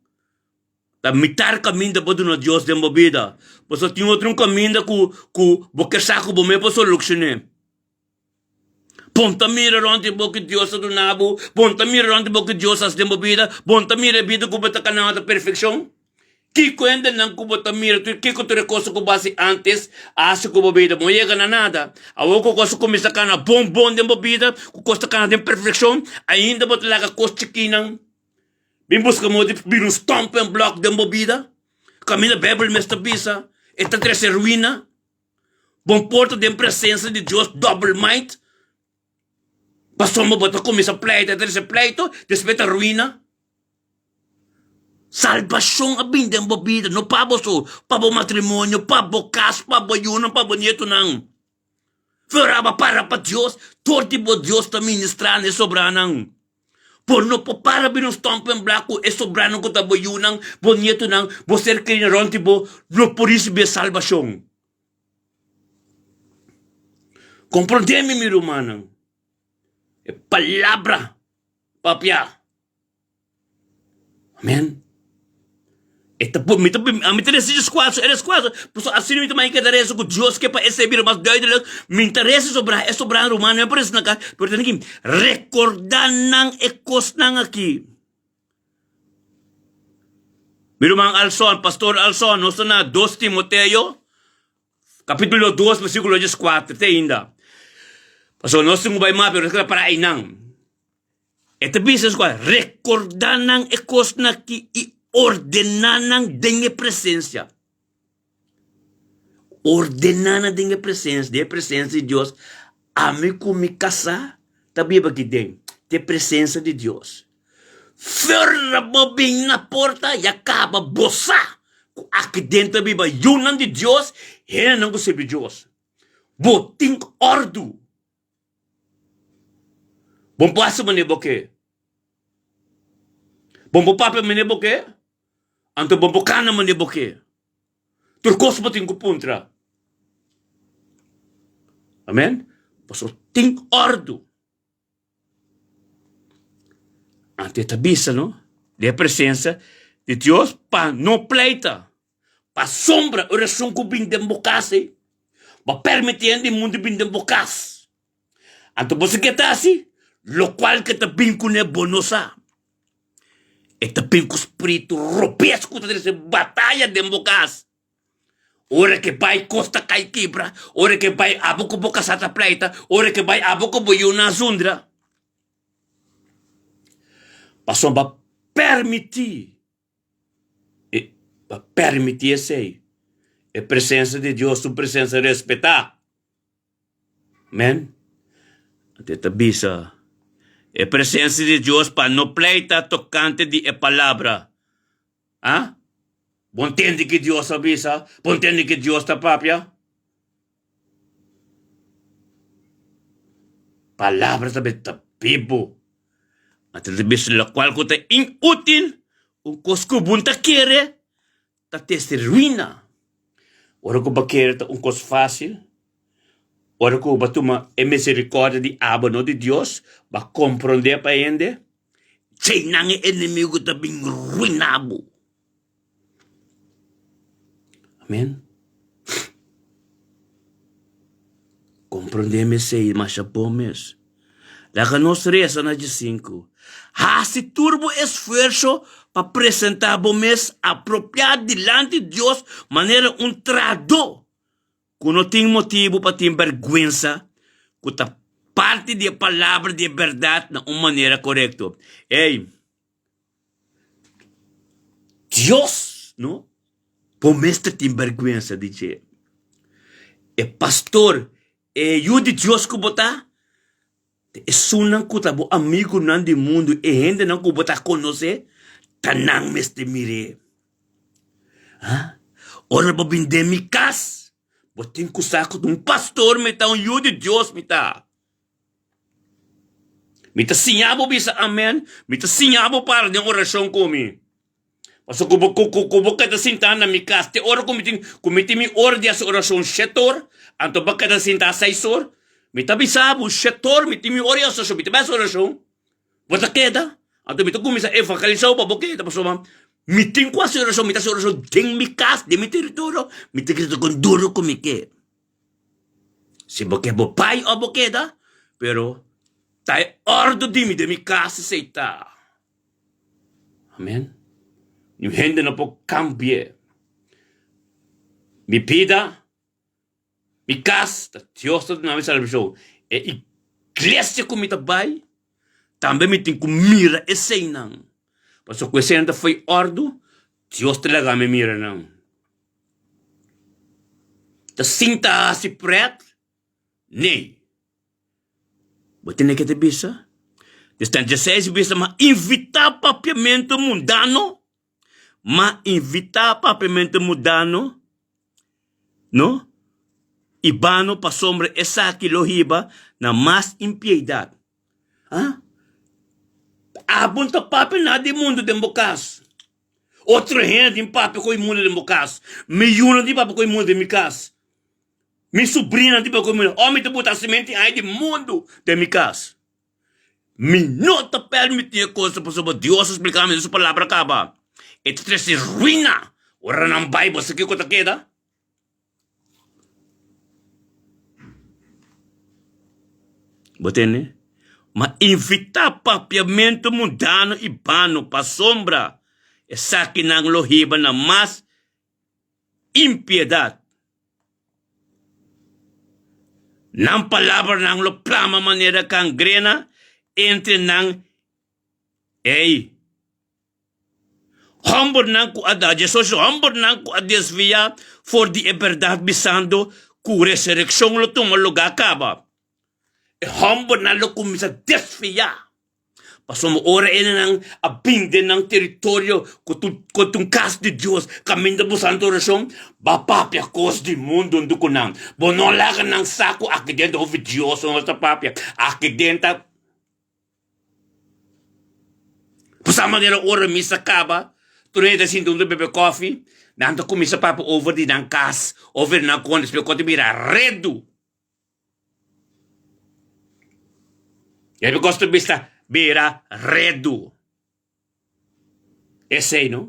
Ta mitar kaminda bo duna Dios den bo bida. Pasobra tin otro un kaminda ku ku bo ke sa ku bo mes por solukshoné. Bon ta mira rònt di bo ku Dios a duna bo. Bon ta mira rònt di bo ku Dios a hasi den bo bida. Bon ta mira e bida ku bo ta kana ta perfekshon. Kiko hendenan ku bo ta mira tur kiko tur e kos ku bo hasi antes a hasi ku bo bida? Bo no yega na nada. Awor ku kos a kuminsá kana bon bon den bo bida, ku kos ta kana den perfekshon, ainda bo ta laga kos chikinan bin buska moda di bira un stumbling block den bo bida. Kaminda Beibel mes ta bisa e ta trese ruina. Bon por ta den presensia di Dios double mind. Pasobra bo ta kuminsá pleita, trese pleito, despues ta ruina. Salbashon a bin den bo bida, no pa bo so, pa bo matrimonio, pa bo kas, pa bo yunan, pa bo nietonan. Pero aba para pa Dios, dor di bo Dios ta ministrá na e sobranan. Bo no por para bira un stumping block ku e sobranan ku ta bo yunan, bo nietonan, bo ser kerí rònt di bo no por risibí e salbashon. Komprondé mi, mi rumannan, e palabra papia. Amen. E ta mi ta mi ta resa djeskuaso e reskuaso pasobra asina mi ta maya keda resa ku Dios ke pa esei bira mas duidelijk. Mi ta resa sobra e sobra ruman mi por resa na kas pero tene ki rekorda nan e kosnan aki. Mi ruman Alson, pastor Alson, nos ta na dos Timoteo kapitulo dos versikulo 14 te ainda. Pasobra nos tin ku bai mas pero nos keda para einan. E ta bisa esaki kua, Rekordá nan e kosnan akí i ordená nan den e presensia. Ordená nan den e presensia, den e presensia di Dios. Ami ku mi kasá ta biba aki den, den e presensia di Dios. Fèrda bo bin na porta ya kaba bo sa ku aki den ta biba yunan di Dios, hendenan ku sirbi Dios. Bo tin òrdu. Bon por hasi manera bo ke. Bon por papia manera bo ke. Anto bon por kana manera bo ke. Tur kos bo tin ku puntra. Amen. Pasobra tin òrdu. Anto e ta bisa no den e presensia di Dios pa no pleita. Pasobra ora esun ku bin den bo kas ei, bo a permití hende di mundu bin den bo kas. Anto bo si ke ta hasi? Lokual ke ta bin kuné bo no sa. E ta bin ku spritu robes ku ta trese bataya den bo kas. Ora ke bai kos ta kai kibra, ora ke bai abo ku bo kasá ta pleita, ora ke bai abo ku bo yunan a zundra. Pasobra bo a permití E pa permití esei. E presensia di Dios ta un presensia respetá. Amen. Anto e ta bisa, E presensia di Dios pa no pleita tokante di e palabra. Ah? Bo ntende ki Dios a bisa? Bo ntende ki Dios ta papia? Palabra ta ta bibu. Anto ta bisa lokual ku ta inútil, un kos ku bo ta kere ta teste ruina. Ora ku bo kere ta un kos fásil, ora ku bo tuma e miserikòrdia di abo no di Dios, bo a komprondé pa hende, djeinan e enemigu ta bin ruiná bo. Amen. Komprondé mesei masha bon mes. Laga nos resa na djesinku. Hasi tur bo esfuerso pa presentá bo mes apropiá dilanti Dios manera un trahadó ku no tin motibu pa tin bèrgwensa, ku ta parti di e palabra di e bèrdat na un manera korekto. Ey! Dios no bo mester tin bèrgwensa di dje. E pastor, e yu di Dios ku bo ta, ta esunnan ku ta bo amigunan di mundu, e hendenan ku bo ta konosé, ta nan mester mir'é. Ha? Ora bo bin den mi kas, bo tin ku sa ku ta un pastor mi ta, un yu di Dios mi ta. Mi ta siña bo bisa amen, mi ta siña bo para den orashon ku mi. Pasobra ku bo ku ku ku bo keda sintá na mi kas te ora ku mi tin ku mi tin mi ora di hasi orashon shet or, anto bo keda sintá seis or. Mi ta bisa bo shet or mi tin mi ora di hasi orashon, mi ta bai hasi orashon. Bo ta keda, anto mi ta kuminsá evangelisá bo pa bo keda pasobra mi tin ku hasi orashon, mi ta hasi orashon den mi kas, den mi teritorio, mi ta grita kon duru ku mi ke. Si bo ke bo bai òf bo keda. Pero ta e òrdu di mi den mi kas esei ta. Amen. Niun hende no por kambi'é. Mi bida, mi kas, ta Dios ta duna mi salbashon. E iglesia ku mi ta bai, tambe mi tin ku mira eseinan. Pasobra ku eseinan ta fo'i òrdu, Dios ta laga mi mira nan. Ta sinta hasi prèt? Nee. Bo tende ke ta bisa? Destan djeseis bisa ma invitá papiamentu mundano, ma invitá papiamentu mundano, no, i bano pasobra esaki lo hiba na mas impiedad. Ha? Abo no ta papia nada di mundu den bo kas. Otro hende tin papia ku e mundu den bo kas. Mi yunan tin papia ku e mundu den mi kas. Mi subrina tin papia ku e mundu. Ò mi ta buta simenti ai di mundu den mi kas. Mi no ta permití e kos pasobra Dios a splika mi den su palabra kaba. E ta trese ruina ora nan bai. Bo sa kiko ta keda? Bo tende? Ma invitá papiamentu mundano i bano pasobra esakinan lo hiba na mas impiedat. Nan palabranan lo plama manera kangrena entre nan. Ei! Hòmbernan ku a da Jesus i hòmbernan ku a desviá for di e bèrdat bisando ku resurekshon lo tuma lugá kaba. E hòmbernan lo kuminsá desviá, pasobra ora enenan a bin den nan teritorio ku ta un kas di Dios kaminda bo santa orashon, bo a papia kos di mundu huntu ku nan. Bo no laga nan sa ku aki den ta hopi Dios nos ta papia, aki den ta. Pasá manera ora misa kaba, tur hende ta sinta huntu bebe kòfi, nan ta kuminsá papia over di nan kas, over di nan kònde, despues kònde bira redu. Despues kos ta bisa bira redu. Esei no.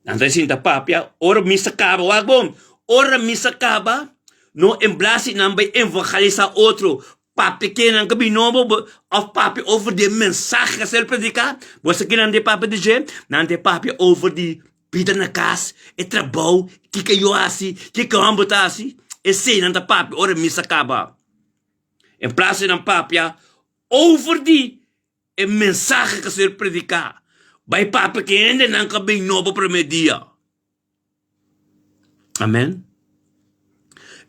Nan ta sinta papia, ora misa kaba, wak bon, ora misa kaba, no en blas di nan bai evangelisa otro, papia ke nan ka bin nobo, of papia over di e mensahe ke a ser prediká, bo sa kinan ta papia di dje? Nan ta papia over di bida na kas, e trabou, kiko yo hasi, kiko e hòmber ta hasi, esei nan ta papia ora misa kaba. En plas di nan papia over di E mensahe ka ser prediká bai papia ku hendenan ka bin nobo promé dia. Amen.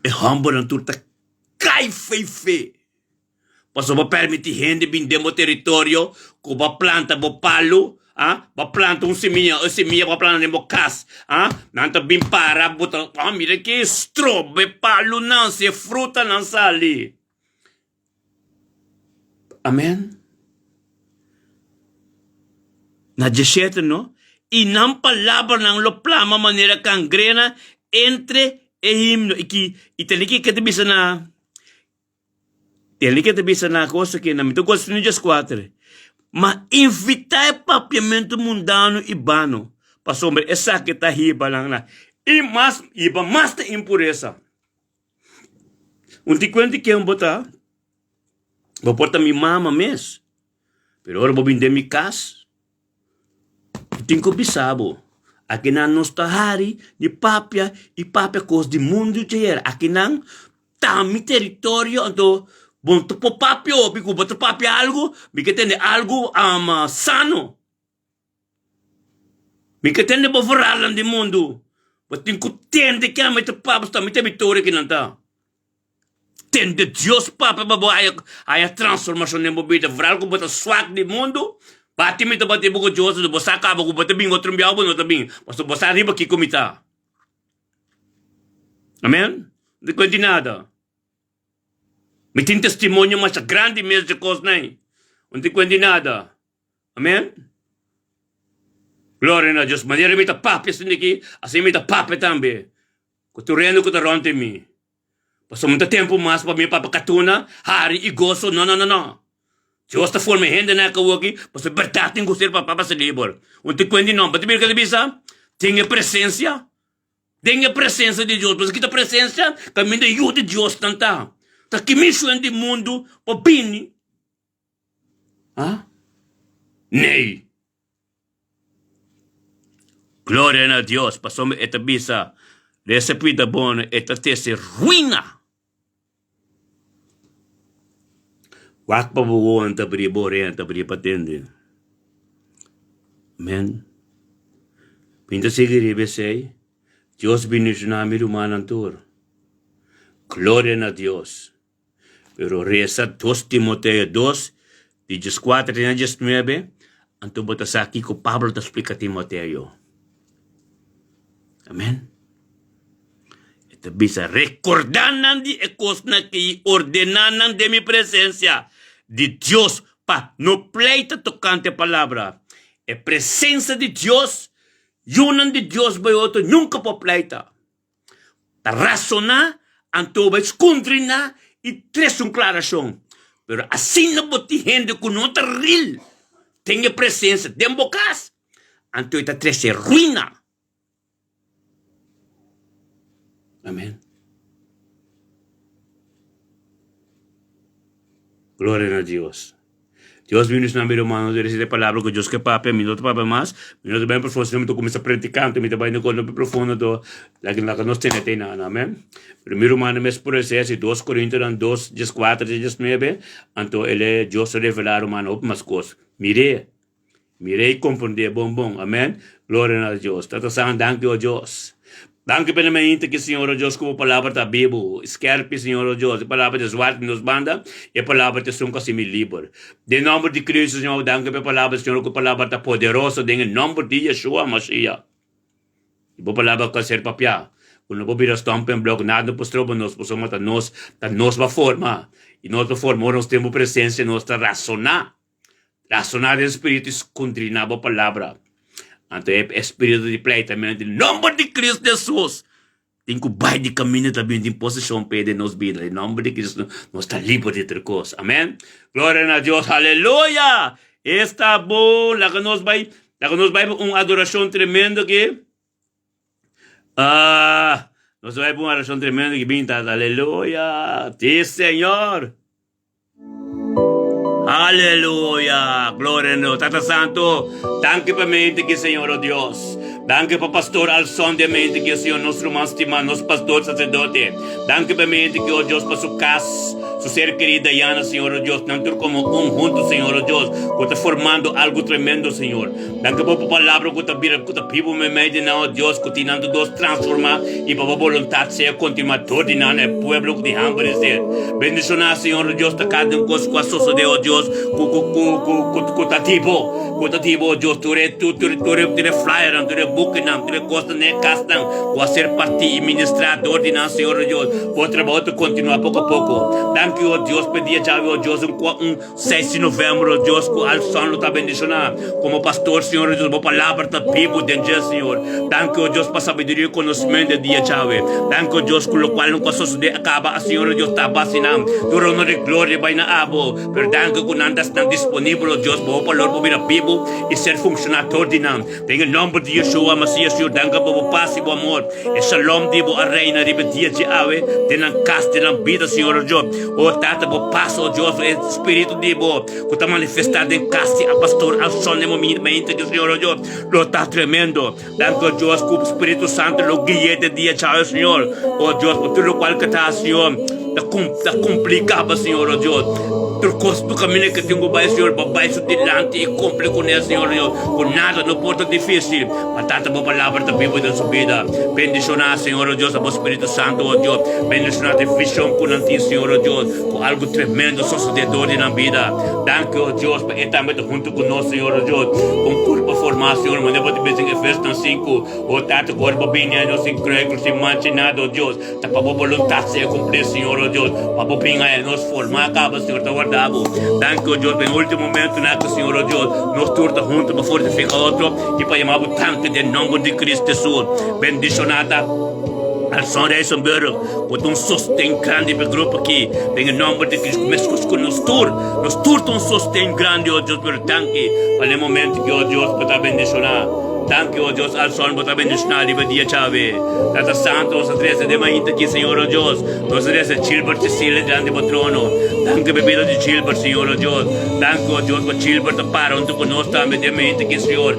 E hòmbernan tur ta kai fei fe. Pasobra bo pèrmití hende bin den bo teritorio ku bo a planta bo palu, ah, bo a planta un simia, un simia bo a planta den bo kas, ah, nan ta bin para bo ta, ah, mira ke strobe palunan si e frutanan sali. Amen. Na djeshete no, i nan palabranan lo plama manera kangrena entre e himno. I ki, i tende ki ke ta bisa na, tende ke ta bisa na cosa ki na mi ta gosta di djeskuater. Ma invitá e papiamentu mundano i bano, pasobra esaki ta hiba nan na i mas, hiba mas ta impuresa. Un ti kuenta ken bo ta, bo por ta mi mama mes, pero ora bo bin den mi kas, mi tin ku bisa bo, akinan nos ta hari di papia i papia kos di mundu djayer, akinan ta mi teritorio, anto bo no ta por papia hopi, ku bo ta papia algu, mi ke tende algu sano. Mi ka tende bo verhaalnan di mundu. Bo tin ku tende ke ami ta papia sta mi ta victoria ki nan ta. Tende Dios papia pa bo haya haya transformacion den bo bida. Vooral ku bo ta swak di mundu, bati mi ta bati bo ku Dios, bo sa kaba ku bo ta bin otro biaha bo no ta bin. Pasobra bo sa riba kiko mi ta. Amen. No ta kuenti nada. Mi tin testimonio masha grandi mes di kosnan. No ta kuenti nada. Amen. Gloria na Dios. Manera mi ta papia asina aki, asina mi ta papia tambe ku tur hende ku ta rònt di mi. Pasobra no ta tempu mas pa mi papia katuna, hari i goso. No, no, no, no. Dios ta forma e hendenan aki awoki pasobra bèrdat tin ku ser pa papia liber. Un tin kuenta di nòmber. Ta mira ke ta bisa? Tin e presensia. Den e presensia di Dios. Pasobra kita presensia? Kaminda yu di Diosnan ta. Ta ki mishon di mundu por bini? Ha? Nee. Gloria na Dios, pasobra e ta bisa, Resa pida bono, e ta tese ruina. Wak pa bo wowo ta bria, bo orea ta bria pa tende. Amen. Mi ta sigui riba esei. Dios bendiciona mi rumannan tur. Gloria na Dios. Pero resa dos Timoteo dos, di dieskuater te na diesnuebe, anto bo ta sa kiko Pablo ta splika Timoteo. Amen. E ta bisa, Rekordá nan di e kosnan aki i ordená nan den mi presensia di Dios pa no pleita tokante e palabra. E presensia di Dios, yunan di Dios bai otro nunka por pleita. Ta rasoná, anto bai skundriná i trese un klarashon. Pero asina bo tin hende ku no ta ril den e presensia den bo kas, anto e ta trese ruina. Amen. Gloria na Dios. Dios bendiciona mi rumannan di recibi e palabra cu Dios ke papia, mi no ta papia mas, mi no ta bai profundo, sino mi ta cuminsa predica, anto mi ta bai na cos hopi profundo, anto laga laga nos tene te einan, amen. Pero mi rumannan mes por esei, si dos Corintonan dos diescuater te diesnuebe, anto el e Dios a revela rumannan hopi mas cos. Mir'é. Mir'é i komprondé bon bon. Amèn. Gloria na Dios. Tata San, danki o Dios. Danki pa e mainta ki Señor o Dios ku bo palabra ta bibu i skèrpi Señor o Dios. E palabra ta zwart di nos banda, e palabra ta esun ku hasi mi liber. Den nòmber di Cristo Señor, danki pa e palabra Señor ku e palabra ta poderoso den e nòmber di Yeshua Mashiach. I bo palabra ku a ser papiá, ku no por bira stompenblok, nada no por stroba nos, pasobra ta nos, ta nos ba forma, i nos ba forma ora nos tin bo presensia, nos ta rasoná. Rasoná den spiritu i skundriná bo palabra. Anto e espiritu di pleitamentu den nomber di Cristo Jesus tin ku bai di kaminda ta bin tin posishon p'e den nos bida. Den nomber di Cristo nos ta liber di tur kos. Amen. Gloria na Dios. Aleluya! Esta bon. Laga nos bai, laga nos bai pa un adorashon tremendo aki. Ah, nos bai pa un adorashon tremendo aki. Bin tata. Aleluya. Sí, Señor. Aleluya! Gloria a Dios. Tata Santo, danki pa mente ki Señor, oh Dios. Danki pa Pastor Alson de mente ki Señor, nos ruman stima, nos pastor sacerdote. Danki pa mente ki, oh Dios, pa su cas, su ser querido Diana, Señor, oh Dios. Nan tur como un hunto, Señor, oh Dios, cu ta formando algo tremendo, Señor. Danki pa bo palabra cu ta bira, cu ta bibu meimei di nan, oh Dios, cu tin nan tur dos transforma y pa bo boluntad sea continua dor di nan na e pueblo cu tin hamber y sed. Bendiciona, Señor, oh Dios, ta cada un cos cu a sosode, oh Dios, cu, cu, cu, cu, cu, cu ta di bo, cu ta di bo, oh Dios, tur e, tur, tur, tur e, tur e flyernan, tur e bukinan, tur e cosnan den e casnan cu a ser parti y ministra dor di nan, Señor, oh Dios. Bo trabao ta continua poco a poco. Danki, oh Dios, pa e dia djawe, oh Dios, un, un. Seis di novembro, oh Dios, ku Alson lo ta bendishoná. Komo pastor, Señor, oh Dios, bo palabra ta bibu den dje, Señor. Danki, oh Dios, pa sabiduria i konosmentu e dia djawe. Danki, oh Dios, ku lokual no ku a sosodé a kaba, a Señor, oh Dios, ta basinan. Tur honor i gloria bai na abo. Pero danki ku nan ta esnan disponibel, oh Dios, pa bo palabra por bira bibu i ser funshoná dor di nan. Den e nòmber di Yeshua Masias, Señor, danki pa bo pas i bo amor. E shalom di bo a reina riba e dia dje awe den nan kas, den nan bida, Señor, o Dios. O Tata, bo pas, o Dios, e Spiritu di bo ku ta manifestá den kas di a pastor Alson den momente aki, Señor, o Dios, lo ta tremendo. Danki, o Dios, ku Spiritu Santu lo gui'é den dia djawe, Señor. O Dios, pa tur lokual ku ta, Señor, ta ta kumpli kaba, Señor, o Dios. Tur kos, tur kaminda ku tin ku bai, Señor, bo bai su dilanti i kumpli kuné, Señor, o Dios, ku nada no por ta difísil. Pa Tata bo palabra ta bibu den su bida. Bendiciona, Señor, o Dios, a bo Spiritu Santo, o Dios. Bendiciona te vision cu nan tin, Señor, o Dios, cu algo tremendo sosode door di nan bida. Danki, o Dios, pa e tambe ta hunto cu nos, Señor, o Dios. Un curpa forma, Señor, manera bo ta bisa en Efesnan sinku, o Tata, cu ora bo bini a nos sin kruikel, sin mancha, nada, o Dios. Ta pa bo boluntat sea kumplí, Señor, o Dios. Pa bo bin aya nos formá kaba, Señor, ta warda bo. Danki, o Dios, pa e último momentunan aki, Señor, o Dios, nos tur ta huntu pa fortifiká otro i pa yama bo danki den nòmber di Cristo Hesus. Bendishoná ta Alson Rijsenburg, ku ta un sosten grandi pa e grupo aki, den e nòmber di Cristo, meskos ku nos tur, nos tur ta un sosten grandi, o Dios, pero danki pa e momentu aki, o Dios, bo ta bendishoná. Danki, o Dios, Alson, bo ta bendishoná riba dia djawe. Tata Santu, nos a trese den mainta aki, Señor, o Dios. Nos a trese Gilbert Cecilia dilanti bo trono. Danki pa e bida di Gilbert, Señor, o Dios. Danki, o Dios, pa Gilbert ta para huntu ku nos tambe den mainta aki, Señor.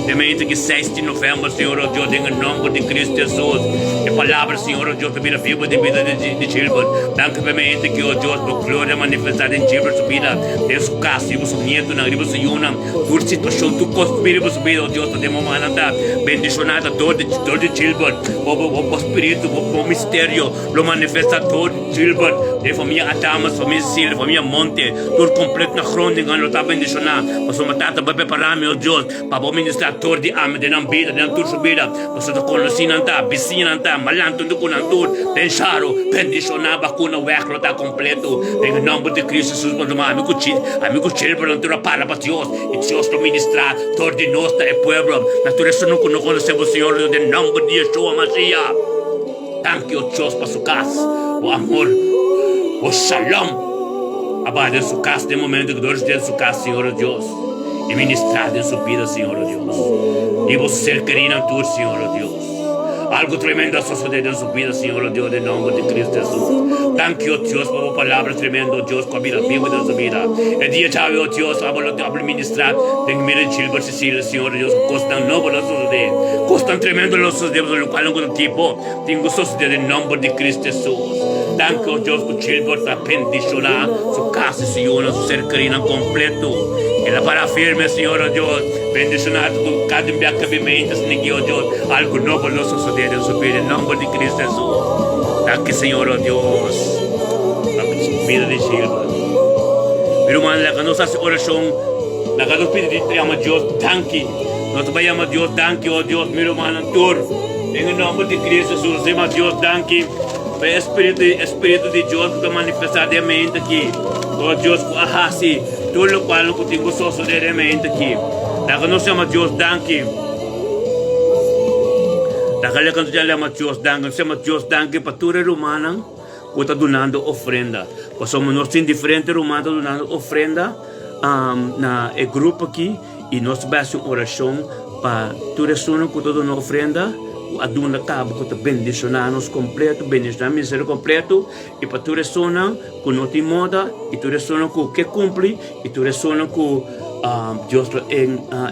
Den mainta aki, seis di novèmber, Señor, o Dios, den e nòmber di Cristo Jesus. E palabra, Señor, o Dios, ta bira bibu den bida di Gilbert. Danki pa e mainta aki, o Dios, bo gloria manifestá den Gilbert su bida, den su kas, riba su nietunan, riba su yunan. Tur situashon, tur kos ku bini riba su bida, o Dios, ta den bo mannan ta bendishoná ta dor di dor di Gilbert. Bo bo bo spiritu, bo bo misterio lo manifestá dor di Gilbert. Den famia Adamas, famia Cecilia, famia Monte, tur kompleto na Groningen lo ta bendishoná. Pasobra Tata bo a prepará mi, o Dios, pa bo ministrá dor di ami den nan bida, den nan tur su bida. Pasobra ta konosí nan ta, bisiña nan ta, malantu huntu ku nan tur den sharo. Bendishoná bakuna wèg lo ta kompleto den e nòmber di Cristo Jesus. Pasobra ami ku chi ami ku Gilbert nan tur a para pa Dios, i Dios lo ministrá dor di nos na e pueblo, na tur esun ku no konosé bo Señor Dios, den nòmber di Yeshua Mashiach. Danki, o Dios, pa su kas, bo amor, bo shalom a baha den su kas den momento ku dor den su kas, Señor o Dios, i ministrá den su bida, Señor o Dios, i bo ser kerí nan tur, Señor o Dios. Algo tremendo a sosodé den su bida, Señor, o Dios, den nomber di Cristo Jesús. Danki, o Dios, pa bo palabra tremendo, o Dios, cu a bira bibu den su bida. E dia djawe, o Dios, abo lo abo ministra den mi den Gilbert Cecilia, Señor, o Dios, cu cosnan nobo lo sosodé. Cosnan tremendo lo sosodé, pasobra locual nan cu ta tipo tin cu sosodé den nomber di Cristo Jesús. Danki, o Dios, cu Gilbert ta bendiciona su casa y su yunan, su ser kerinan completo. El a para firme, Señor, o Dios. Bendiciona tur cada un bia ke bin mente snigi, o Dios. Algo nobo lo sosode den su bida, en nomber di Cristo Jesus. Danki, Señor, o Dios, pa bida di Gilbert. Mi ruman, laga nos hasi oracion. Laga nos pidi di yama Dios danki. Nos ta bai yama Dios danki, o Dios, mi rumannan tur. Den e nomber di Cristo Jesus, yama Dios danki pa e Espiritu, Espiritu di Dios ku ta manifestá den mente aki. O Dios, ku a hasi tur lokual ku tin ku sosodé den mente aki. Laga nos yama Dios danki. Laga leka nos yama Dios danki. Nos yama Dios danki pa tur e rumannan ku ta dunando ofrenda. Pasobra nos tin diferente ruman ta dunando ofrenda na e grupo aki i nos ta bai hasi un orashon pa tur esunnan ku ta duna ofrenda ku a duna kaba ku ta bendishoná nos kompleto, bendishoná ministerio kompleto i pa tur esunnan ku no tin moda i tur esunnan ku ke kumpli i tur esunnan ku Dios lo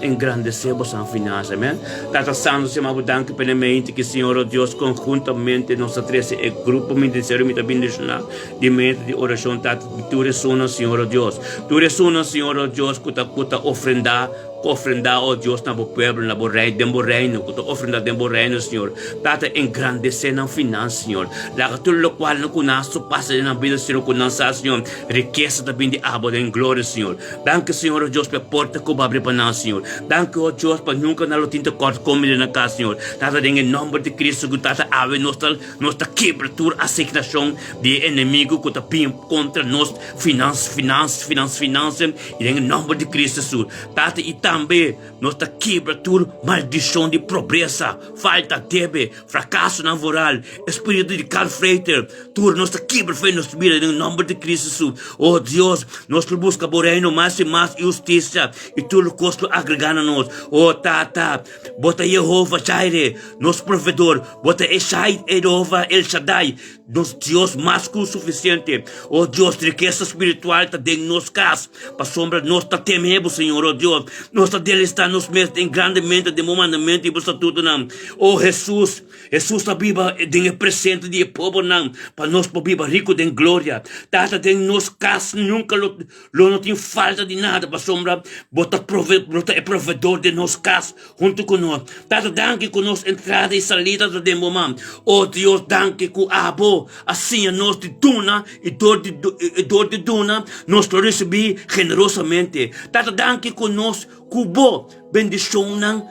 engrandesé boso finansa. Amen. Tata Santo, Señor, bo danki pa e mente ki Señor, oh Dios, konhuntamente nos ta trese e grupo ministerio mi ta bendishoná di mente di orashon, Tata, tur esunnan, Señor, oh Dios, tur esunnan, Señor, oh Dios, ku ta ku ta ofrendá Ku ofrendá, o Dios, na bo pueblo, na bo rei, den bo reino, ku ta ofrendá den bo reino, Señor. Tata, engrandesé nan finans, Señor. Laga tur lokualnan ku nan a supasa den nan bida, Señor, ku nan sa, Señor, rikesa ta bin di abo den gloria, Señor. Danki, Señor, o Dios, pa e porta ku bo abri pa nan, Señor. Danki, o Dios, pa nunka nan lo tin ta kòrt komida den nan kas, Señor. Tata, den e nòmber di Cristo, ku Tata, awe nos ta, nos ta kebra tur asignashon di e enemigu ku ta bin kontra nos finans, finans, finans, finansa. I den e nòmber di Cristo Hesus, Tata, i tambe nos ta kibra tur maldishon di pobresa, falta, debe, frakasonan voral, e spiritu di kalfreiter, tur nos ta kibra for di nos bida den e nòmber di Cristo Hesus. O Dios, nos lo buska Bo Reino mas i mas i hustisia, i tur kos lo agregá na nos. O Tata, Bo ta Yehova Jireh, nos Provedor, Bo ta Eshai, Jehová El Shaddai, Nos Dios mas ku sufisiente. O Dios, rikesa spiritual ta den nos kas, pasobra nos ta teme bo, Señor, o Dios. Nos ta delistá nos mes den grandemente den bo mandamentu i bo statutonan. O Hesus, Hesus ta biba den e presente di e pobernan, pa nos por biba riku den gloria. Tata, den nos kas nunka lo Lo no tin falta di nada pasobra bo ta prove, bo ta e provedor den nos kas huntu ku nos. Tata danki ku nos entrada i salida ta den bo man. O Dios danki ku abo a siña nos di duna i dor di i dor di duna nos lo risibí generosamente. Tata danki ku nos ku bo bendishonnan.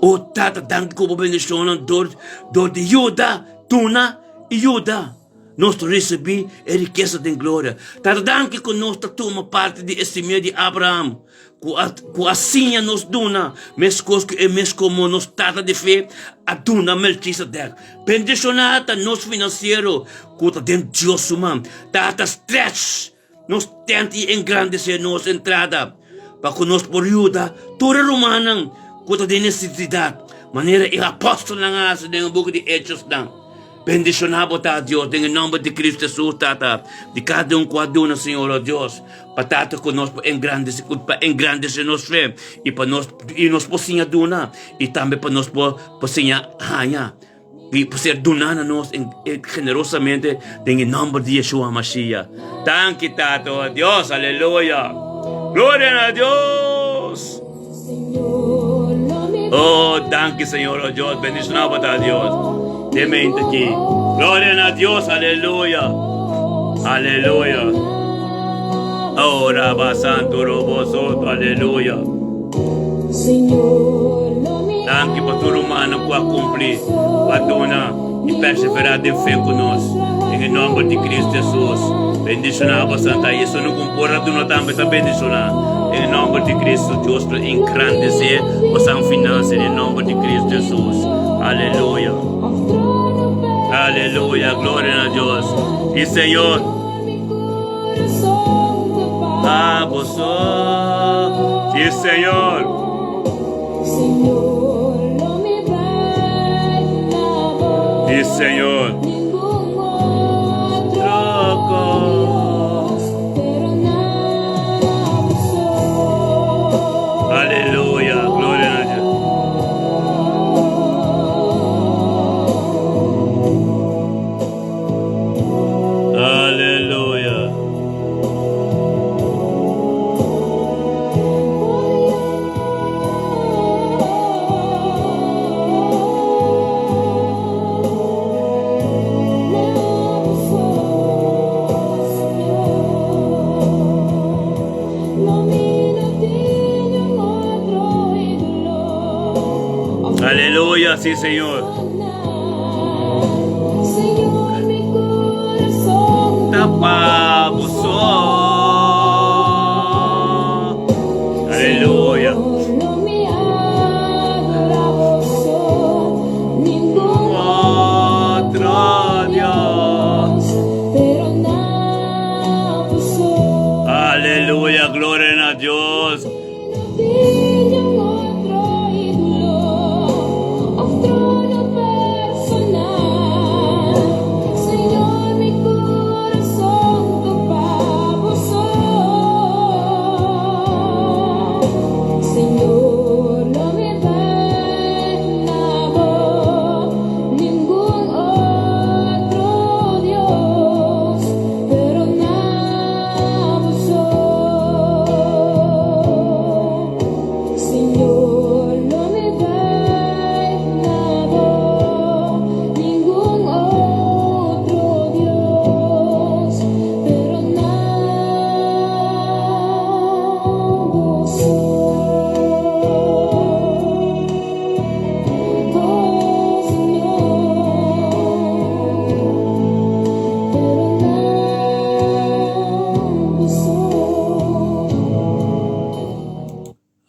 O Tata danki ku bo bendishonnan dor dor di yuda duna i yuda. Nos ta risibí e rikesa den gloria. Tata danki ku nos ta tuma parti di e simia di Abraham, ku a ku a siña nos duna, meskos ku e mes komo nos tata di fe a duna Melchisedek. Bendishoná ta nos finansiero ku ta den Dios su man. Tata stretch nos tent i engrandesé nos entrada pa ku nos por yuda tur e rumannan. ku ta den nesesidat, manera e apòstelnan a hasi den e buki di Hechosnan. Bendishoná bo ta, Dios, den e nòmber di Kristu Hesus, Tata, di kada un ku a duna, Señor, o Dios, pa Tata ku nos por engrandesé, pa engrandesé nos fe i pa nos i nos por siña duna i tambe pa nos por por siña haña i por ser duná na nos en generosamente den e nòmber di Yeshua Mashiach. Danki, Tata, o Dios, aleluya. Gloria na Dios. Oh, danki Señor, oh Dios, bendiciona bo ta Dios. Te mente aquí. Gloria na Dios, aleluya. Aleluya. Oh, Rabba Santo, Robo Soto, aleluya. Danki pa tur humano ku a kumpli, ku a duna i perseverá den fe ku nos. Den e nòmber di Kristu Hesus, bendishoná bo Santa. I esun ku por a duna tambe ta bendishoná. Den e nòmber di Kristu, Dios lo engrandesé bosan finansa den e nòmber di Kristu Hesus. Aleluya. Aleluya. Gloria na Dios. I Señor. A boso. I Señor. I Señor. Aleluya, gloria na Dios. Aleluya. Aleluya, sí, Señor. Tapa boso. Aleluya. Otro Dios. Aleluya, gloria a Dios.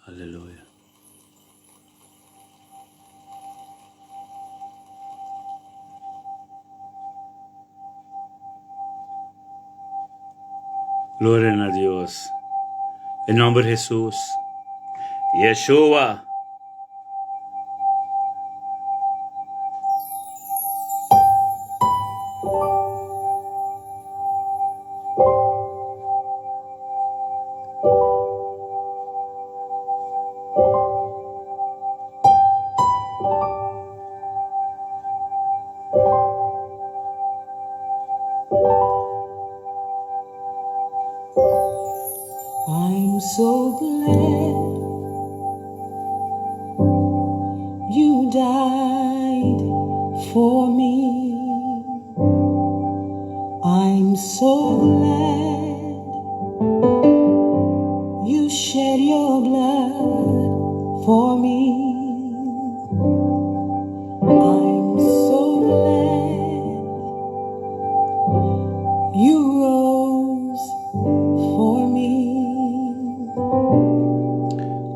Aleluya. Gloria na Dios. En nombre de Jesús. Yeshua. I'm so glad you died for me. I'm so glad you shed your blood for me. I'm so glad you rose for me.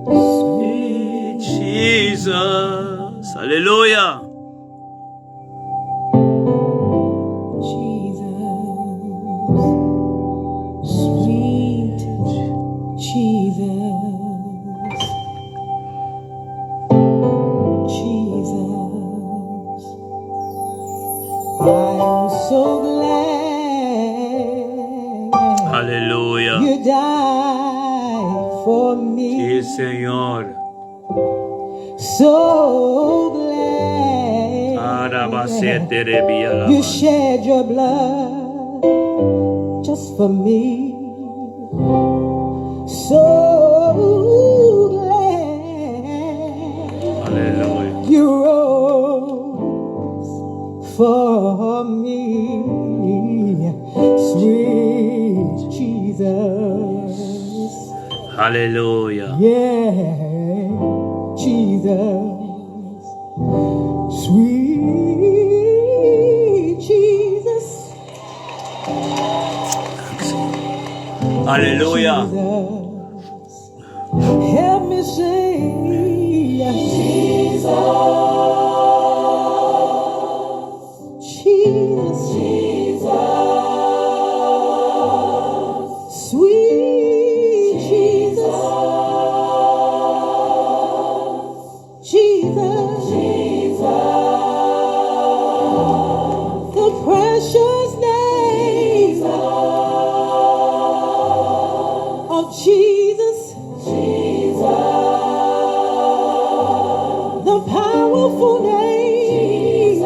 Sweet Jesus. Aleluya. Jesus, sweet Jesus. died for me. Sí, Señor. So glad Arabasete you shed your blood just for me. So glad Aleluya. you rose for me, sweet Jesus. Aleluya. Yeah, Jesus, sweet Jesus, Aleluya. Jesus. Help me say, Jesus, Jesus, Jesus, sweet Jesus, Jesus, the precious name of Jesus, the powerful name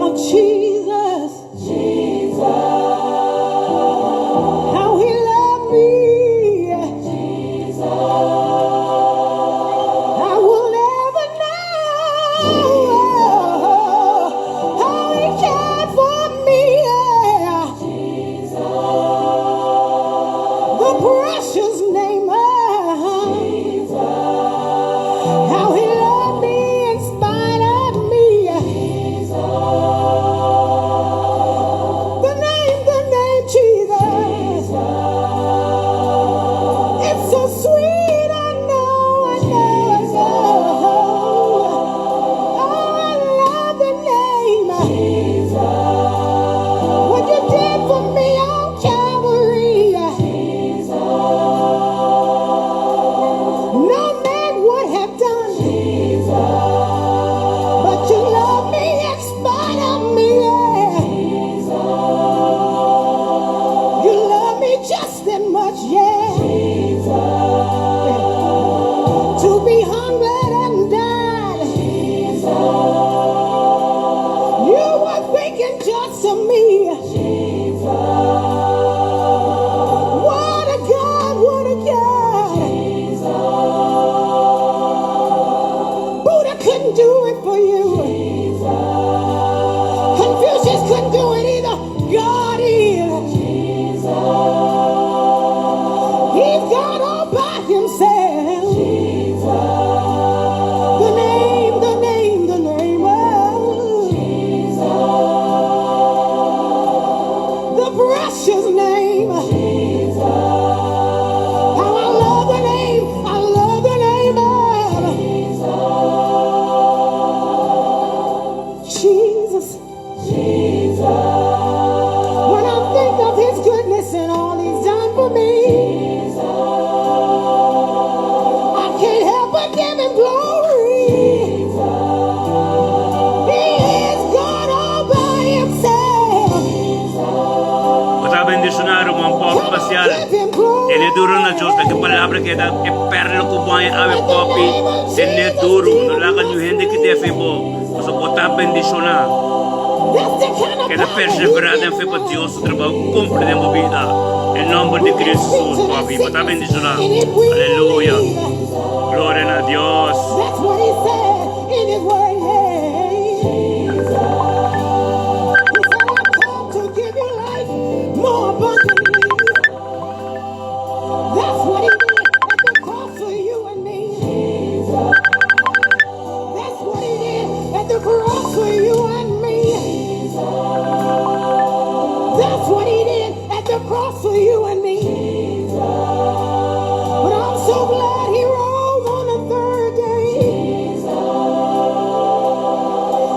of Jesus, how he loved me, I will never know how he cared for me. Yeah. The precious name of how he loved me in spite of me. The name Jesus. It's so sweet. I know, I know, I know. Oh, I love the name. What you did for me on Calvary. No man would have done. But you love me in spite of me. Yeah. You love me just that much, yeah. To be hungry and died. You were thinking just of me. What a God, what a God. Buddha couldn't do it for you. Confucius couldn't do it either. God is. He's God all by himself. The name, the name, the name of the precious name. How I love the name. I love the name of Jesus. When I think of his goodness and all he's done for me, I can't help but give him glory. He is God all by himself. Bo ta bendishoná, ruman Poppy Come on, Pacial. give him glory. Tene duru na Dios, e palabra ku ta e perla ku bo awe Poppy. Tene duru, no laga niun hende kita for di bo. Paso bo ta bendishoná. That's the kind of Keda power perseverá he's den fe given pa us. Dios su trabou kumpli den bo bida. Den nòmber di Kristu Jesus, Poppy, bo ta bendishoná. And it will Aleluya. leave. Gloria na Dios. That's what he said in his word. Yeah. He said, I've come to give you life more abundantly. That's what he did at the cross for you and me. That's what he did at the cross for you and me. That's what he did at the cross for you and me. But I'm so glad he rose on the third day.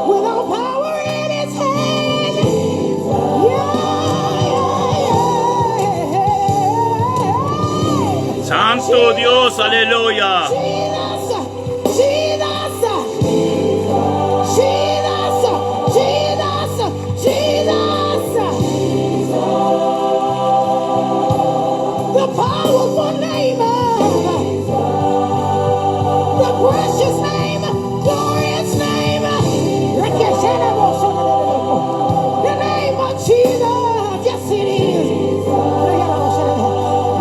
With all power in his hand. Yeah. Santu Dios, aleluya. Jesus, Jesus, Jesus, Jesus, Jesus. powerful name of the precious name, glorious name. The name of Jesus. Yes, it is.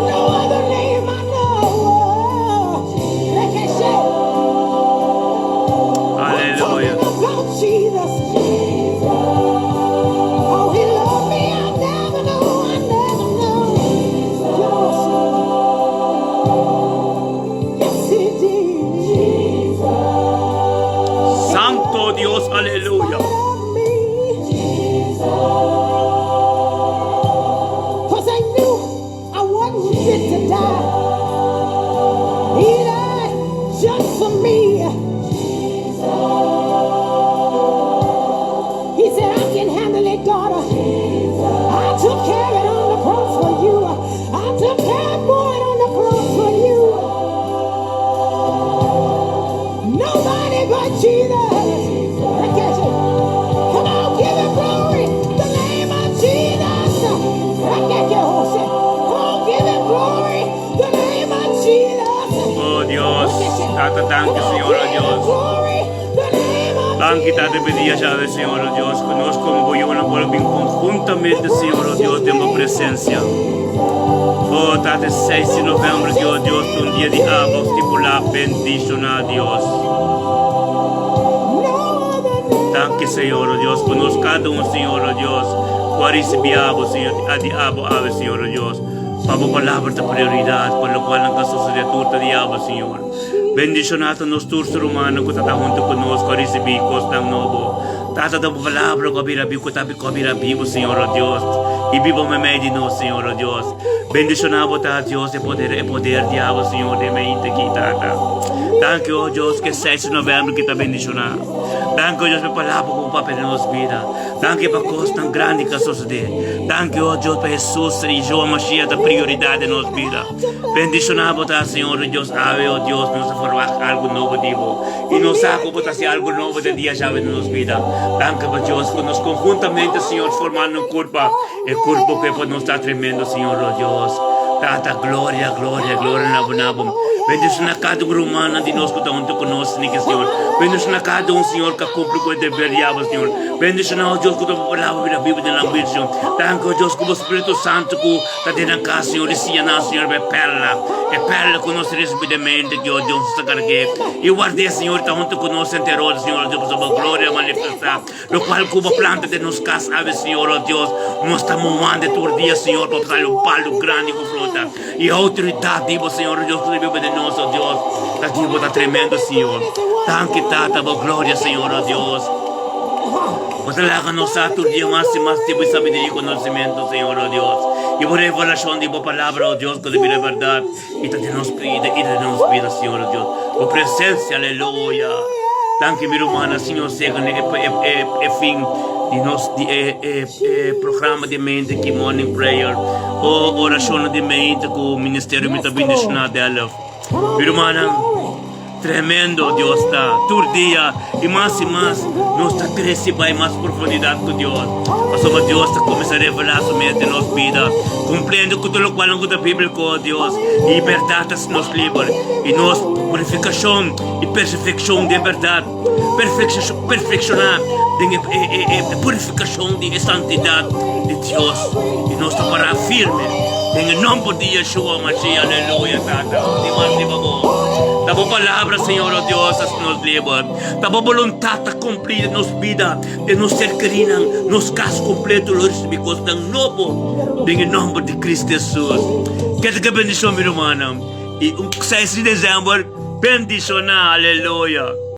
No other name I know. I'm talking Aleluya. about Jesus. Oh, he loved me. I never knew. I never knew. Yes, he did. Santo Dios, aleluya. Cause I knew I wasn't fit to die. He died just for me. He said, I can handle it, daughter. I took care of it on the cross for you. I took care of it on the cross for you. Nobody but Jesus. Come on, give him glory. The name of Jesus. Come on, give him glory. The name of Jesus. Oh Dios, Tata, danki, Come on, Señor, oh give him Dios. glory. The name of Danki, Tata, Jesus. pa e dia awe, Señor, oh Dios, ku nos komo bo yunan por bin konhuntamente, Señor, oh Dios, den bo presensia. Oh, Tata, 6 di novèmber, Dios, Dios, un dia di abo stipulá, bendishoná, Dios. No other name. Danki, Señor, oh Dios, ku nos kada un, Señor, oh Dios, ku a risibí abo, Señor, a di abo, awe, Señor, oh Dios. Pa bo palabra ta prioridat, pa lokual nan ta sosodé tur ta di abo, Señor. Bendishoná nos tur rumannan ku ta huntu ku nos, ku a risibí kosnan nobo. Tata, ta bo palabra ku a bira bibu, ku ta ku a bira bibu, Señor, oh Dios. I biba meimei di nos, Señor, oh Dios. Bendishoná bo ta Dios, e poder di abo, Señor, den mente aki, Tata. Danki, oh Dios, ku 6 di novèmber ku ta bendishoná. Danki, oh Dios, pa palabra ku papia den nos bida. Danki pa kosnan grandi ku a sosodé. Danki, oh Dios, pa Hesus i Yeshua Mashiach ta prioridat den nos bida. Bendishoná bo ta, Señor, oh Dios, awe, oh Dios, nos a verwacht algu nobo di bo. I nos sa ku bo ta hasi algu nobo den dia awe den nos bida. Danki pa Dios, ku nos konhuntamente, Señor, formando un kurpa, e kurpa ku pa nos ta tremendo, Señor, oh Dios. Tata, gloria, gloria, gloria na bo na bo. Bendishoná kada un ruman di nos ku ta huntu ku nos, Señor. Bendishoná kada un, Señor, ku a kumpli ku e deber di abo, Señor. Bendishoná, oh Dios, ku ta palabra bira bibu den nan bida, Señor. Danki, oh Dios, ku bo Spiritu Santu ku ta den nan kas, Señor, i siña nan, Señor, e perla, e perla ku nos risibí den mente, ku oh Dios ta karg'é. I ward'é, Señor, ta huntu ku nos entero, Señor, oh Dios, pasobra bo gloria manifestá. Lokual ku bo planta den nos kas awe, Señor, oh Dios, nos ta muhando tur dia, Señor, pa sali un palu grandi ku fruta. I outoridat di bo, Señor, oh Dios, ku ta biba den nos, oh Dios, ta di bo ta tremendo, Señor. Danki, Tata, bo gloria, Señor, oh Dios. Bo ta laga nos sa tur dia mas i mas di bo sabiduria i konosementu, Señor, oh Dios. I bo revelashon di bo palabra, oh Dios, ku ta bira bèrdat i ta den nos bida i ta den nos bida, Señor, oh Dios. Bo presensia, aleluya. Danki, mi rumannan, Señor, segen e, e, e, e fin di nos di e, e, e programa di mente ki morning prayer. O orashon di mente ku ministerio mi ta bendishoná Delft. Mi rumannan, tremendo Dios ta. Tur dia i mas i mas nos ta krese bai mas profundidat ku Dios. Pasobra Dios ta kuminsá revelá su mes den nos bida, kumpliendo ku tur lokual ku ta bíbliko, Dios. I bèrdat ta hasi nos liber. I nos purifikashon i perfekshon den bèrdat, perfekshoná den e, e, e, e purifikashon di e santidat di Dios. I nos ta pará firme den e nòmber di Yeshua Mashiach. Aleluya, Tata. Di mas riba bo. Ta bo palabra, Señor, oh Dios, hasi nos liber. Ta bo boluntat ta kumplí den nos bida, den nos ser kerinan, nos kas kompleto lo risibí kosnan nobo den e nòmber di Cristo Hesus. Keda ke bendishon, mi rumannan. I un 6 di desèmber bendishoná. Aleluya.